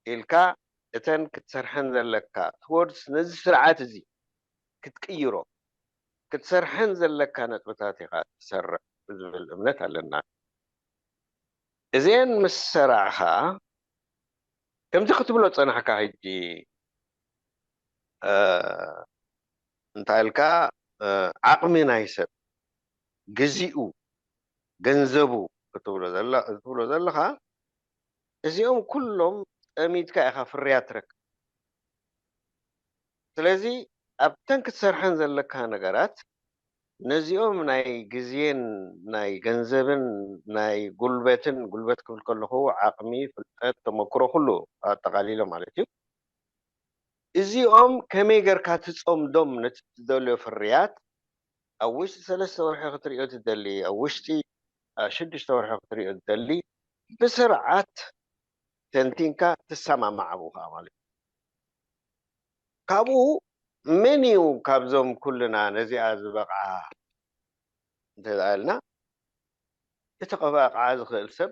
ኢልካ እተን ክትሰርሐን ዘለካ ትወርድስ ነዚ ስርዓት እዚ ክትቅይሮ ክትሰርሐን ዘለካ ነጥብታት ኢኻ ትሰርሕ ዝብል እምነት ኣለና። እዚአን ምስ ሰራዕኻ ከምዚ ክትብሎ ጸናሕካ ሕጂ እንታይ ኢልካ ዓቕሚ ናይ ሰብ ግዚኡ ገንዘቡ ክትብሎ ዘለኻ እዚኦም ኩሎም ጠሚትካ ኢኻ ፍርያት ትረክብ። ስለዚ ኣብተን ክትሰርሐን ዘለካ ነገራት ነዚኦም ናይ ግዜን ናይ ገንዘብን ናይ ጉልበትን፣ ጉልበት ክብል ከለኹ ዓቕሚ፣ ፍልጠት፣ ተመክሮ ኩሉ ኣጠቓሊለ ማለት እዩ። እዚኦም ከመይ ጌርካ ትጸምዶም ነቲ ትደልዮ ፍርያት ኣብ ውሽጢ ሰለስተ ወርሒ ክትሪኦ ትደሊ፣ ኣብ ውሽጢ ሽዱሽተ ወርሒ ክትሪኦ ትደሊ፣ ብስርዓት ተንቲንካ ትሰማማዕ ኣብኡ ከኣ ማለት እዩ። ካብኡ መን እዩ ካብዞም ኩልና ነዚኣ ዝበቕዓ እንተ ኢልና እቲ ከበቕዓ ዝኽእል ሰብ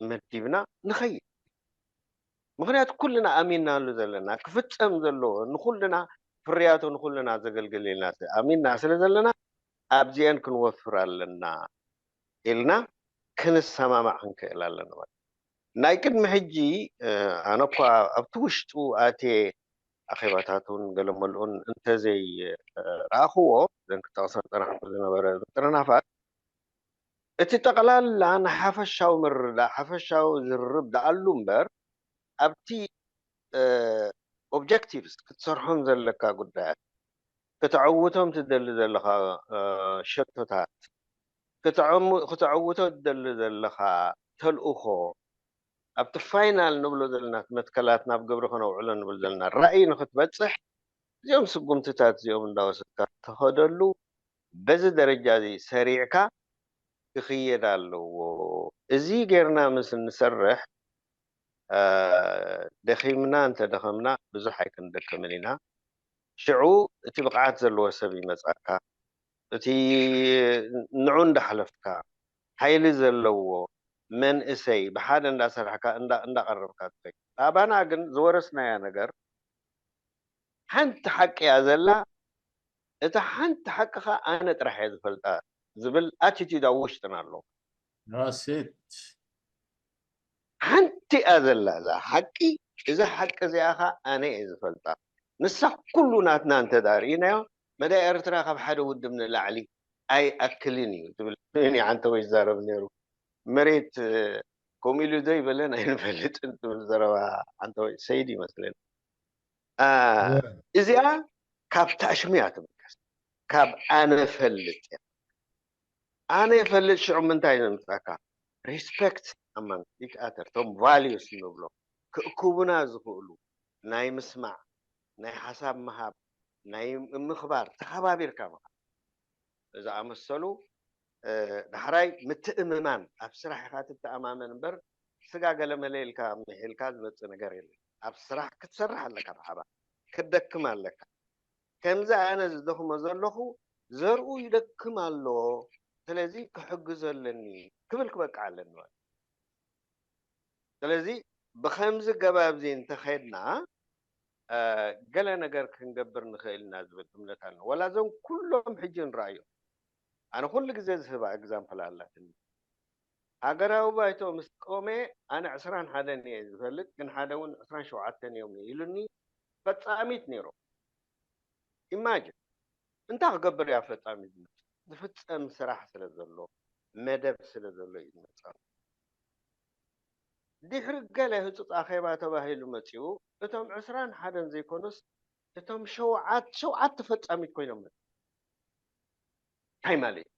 መዲብና ንኸይድ። ምኽንያቱ ኩልና ኣሚንናሉ ዘለና ክፍጸም ዘለዎ ንኹልና ፍርያቱ ንኹልና ዘገልግል ኢልና ኣሚንና ስለ ዘለና ኣብዚአን ክንወፍር ኣለና ኢልና ክንሰማማዕ ክንክእል ኣለና ማለት እዩ። ናይ ቅድሚ ሕጂ ኣነ እኳ ኣብቲ ውሽጡ ኣትየ ኣኼባታቱን ገለመልኡን እንተዘይ ረኣኽዎ ዘን ክጠቕሰን ዝጸናሕኩ ዝነበረ ምጥርናፋት እቲ ጠቕላላ ንሓፈሻዊ ምርዳእ ሓፈሻዊ ዝርርብ ደኣሉ እምበር ኣብቲ ኦብጀክቲቭስ ክትሰርሖም ዘለካ ጉዳያት ከተዐውቶም ትደሊ ዘለኻ ሸቶታት ከተዕውቶ ትደሊ ዘለኻ ተልእኾ ኣብቲ ፋይናል ንብሎ ዘለና መትከላት ናብ ግብሪ ከነውዕሎ ንብል ዘለና ራእይ ንክትበፅሕ እዚኦም ስጉምትታት እዚኦም እንዳወሰድካ ተኸደሉ በዚ ደረጃ እዚ ሰሪዕካ ክኽየድ ኣለዎ። እዚ ጌርና ምስ እንሰርሕ ደኺምና እንተደኸምና ብዙሕ ኣይክንደክምን ኢና። ሽዑ እቲ ብቕዓት ዘለዎ ሰብ ይመጻካ። እቲ ንዑ እንዳሕለፍካ፣ ሓይሊ ዘለዎ መንእሰይ ብሓደ እንዳሰርሕካ፣ እንዳ-፣ እንዳቐረብካ ትኸይድ። ኣባና ግን ዝወረስናያ ነገር ሓንቲ ሓቂ እያ ዘላ፣ እታ ሓንቲ ሓቂ ኸኣ ኣነ ጥራሕ እየ ዝፈልጣ ዝብል ኣቲቲዩድ ኣብ ውሽጥና ኣሎ። That's it. ሓንቲ እያ ዘላ እዛ ሓቂ። እዛ ሓቂ እዚኣ ኸኣ ኣነ እየ ዝፈልጣ። ንሳ ኩሉ ናትና እንተ ደኣ ርኢናዮ፣ መዳይ ኤርትራ ካብ ሓደ ውድብ ንላዕሊ ኣይኣክልን እዩ ትብል። እኔ ዓንተወይ ይዛረብ ነይሩ። መሬት፣ እ፣ ከምኡ ኢሉ ዶ ይበለን ኣይንፈልጥን ትብል ዘረባ ዓንተወይ ሰይድ ይመስለኒ። አ፣ Yeah. እዚኣ ካብ ታሽሙ እያ ትብገስ። ካብ ኣነ ፈልጥ እያ። ኣነ ይፈልጥ ሽዑ ምንታይ ዘምጻካ? Respect among each other። እቶም ቫልዩስ ንብሎ ክእክቡና ዝኽእሉ ናይ ምስማዕ፣ ናይ ሓሳብ ምሃብ፣ ናይ ምኽባር፣ ተኸባቢርካ ምኻድ ዝኣመሰሉ፣ እ፣ ዳሕራይ ምትእምማን፣ ኣብ ስራሕ ኢኻ ትተኣማመን እምበር ስጋ ገለመለ ኢልካ ምሒልካ ዝመጽእ ነገር የለን። ኣብ ስራሕ ክትሰርሕ ኣለካ፣ ብሓባር ክትደክም ኣለካ። ከምዚ ኣነ ዝደኽሞ ዘለኹ ዘርኡ ይደክም ኣሎ፣ ስለዚ ክሕግዞ ኣለኒ ክብል ክበቅዕ ኣለኒ ማለት እዩ። ስለዚ ብኸምዚ ገባብ እዚ እንተኸድና፣ እ፣ ገለ ነገር ክንገብር ንኽእል ኢና ዝብል እምነት ኣሎ። ወላ እዞም ኩሎም ሕጂ ንረኣዮም። ኣነ ኩሉ ግዜ ዝህባ ኤግዛምፕል ኣላትኒ። ሃገራዊ ባይቶ ምስ ቆመ ኣነ ዕስራን ሓደን እየ ዝፈልጥ፣ ግን ሓደ እውን ዕስራን ሸውዓተን እዮም ኢሉኒ። ፈጻሚት ነይሮም። ኢማጅን እንታይ ክገብር እያ ፈጻሚት ዝመጽእ? ዝፍጸም ስራሕ ስለ ዘሎ፣ መደብ ስለ ዘሎ እዩ ዝመጽእ። ድሕሪ ገለ ህጹጽ ኣኼባ ተባሂሉ መጺኡ፣ እቶም ዕስራን ሓደን ዘይኮኑስ፣ እቶም ሸውዓት-፣ ሸውዓተ ፈጻሚት ኮይኖም መጺኡ። እንታይ ማለት እዩ?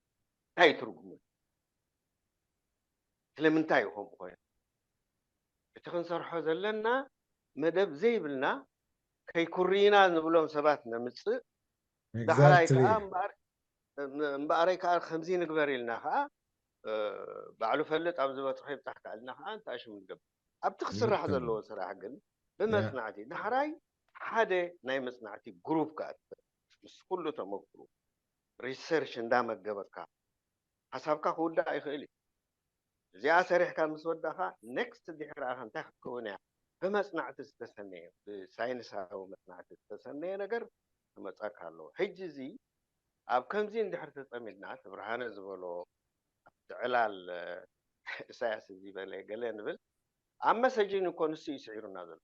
እንታይ ትርጉሙ? ስለምንታይ እዩ ከምኡ ኮይኑ? እቲ ክንሰርሖ ዘለና መደብ ዘይብልና ከይኩርይና ንብሎም ሰባት ነምጽእ። ዳሕራይ Exactly. ከዓ እምበኣር-፣ እም-፣ እምበኣረይ ከዓ ከምዚ ንግበር ኢልና ከዓ፣ እ፣ ባዕሉ ፈልጥ ኣብ ዝበጽሖ ይብጻሕ ከዓ ኢልና ከዓ እንታይ ሽም ንገብር? ኣብቲ ክስራሕ ትክክል። ዘለዎ ስራሕ ግን ብመጽናዕቲ ዳሕራይ ሓደ ናይ መጽናዕቲ ግሩፕ ከዓ ትፈጥር። ምስ ኩሉ ተመክሩ ሪሰርች እንዳመገበካ ሓሳብካ ክውዳእ ይኽእል እዩ። እዚኣ ሰሪሕካ ምስ ወዳእኻ ኔክስት ድሕሪ ኣኻ እንታይ ክትከውን እያ? ብመጽናዕቲ ዝተሰነየ፣ ብሳይንሳዊ መጽናዕቲ ዝተሰነየ ነገር ክመጸካ ኣለዎ። ሕጂ እዚ ኣብ ከምዚ እንድሕር ተጸሚድና፣ እቲ ብርሃነ ዝበሎ ኣብቲ ዕላል፣ እ፣ ኢሳያስ እዚ በለ ገለ ንብል፣ ኣብ መሰጅን እኮ ንሱ እዩ ስዒሩና ዘሎ።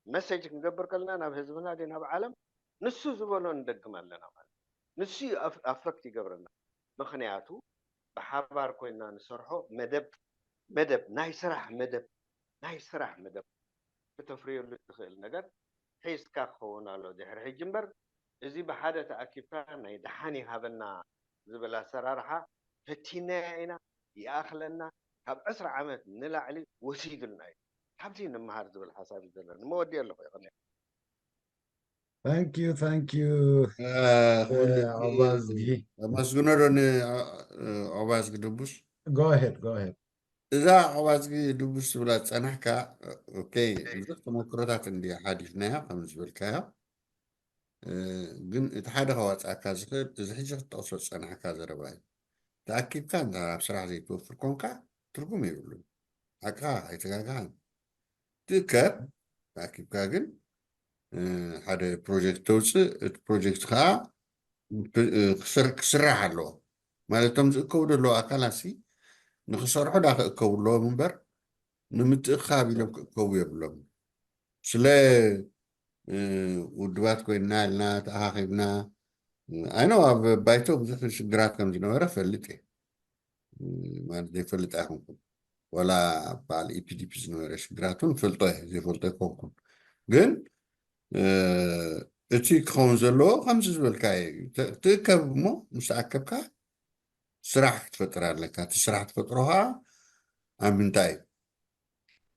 መሰጅ ክንገብር ከለና ናብ ህዝብና ድዩ ናብ ዓለም ንሱ ዝበሎ ንደግም ኣለና ማለት እዩ። ንሱ እዩ ኣፍ-፣ ኣፈክት ይገብረና። ምኽንያቱ ብሓባር ኮይና ንሰርሖ መደብ፣ መደብ፣ ናይ ስራሕ መደብ፣ ናይ ስራሕ መደብ ክተፍርየሉ እትኽእል ነገር ሒዝካ ክኸውን ኣሎ ድሕሪ ሕጂ እምበር፣ እዚ ብሓደ ተኣኪብካ ናይ ደሓን ይሃበና ዝብል ኣሰራርሓ ፈቲናያ ኢና፣ ይኣኽለና፣ ካብ ዕስራ ዓመት ንላዕሊ ወሲዱልና እዩ። ካብዚ ንምሃር ዝብል ሓሳብ እዩ ዘለኒ። መወዲእ ኣለኹ፣ የቐንየለይ። Thank you, thank you. እ፣ ክብል እ፣ ዖባዝጊ። ኣመስግኖ ዶ ን-፣ እ፣ ዖባዝጊ ድቡሽ? Go ahead, go ahead. እዛ ዖባዝጊ ድቡሽ ዝብላ ዝጸናሕካ፣ ኦኬ፣ ብዙሕ ተመክሮታት እንድያ ሓሊፍናዮ፣ ከም ዝበልካዮ። እ፣ ግን እቲ ሓደ ከዋጽኣካ ዝኽእል፣ እዚ ሕጂ ክትጠቕሶ ዝጸናሕካ ዘረባ እዩ። ተኣኪብካ እንተ ኣብ ስራሕ ዘይትወፍር ኮንካ፣ ትርጉም የብሉን። ሓቅኻ ኣይተጋግኻን። ትእከብ፣ ተኣኪብካ ግን፣ እ፣ ሓደ ፕሮጀክት ተውጽእ፣ እቲ ፕሮጀክት ከኣ ፕ-፣ እ፣ ክስር-፣ ክስራሕ ኣለዎ። ማለት፣ እቶም ዝእከቡ ዘለዉ ኣካላት ሲ ንኽሰርሑ ዳ ክእከቡ ኣለዎም እምበር፣ ንምትእኻብ ኢሎም ክእከቡ የብሎም። ስለ፣ እ፣ ውድባት ኮይንና ኢልና ተኣኻኺብና፣ እ፣ ኣይ ኖ ኣብ ባይቶ ብዙሕ ሽግራት ከም ዝነበረ ፈልጥ እየ። እ፣ ማለት ዘይፈልጥ ኣይኮንኩን። ዋላ ኣብ በዓል ኢ ፒ ዲ ፒ ዝነበረ ሽግራት እውን ፈልጦ እየ፣ ዘይፈልጦ ኣይኮንኩን። ግን፣ እ፣ እቲ ክኸውን ዘለዎ ከምዚ ዝበልካዮ እዩ። ተ-፣ ትእከብ እሞ ምስ ተኣከብካ ስራሕ ክትፈጥር ኣለካ። እቲ ስራሕ ትፈጥሮ ኸዓ ኣብ ምንታይ እዩ?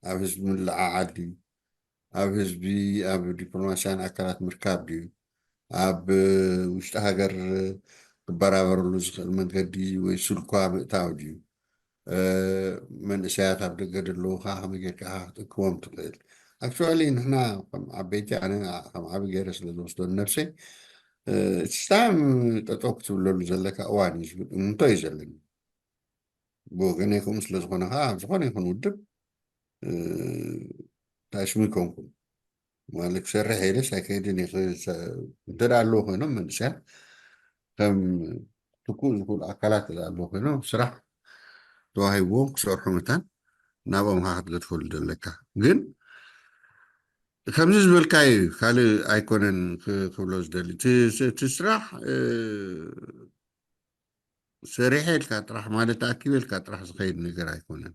ኣብ ህዝቢ ምልዕዓል ድዩ? ኣብ ህዝቢ፣ ኣብ ዲፕሎማስያን ኣካላት ምርካብ ድዩ? ኣብ ውሽጢ ሃገር ክበራበረሉ ዝኽእል መንገዲ ወይ ስልኳ ምእታው ድዩ? መንእሰያት ኣብ ደገ ዘለዉ ከዓ ከመይ ጌርካ ክትእክቦም ትኽእል? ኣክቹዋሊ ንሕና ከም ዓበይቲ፣ ኣነ ከም ዓቢ ገይረ ስለ ዝወስዶ ንነብሰይ፣ እቲ ስታም ጠጠው ክትብለሉ ዘለካ እዋን እዩ ዝብል እምንቶ እዩ ዘለኒ። ብወገነይ ከምኡ ስለ ዝኾነ ከዓ ኣብ ዝኾነ ይኹን ውድብ ታሽሙ ይኮንኩም። ማለት ክሰርሕ የለስ ኣይከይድን እንተ ኣለዉ ኮይኖም መንእሰያት ከም ትኩእ ዝኽእሉ ኣካላት ኣለዉ ኮይኖም ስራሕ ተዋሂብዎም ክሰርሑ መታን ናብኦም ካ ክትገድፈሉ ዘለካ። ግን ከምዚ ዝበልካ እዩ፣ ካልእ ኣይኮነን ክብሎ ዝደሊ። እቲ ስራሕ ሰሪሐ ኢልካ ጥራሕ ማለት ኣኪበ ኢልካ ጥራሕ ዝኸይድ ነገር ኣይኮነን።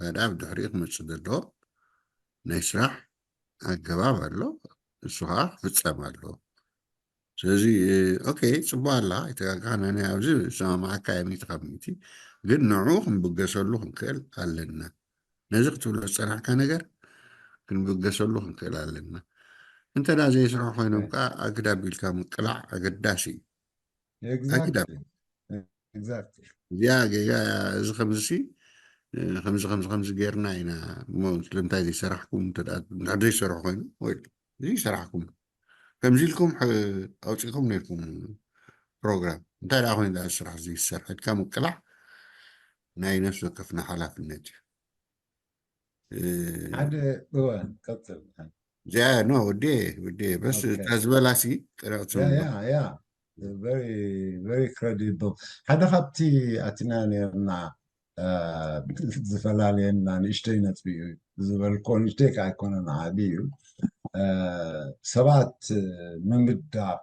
ታዲያ ኣብ ድሕሪኡ ክመፅእ ዘለዎ ናይ ስራሕ ኣገባብ ኣሎ፣ እሱ ከዓ ክፍፀም ኣለዎ። ስለዚ ኦኬ፣ ፅቡቅ ኣላ፣ ኣይተጋግኻን። ኣነ ኣብዚ ዝሰማማዓካ እየ ሚእቲ ካብ ሚእቲ። ግን ንዕኡ ክንብገሰሉ ክንክእል ኣለና። ነዚ ክትብሎ ዝፀናሕካ ነገር ክንብገሰሉ ክንክእል ኣለና። እንተ ደኣ ዘይስርሑ ኮይኖም ከዓ ኣግዳ ቢልካ ምቅላዕ ኣገዳሲ እዩ። ኣግዳ እዚኣ ጌጋ እያ። እዚ ከምዚ ከምዚ ከምዚ ከምዚ ጌርና ኢና እሞ ስለምንታይ ዘይሰራሕኩም? እንድሕር ዘይሰርሑ ኮይኑ ወይ ዘይሰራሕኩም ከምዚ ኢልኩም ኣውፂእኩም ነርኩም ፕሮግራም እንታይ ደኣ ኮይኑ ስራሕ ዘይሰርሐልካ ምቅላዕ ናይ ነፍሲ ወከፍና ሓላፍነት እዩ። ሓደ እወ ቀፅል። እዚኣ ኖ ወዴ ወዴ በስ እታ ዝበላሲ ጥረቅቲ ያ very credible። ሓደ ካብቲ ኣቲና ነርና ዝፈላለየና ንእሽተይ ነጥቢ እዩ ዝበልኮ፣ ንእሽተይ ከዓ ኣይኮነን ዓቢ እዩ። ሰባት ምምዳብ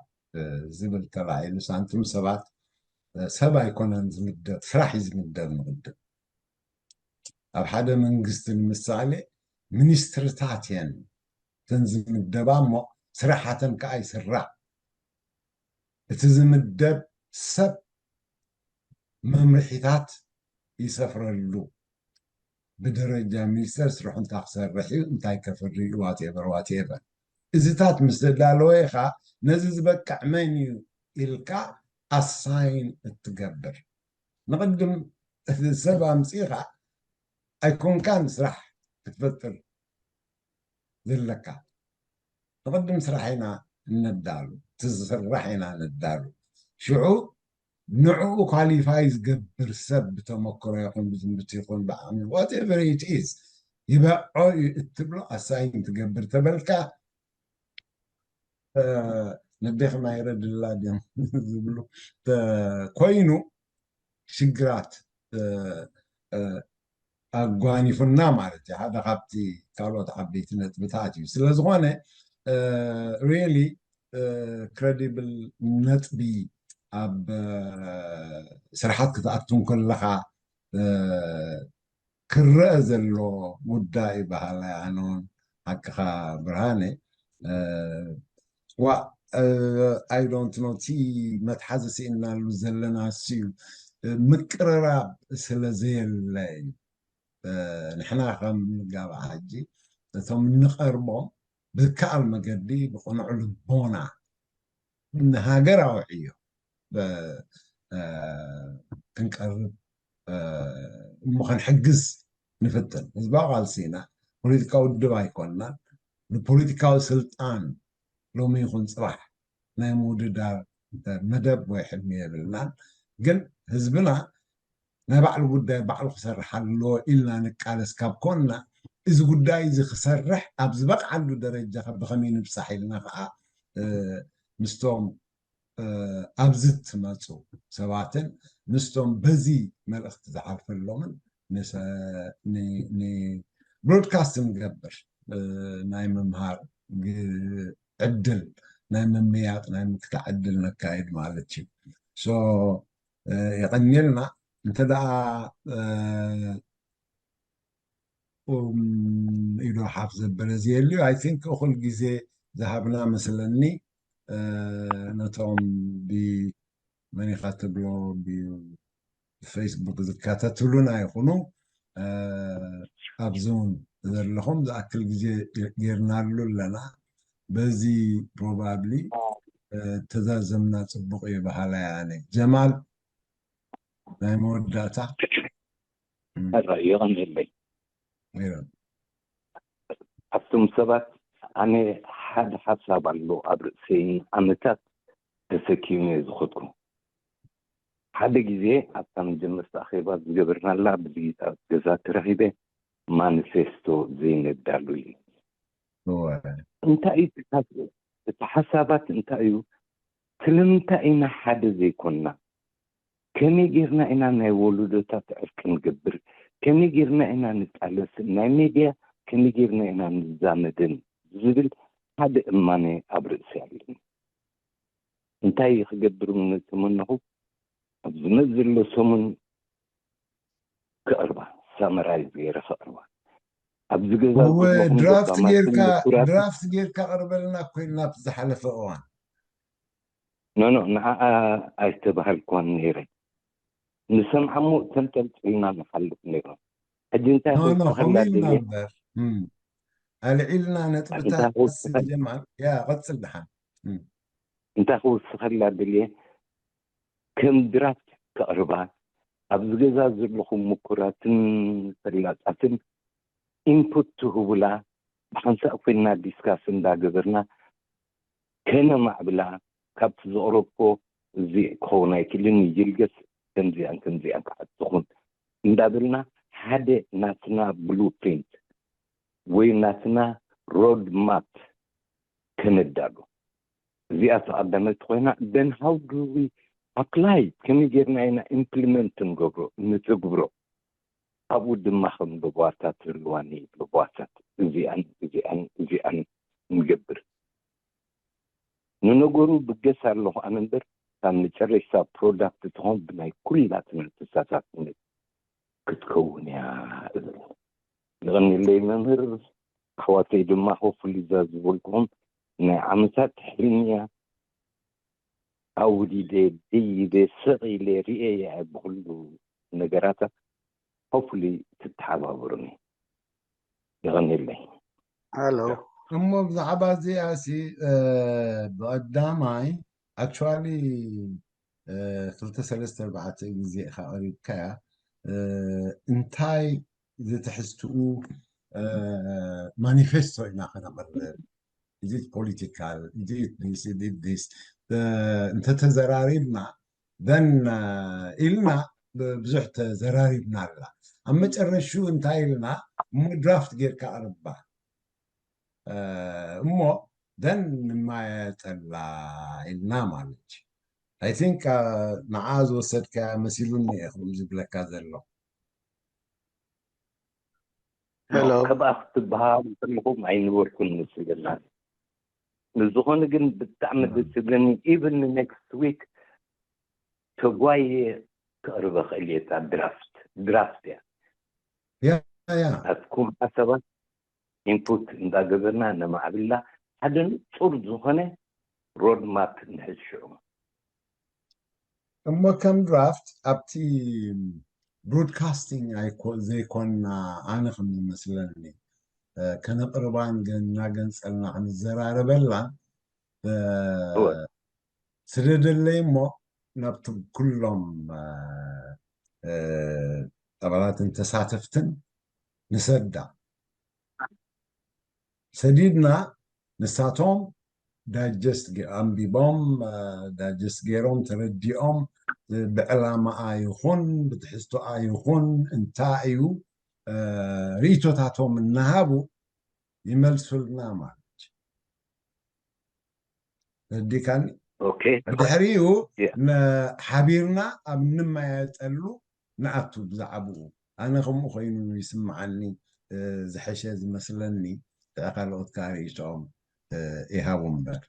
ዝብል ተላዒሉ ሳንቲም ሰባት ሰብ ኣይኮነን ዝምደብ፣ ስራሕ እዩ ዝምደብ። ንቅድም ኣብ ሓደ መንግስቲ ንምሳሌ ሚኒስትርታት እየን እተን ዝምደባ እሞ ስራሓተን ከዓ ይስራሕ። እቲ ዝምደብ ሰብ መምርሒታት ይሰፍረሉ። ብደረጃ ሚኒስተር ስርሑ እንታይ ክሰርሕ እዩ፣ እንታይ ከፍሪ እዩ፣ ዋትኤቨር ዋትኤቨር። እዚታት ምስ ተዳለወ ኢኻ ነዚ ዝበቅዕ መን እዩ ኢልካ ኣሳይን እትገብር። ንቕድም እቲ ሰብ ኣምፂእኻ ኣይኮንካን ስራሕ ክትፈጥር ዘለካ። ንቕድም ስራሕ ኢና እነዳሉ፣ እቲ ዝስራሕ ኢና ነዳሉ። ሽዑ ንዕኡ ኳሊፋይ ዝገብር ሰብ ብተመክሮ ይኹን ብትምህርቲ ይኹን ብዓቕሚ whatever it is ይበቆ እዩ እትብሎ ኣሳይን ትገብር ተበልካ ነዴኽም ኣይረድላ ድዮም ዝብሉ ኮይኑ ሽግራት ኣጓኒፉና ማለት እዩ። ሓደ ካብቲ ካልኦት ዓበይቲ ነጥብታት እዩ። ስለ ዝኾነ really credible ነጥቢ ኣብ ስራሓት ክትኣቱ እንከለኻ ክረአ ዘሎ ጉዳይ በሃላይ ኣነ እውን ሓቅኻ ብርሃነ። ዋ I don't know እቲ መትሓዚ ስኢንናሉ ዘለና እሱ እዩ። ምቅርራብ ስለ ዘየለ እዩ። ንሕና ከም ንጋባእ ሕጂ እቶም እንቐርቦም ብዝከኣል መገዲ ብቕኑዕ ልቦና ንሃገራዊ ዕዮ ክንቀርብ እሞ ክንሕግዝ ንፍትን። ህዝባዊ ቃልሲ ኢና፣ ፖለቲካዊ ውድብ ኣይኮንናን። ንፖለቲካዊ ስልጣን ሎሚ ይኹን ፅባሕ ናይ ምውድዳር መደብ ወይ ሕልሚ የብልናን። ግን ህዝብና ናይ ባዕሉ ጉዳይ ባዕሉ ክሰርሕ ኣለዎ ኢልና ንቃለስ ካብ ኮንና፣ እዚ ጉዳይ እዚ ክሰርሕ ኣብ ዝበቕዓሉ ደረጃ ከ ብኸመይ ንብፃሕ ኢልና ከዓ ምስቶም ኣብዚ ትመፁ ሰባትን ምስቶም በዚ መልእኽቲ ዝሓልፈሎምን ብሮድካስት ንገብር ናይ ምምሃር ዕድል ናይ ምምያጥ ናይ ምክታዕ ዕድል ነካይድ ማለት እዩ። ሶ የቐንየልና። እንተ ደኣ ኢዶ ሓፍ ዘበለ ዝየልዩ I think እኹል ግዜ ዝሃብና መስለኒ። ነቶም ብመኒኻ ትብሎ ብፌስቡክ ዝከታተሉና ይኹኑ ኣብዚ እውን ዘለኹም ዝኣክል ግዜ ጌርናሉ ኣለና። በዚ ፕሮባብሊ ተዛዘምና ፅቡቅ እዩ በሃላይ ኣነ። ጀማል ናይ መወዳእታ። ሕራይ የቐንየለይ። ኣቱም ሰባት፣ ኣነ ሓደ ሓሳብ ኣሎ ኣብ ርእሰይን ዓመታት ተሰኪሙ እየ ዝኸድኩ። ሓደ ግዜ ኣብታ መጀመርታ ኣኼባ ዝገበርናላ ብዝጊታ ገዛ ተረኺበ ማኒፌስቶ ዘይነዳሉ ኢሉ። እንታይ እዩ እቲ ሓሳባት እንታይ እዩ? ስለምንታይ ኢና ሓደ ዘይኮንና? ከመይ ጌርና ኢና ናይ ወለዶታት ዕርቂ ንገብር? ከመይ ጌርና ኢና ንቃለስን ናይ ሜድያ ከመይ ጌርና ኢና ንዛመድን ዝብል ሓደ እማነ ኣብ ርእሲ ኣለኒ። እንታይ ክገብር ምተመነኹ ኣብ ዝመጽእ ዘሎ ሰሙን ከቕርባ፣ ሳመራይዝ ገይረ ከቕርባ ኣብዚ ገዛ እወ፣ ዘለኹም ድራፍት ገባማትን ጌርካ ምኩራት ድራፍት ጌርካ ቅርበልና እኮ ኢልና ኣብቲ ዝሓለፈ እዋን። ኖ ኖ ንዓኣ ኣይተባሃልኳን ነይረ። ንሰምዓ እሞ ተንጠልጢልና ንሓልፍ ነይሮም። ሕጂ እንታይ ኖ ኖ ክውስኸላ ከምኡ ኢልና ደልየ እምበር እም። ኣልዒልና ነጥብታት እንታይ ክውስኸላ ጀማል ያ ቀጽል ድሓን እም። እንታይ ክውስኸላ ደልየ ከም ድራፍት ከቕርባ ኣብዚ ገዛ ዘለኹም ምኩራትን ፈላጣትን ኢንፑት ትህቡላ ብሓንሳእ ኮይና ዲስካስ እንዳገበርና ከነማዕብላ ካብቲ ዘቕረብኮ እዚ ክኸውን ኣይክእልን ይልገስ ከምዚኣን ከምዚኣን ከዓ ትኹን እንዳበልና ሓደ ናትና ብሉ ፕሪንት ወይ ናትና ሮድ ማፕ ከነዳሉ እዚኣ ተቐዳመት ኮይና then how do we apply ከመይ ጌርና ኢና ኢምፕሊመንት ንገብሮ ንትግብሮ ኣብኡ ድማ ከም ለበዋታት ዘለዋኒ ለበዋታት እዚኣን እዚኣን እዚኣን ንገብር ንነገሩ ብገስ ኣለኹ ኣነ እምበር ካብ መጨረሽታ ፕሮዳክት ትኾን ብናይ ኩላትና ተሳታፍነት ክትከውን እያ እብል። የቐንየለይ መምህር ኣሕዋተይ ድማ ሆፍሊ እዛ ዝበልኩኹም ናይ ዓመታት ሕልሚ እያ ኣውዲደ ደይበ ስቕ ኢለ ርእየያ ብኩሉ ነገራታ ሆፍሊ ትተሓባበሩኒ። የቐንየለይ። ሄሎ እሞ ብዛዕባ እዚኣ ሲ ብቐዳማይ ኣክቹዋሊ ክልተ ሰለስተ ኣርባዕተ ግዜ ኢኻ ቀሪብካያ እንታይ ዝትሕዝትኡ ማኒፌስቶ ኢና ከነቕርብ ኢዚት ፖለቲካል ኢዚት ዲስ ኢዚት ዲስ እንተተዘራሪብና ዘን ኢልና ብዙሕ ተዘራሪብና ኣላ ኣብ መጨረሹ እንታይ ኢልና እሞ ድራፍት ጌርካ ኣርባ እሞ ደን ንማየጠላ ኢልና ማለት I think ንዓ ዝወሰድካ መሲሉኒ እየ ከም ዝብለካ ዘሎ ሄሎ ከብኣ ክትበሃሉ ከለኹም ኣይነበርኩን ምስልና ንዝኾነ ግን ብጣዕሚ ደስ ዝብለኒ even next week ተጓየ ከቕርበ ክእል እየ እታ ድራፍት ድራፍት እያ ያ ያ ናትኩም ሓሳባት ኢንፑት እንዳገበርና ነማዕብላ ሓደ ንጹር ዝኾነ ሮድ ማፕ ንሕዝ ሽዑ እሞ ከም ድራፍት ኣብቲ ብሮድካስቲንግ ዘይኮና ኣነ ከም ዝመስለኒ ከነቅርባን እናገንፀልና ክንዘራረበላን ስለ ደለይ እሞ ናብቲ ኩሎም ኣባላትን ተሳተፍትን ንሰዳ ሰዲድና ንሳቶም ዳይጀስት ኣንቢቦም ዳይጀስት ገይሮም ተረዲኦም ብዕላማኣ ይኹን ብትሕዝቶኣ ይኹን እንታይ እዩ ርእቶታቶም እናሃቡ ይመልሱልና ማለት እዩ ረዲካኒ ኦኬ ድሕሪኡ ሓቢርና ኣብ እንመያየጠሉ ንኣቱ ብዛዕባኡ ኣነ ከምኡ ኮይኑ ይስምዓኒ ዝሐሸ ዝመስለኒ ካልኦት ካርእይቶኦም ይሃቡ እምበር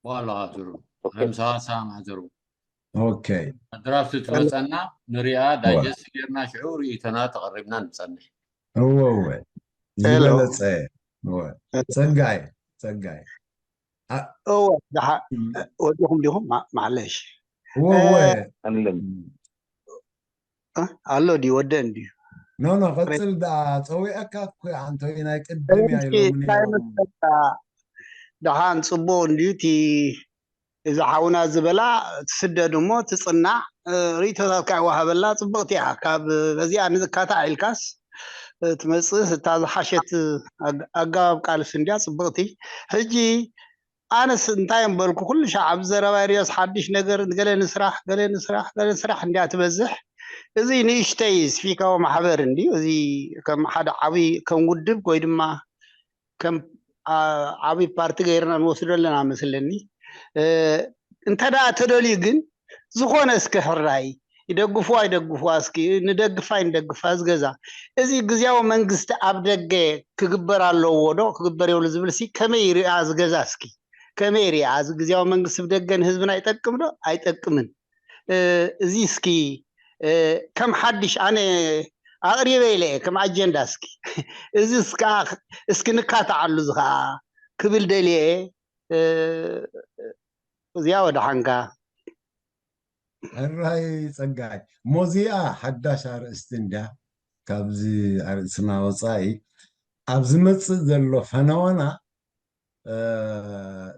ዋላ ኣትሩ ምሳዋ ሰማማዕ ዘሩ ኦኬ ድራፍት ትወፀና ንሪኣ ዳይጀስት ጌርና ሽዑ ርእይቶና ተቐሪብና ንፀንሕ እወ እወ ዝበለፀ እወ ጸጋይ ጸጋይ እወ ደሓ ወዲኹም ዲኹም ማዕለሽ እወ እወ ኣለን ኣሎ ድዩ ወደን ድዩ ኖ ኖ ቀጽል ዳ ጸዊዐካ እኮ ኣንቶይ ናይ ቅድም እያ እንታይ መሰልካ ደሓን ጽቡቅ እንድዩ እቲ እዚ ሓውና ዝበላ ትስደድ እሞ ትፅናዕ ርእቶታት ካይዋሃበላ ፅብቕቲ እያ። ካብ በዚኣ ንዝካታዕ ኢልካስ ትመፅእ እታ ዝሓሸት ኣገባብ ቃልስ እንዲያ ፅብቕቲ። ሕጂ ኣነስ እንታይ እምበልኩ ኩሉ ሻዕ ኣብ ዘረባ ሪዮስ ሓድሽ ነገር ገለ ንስራሕ ገለ ንስራሕ ገለ ስራሕ እንዲያ ትበዝሕ። እዚ ንእሽተይ ስፊካዊ ማሕበር እንዲ እዚ ከም ሓደ ዓብይ ከም ውድብ ወይ ድማ ከም ዓብይ ፓርቲ ገይርና ንወስዶ ኣለና መስለኒ። እንተ ደኣ ተደልዩ ግን ዝኾነ እስኪ ሕራይ ይደግፉ ኣይደግፉ እስኪ ንደግፋ ይንደግፋ ዝገዛ እዚ ግዜያዊ መንግስቲ ኣብ ደገ ክግበር ኣለዎ ዶ ክግበር የብሉ ዝብል ሲ ከመይ ይሪኣ ዝገዛ እስኪ ከመይ ይሪኣ እዚ ግዜያዊ መንግስቲ ብደገ ንህዝብና ይጠቅም ዶ ኣይጠቅምን? እዚ እስኪ ከም ሓድሽ ኣነ ኣቕሪበ ኢለ እየ ከም ኣጀንዳ እስኪ እዚ እስከ እስኪ ንካታዓሉ እዚ ከዓ ክብል ደልየ እዚኣ ወደ ሓንካ ሕራይ ጸጋይ ሞዚኣ ሓዳሽ ኣርእስቲ እንድያ ካብዚ ኣርእስና ወፃኢ ኣብ ዝመፅእ ዘሎ ፈነወና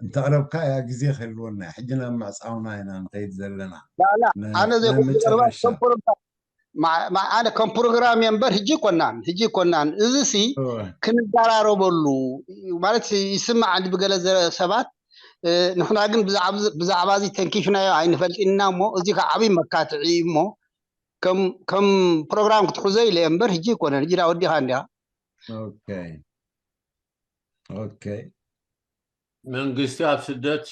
እንተቕረብካ እያ ግዜ ክህልወና ሕጂ ናብ ምዕፃውና ኢና ንኸይድ ዘለና ኣነ ዘይኮርባ ኣነ ከም ፕሮግራም እየ እምበር ሕጂ ይኮናን ሕጂ ይኮናን እዚ ሲ ክንደራረበሉ ማለት ይስማዕ ብገለ ሰባት ንሕና ግን ብዛዕባ እዚ ተንኪፍናዮ ኣይንፈልጥ ኢና እሞ እዚ ከዓ ዓብይ መካትዒ እዩ እሞ ከም ፕሮግራም ክትሕዞ ኢለ እምበር ሕጂ ይኮነን ሕጂ ዳ ወዲኻ እንዲያ ኦኬ መንግስቲ ኣብ ስደት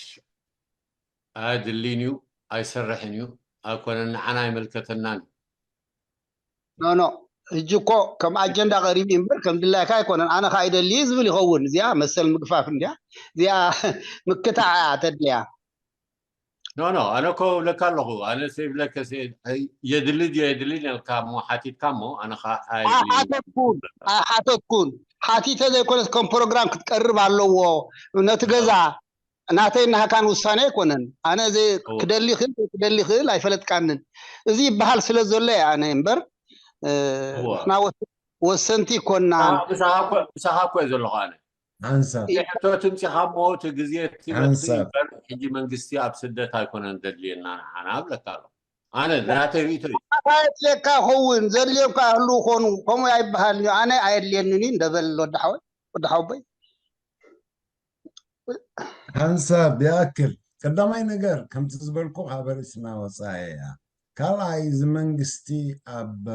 ኣያድልን እዩ ኣይሰርሕን እዩ ኣይኮነን ንዓና ኣይመልከተናን ኖ ኖ ሕጂ እኮ ከም ኣጀንዳ ቀሪቡ እምበር ከም ድላይካ ኣይኮነን ኣነ ከ ኣይደሊ ዝብል ይኸውን እዚኣ መሰል ምግፋፍ እንዲያ እዚኣ ምክታዕ እያ ተድልያ ኖ ኖ ኣነ እኮ እብለካ ኣለኹ ኣነ ይብለከ የድሊ ድዮ የድሊ ነልካ እሞ ሓቲትካ እሞ ኣነ ኣይሓተትኩን ኣይሓተትኩን ሓቲተ ዘይኮነስ ከም ፕሮግራም ክትቀርብ ኣለዎ ነቲ ገዛ ናተይ ናህካን ውሳኔ ኣይኮነን ኣነ ክደሊ ክእል ክደሊ ክእል ኣይፈለጥካንን እዚ ይበሃል ስለ ዘሎ እየ ኣነ እምበር ንሕና ወሰንቲ ይኮና ምሳኻ እኮ ዘለኹ ኣነ ሓንሳብ ሕቶ ትምፂኻ እሞ እቲ ግዜ ትመፅእ ይበር ሕጂ መንግስቲ ኣብ ስደት ኣይኮነን ዘድልየና ንዓና እብለካ ኣሎ ኣነ ናተይ ርእቶ እዩ ኣየድልየካ ይኸውን ዘድልዮም ከዓ ህልው ኮኑ ከምኡ ኣይበሃል እዩ ኣነ ኣየድልየንን እዩ እንደበል ወዲ ሓወይ ወዲ ሓወቦይ ሓንሳብ ይኣክል ቀዳማይ ነገር ከምቲ ዝበልኩ ካብ ርእስና ወፃኢ እያ ካልኣይ እዚ መንግስቲ ኣብ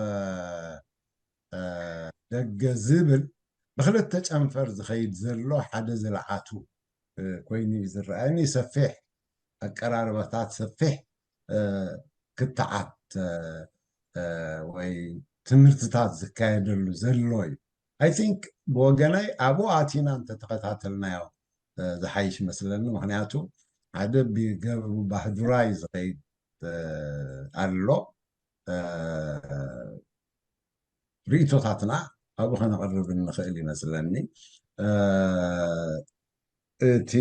ደገ ዝብል ብክልተ ጨንፈር ዝኸይድ ዘሎ ሓደ ዝለዓቱ ኮይኑ እዩ ዝረኣየኒ ሰፊሕ ኣቀራርባታት ሰፊሕ ክትዓት ወይ ትምህርትታት ዝካየደሉ ዘሎ እዩ I think ብወገናይ ኣብኡ ኣቲና እንተተኸታተልናዮ ዝሓይሽ መስለኒ ምክንያቱ ሓደ ብገብሩ ባህዱራይ ዝኸይድ ኣሎ ርእቶታትና ኣብኡ ከነቕርብ እንኽእል ይመስለኒ እቲ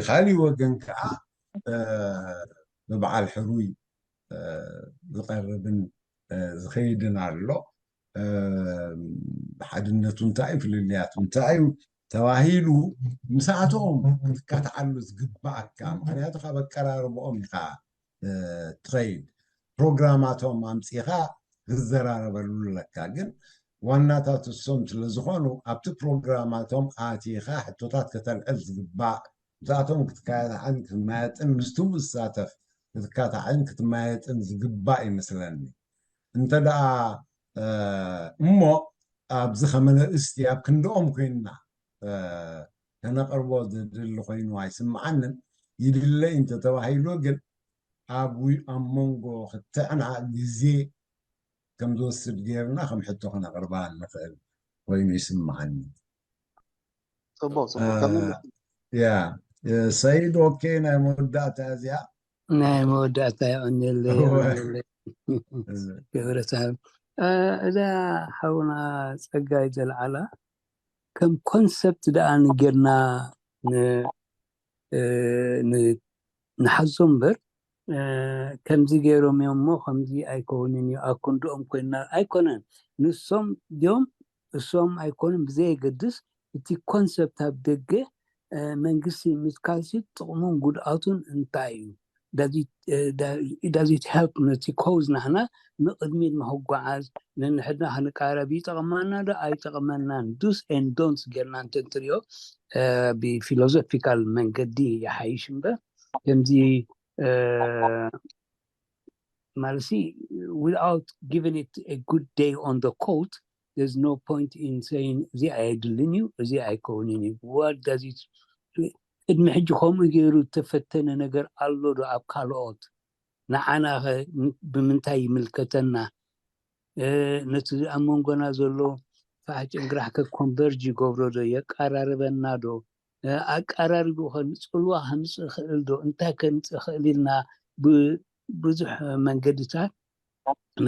ካሊእ ወገን ከዓ ብበዓል ሕሩይ ዝቐርብን ዝኸይድን ኣሎ ሓድነቱ እንታይ እዩ ፍልልያቱ እንታይ እዩ ተባሂሉ ምስኣቶም ክትካትዓሉ ዝግባኣካ ምክንያቱ ካብ ኣቀራርብኦም ኢኻ ትኸይድ ፕሮግራማቶም ኣምፂኻ ክትዘራረበሉ ኣለካ ግን ዋናታት እሶም ስለዝኾኑ ኣብቲ ፕሮግራማቶም ኣቲኻ ሕቶታት ከተልዕል ዝግባእ ምስኣቶም ክትካታዕን ክትማየጥን ምስቱ ዝሳተፍ ክትካታዕን ክትማየጥን ዝግባእ ይመስለኒ እንተ ደኣ እሞ ኣብዚ ከመነእስቲ ኣብ ክንድኦም ኮይንና ከነቕርቦ ዝድሊ ኮይኑ ኣይስምዓንን ይድለ እንተተባሂሉ ግን ኣብ ኣብ መንጎ ክትዕና ግዜ ከም ዝወስድ ገይርና ከም ሕቶ ክነቕርባ ንኽእል ኮይኑ ይስምዓኒ ፅቡቅ ፅቡቅ ያ ሰይድ ኦኬ ናይ መወዳእታ እዚኣ ናይ መወዳእታ የቐንየለይ የቐንየለይ ክብረተሰብ እዛ ሓውና ፀጋይ ዘልዓላ ከም ኮንሰፕት ደኣ ንጌርና ንሓዞ እምበር ከምዚ ገይሮም እዮም እሞ ከምዚ ኣይከውንን እዩ ኣብ ክንድኦም ኮይና ኣይኮነን ንሶም ድዮም እሶም ኣይኮኑን ብዘየገድስ እቲ ኮንሰፕት ኣብ ደገ መንግስቲ ምትካልሲ ጥቕሙን ጉድኣቱን እንታይ እዩ does it help ነቲ ኮዝ ናህና ንቕድሚት ንክጓዓዝ? ነንሕድና ክንቃረብ ይጠቕማና ዶ ኣይጠቕመናን? ዱስ ኤንድ ዶንትስ ጌርና እንተንትሪኦ ብፊሎዞፊካል መንገዲ ይሓይሽ እምበር ከምዚ ማለት without giving it a good day on the coat, there's no point in saying እዚ ኣየድልን እዩ፣ እዚ ኣይከውንን እዩ። What does it ቅድሚ ሕጂ ከምኡ ገይሩ ዝተፈተነ ነገር ኣሎ ዶ ኣብ ካልኦት? ንዓናኸ ብምንታይ ይምልከተና? ነቲ ኣብ መንጎና ዘሎ ፋሕ ጭንግራሕ ከ ኮንቨርጅ ይገብሮ ዶ የቃራርበና ዶ? ኣቃራሪቡ ከ ጽልዋ ከምጽእ ይኽእል ዶ? እንታይ ከምጽእ ይኽእል ኢልና ብዙሕ መንገድታት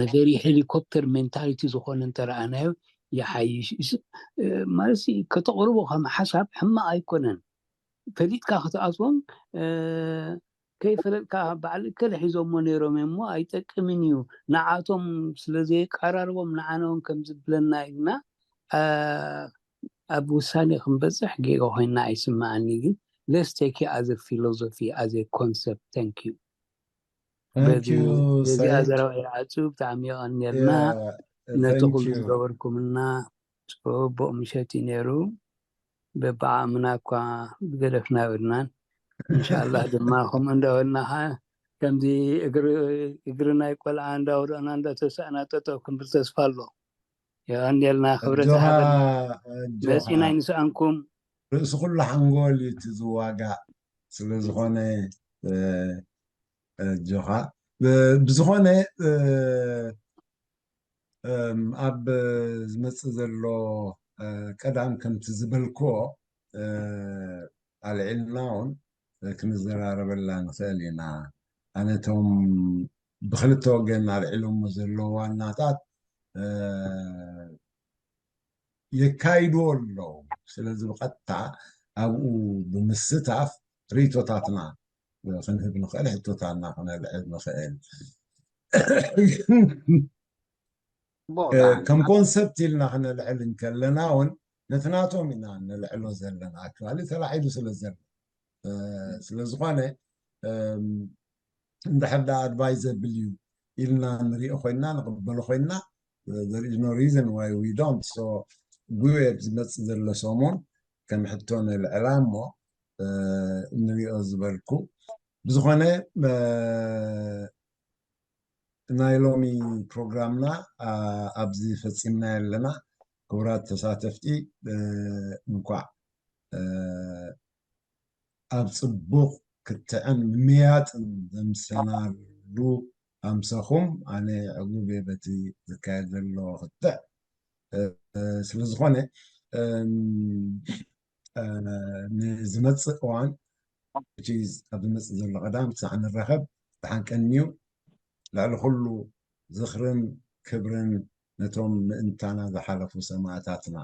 መገሪ ሄሊኮፕተር ሜንታሊቲ ዝኾነ እንተረኣናዮ ይሓይሽ ማለት ከተቕርቦ ከም ሓሳብ ሕማቕ ኣይኮነን። ፈሊጥካ ክትኣትዎም ከይፈለጥካ ባዕሊ እከለ ሒዞሞ ነይሮም እሞ ኣይጠቅምን እዩ፣ ንዓቶም ስለዘየቀራርቦም ንዓና እውን ከም ዝብለና ኢልና ኣብ ውሳኔ ክንበፅሕ ጌጋ ኮይና ኣይስምዓኒ። ግን let's take it as a philosophy, as a concept. Thank you። በዚኣ ዘረባ ይዓፁ። ብጣዕሚ የቐንየልና ነቲ ኩሉ ዝገበርኩምልና። ፅቡቕ ምሸት እዩ ነይሩ። በብዓቕምና እኳ ብገደፍና ብድናን እንሻላህ ድማ ከምኡ እንዳበልና ከዓ ከምዚ እግሪ ናይ ቆልዓ እንዳወደቕና እንዳተሳእና ጠጠው ክንብል ተስፋ ኣሎ። የቐንየልና። ክብረት ዝሃበልና መፂና ይንስኣንኩም። ርእሲ ኩሉ ሓንጎል እዩ እቲ ዝዋጋእ። ስለዝኾነ ጆኻ ብዝኾነ ኣብ ዝመፅእ ዘሎ ቀዳም ከምቲ ዝበልክዎ ኣልዒልና እውን ክንዘራረበላ ንኽእል ኢና። ኣነቶም ብክልተ ወገን ኣልዒሎሞ ዘለዉ ዋናታት የካይድዎ ኣለዉ። ስለዚ ብቐጥታ ኣብኡ ብምስታፍ ርእቶታትና ክንህብ ንኽእል፣ ሕቶታትና ክነልዕል ንኽእል። ከም ኮንሰፕት ኢልና ክነልዕል እንከለና እውን ነቲ ናቶም ኢና ነልዕሎ ዘለና። ኣክቹዋሊ ተላዒሉ ስለ ዘሎ ስለ ዝኾነ እንድሕር ዳ ኣድቫይዘብል እዩ ኢልና ንሪኦ ኮይንና ንቕበሎ ኮይንና there is no reason why we don't. So ጉዌብ ዝመፅእ ዘሎ ሰሙን ከም ሕቶ ነልዕላ እሞ ንሪኦ ዝበልኩ። ብዝኾነ ናይ ሎሚ ፕሮግራምና ኣብዚ ፈፂምና ኣለና። ክቡራት ተሳተፍቲ እንኳዕ ኣብ ፅቡቕ ክትዕን ምምያጥን ዘምሰናሉ ኣምሰኹም። ኣነ ዕጉብ እየ በቲ ዝካየድ ዘሎ ክትዕ። ስለዝኾነ ንዝመፅእ እዋን ኣብ ዝመፅእ ዘሎ ቀዳም ክሳዕ ንረኸብ ደሓን ቀንዩ። ልዕሊ ኩሉ ዝኽርን ክብርን ነቶም ምእንታና ዝሓለፉ ሰማእታትና።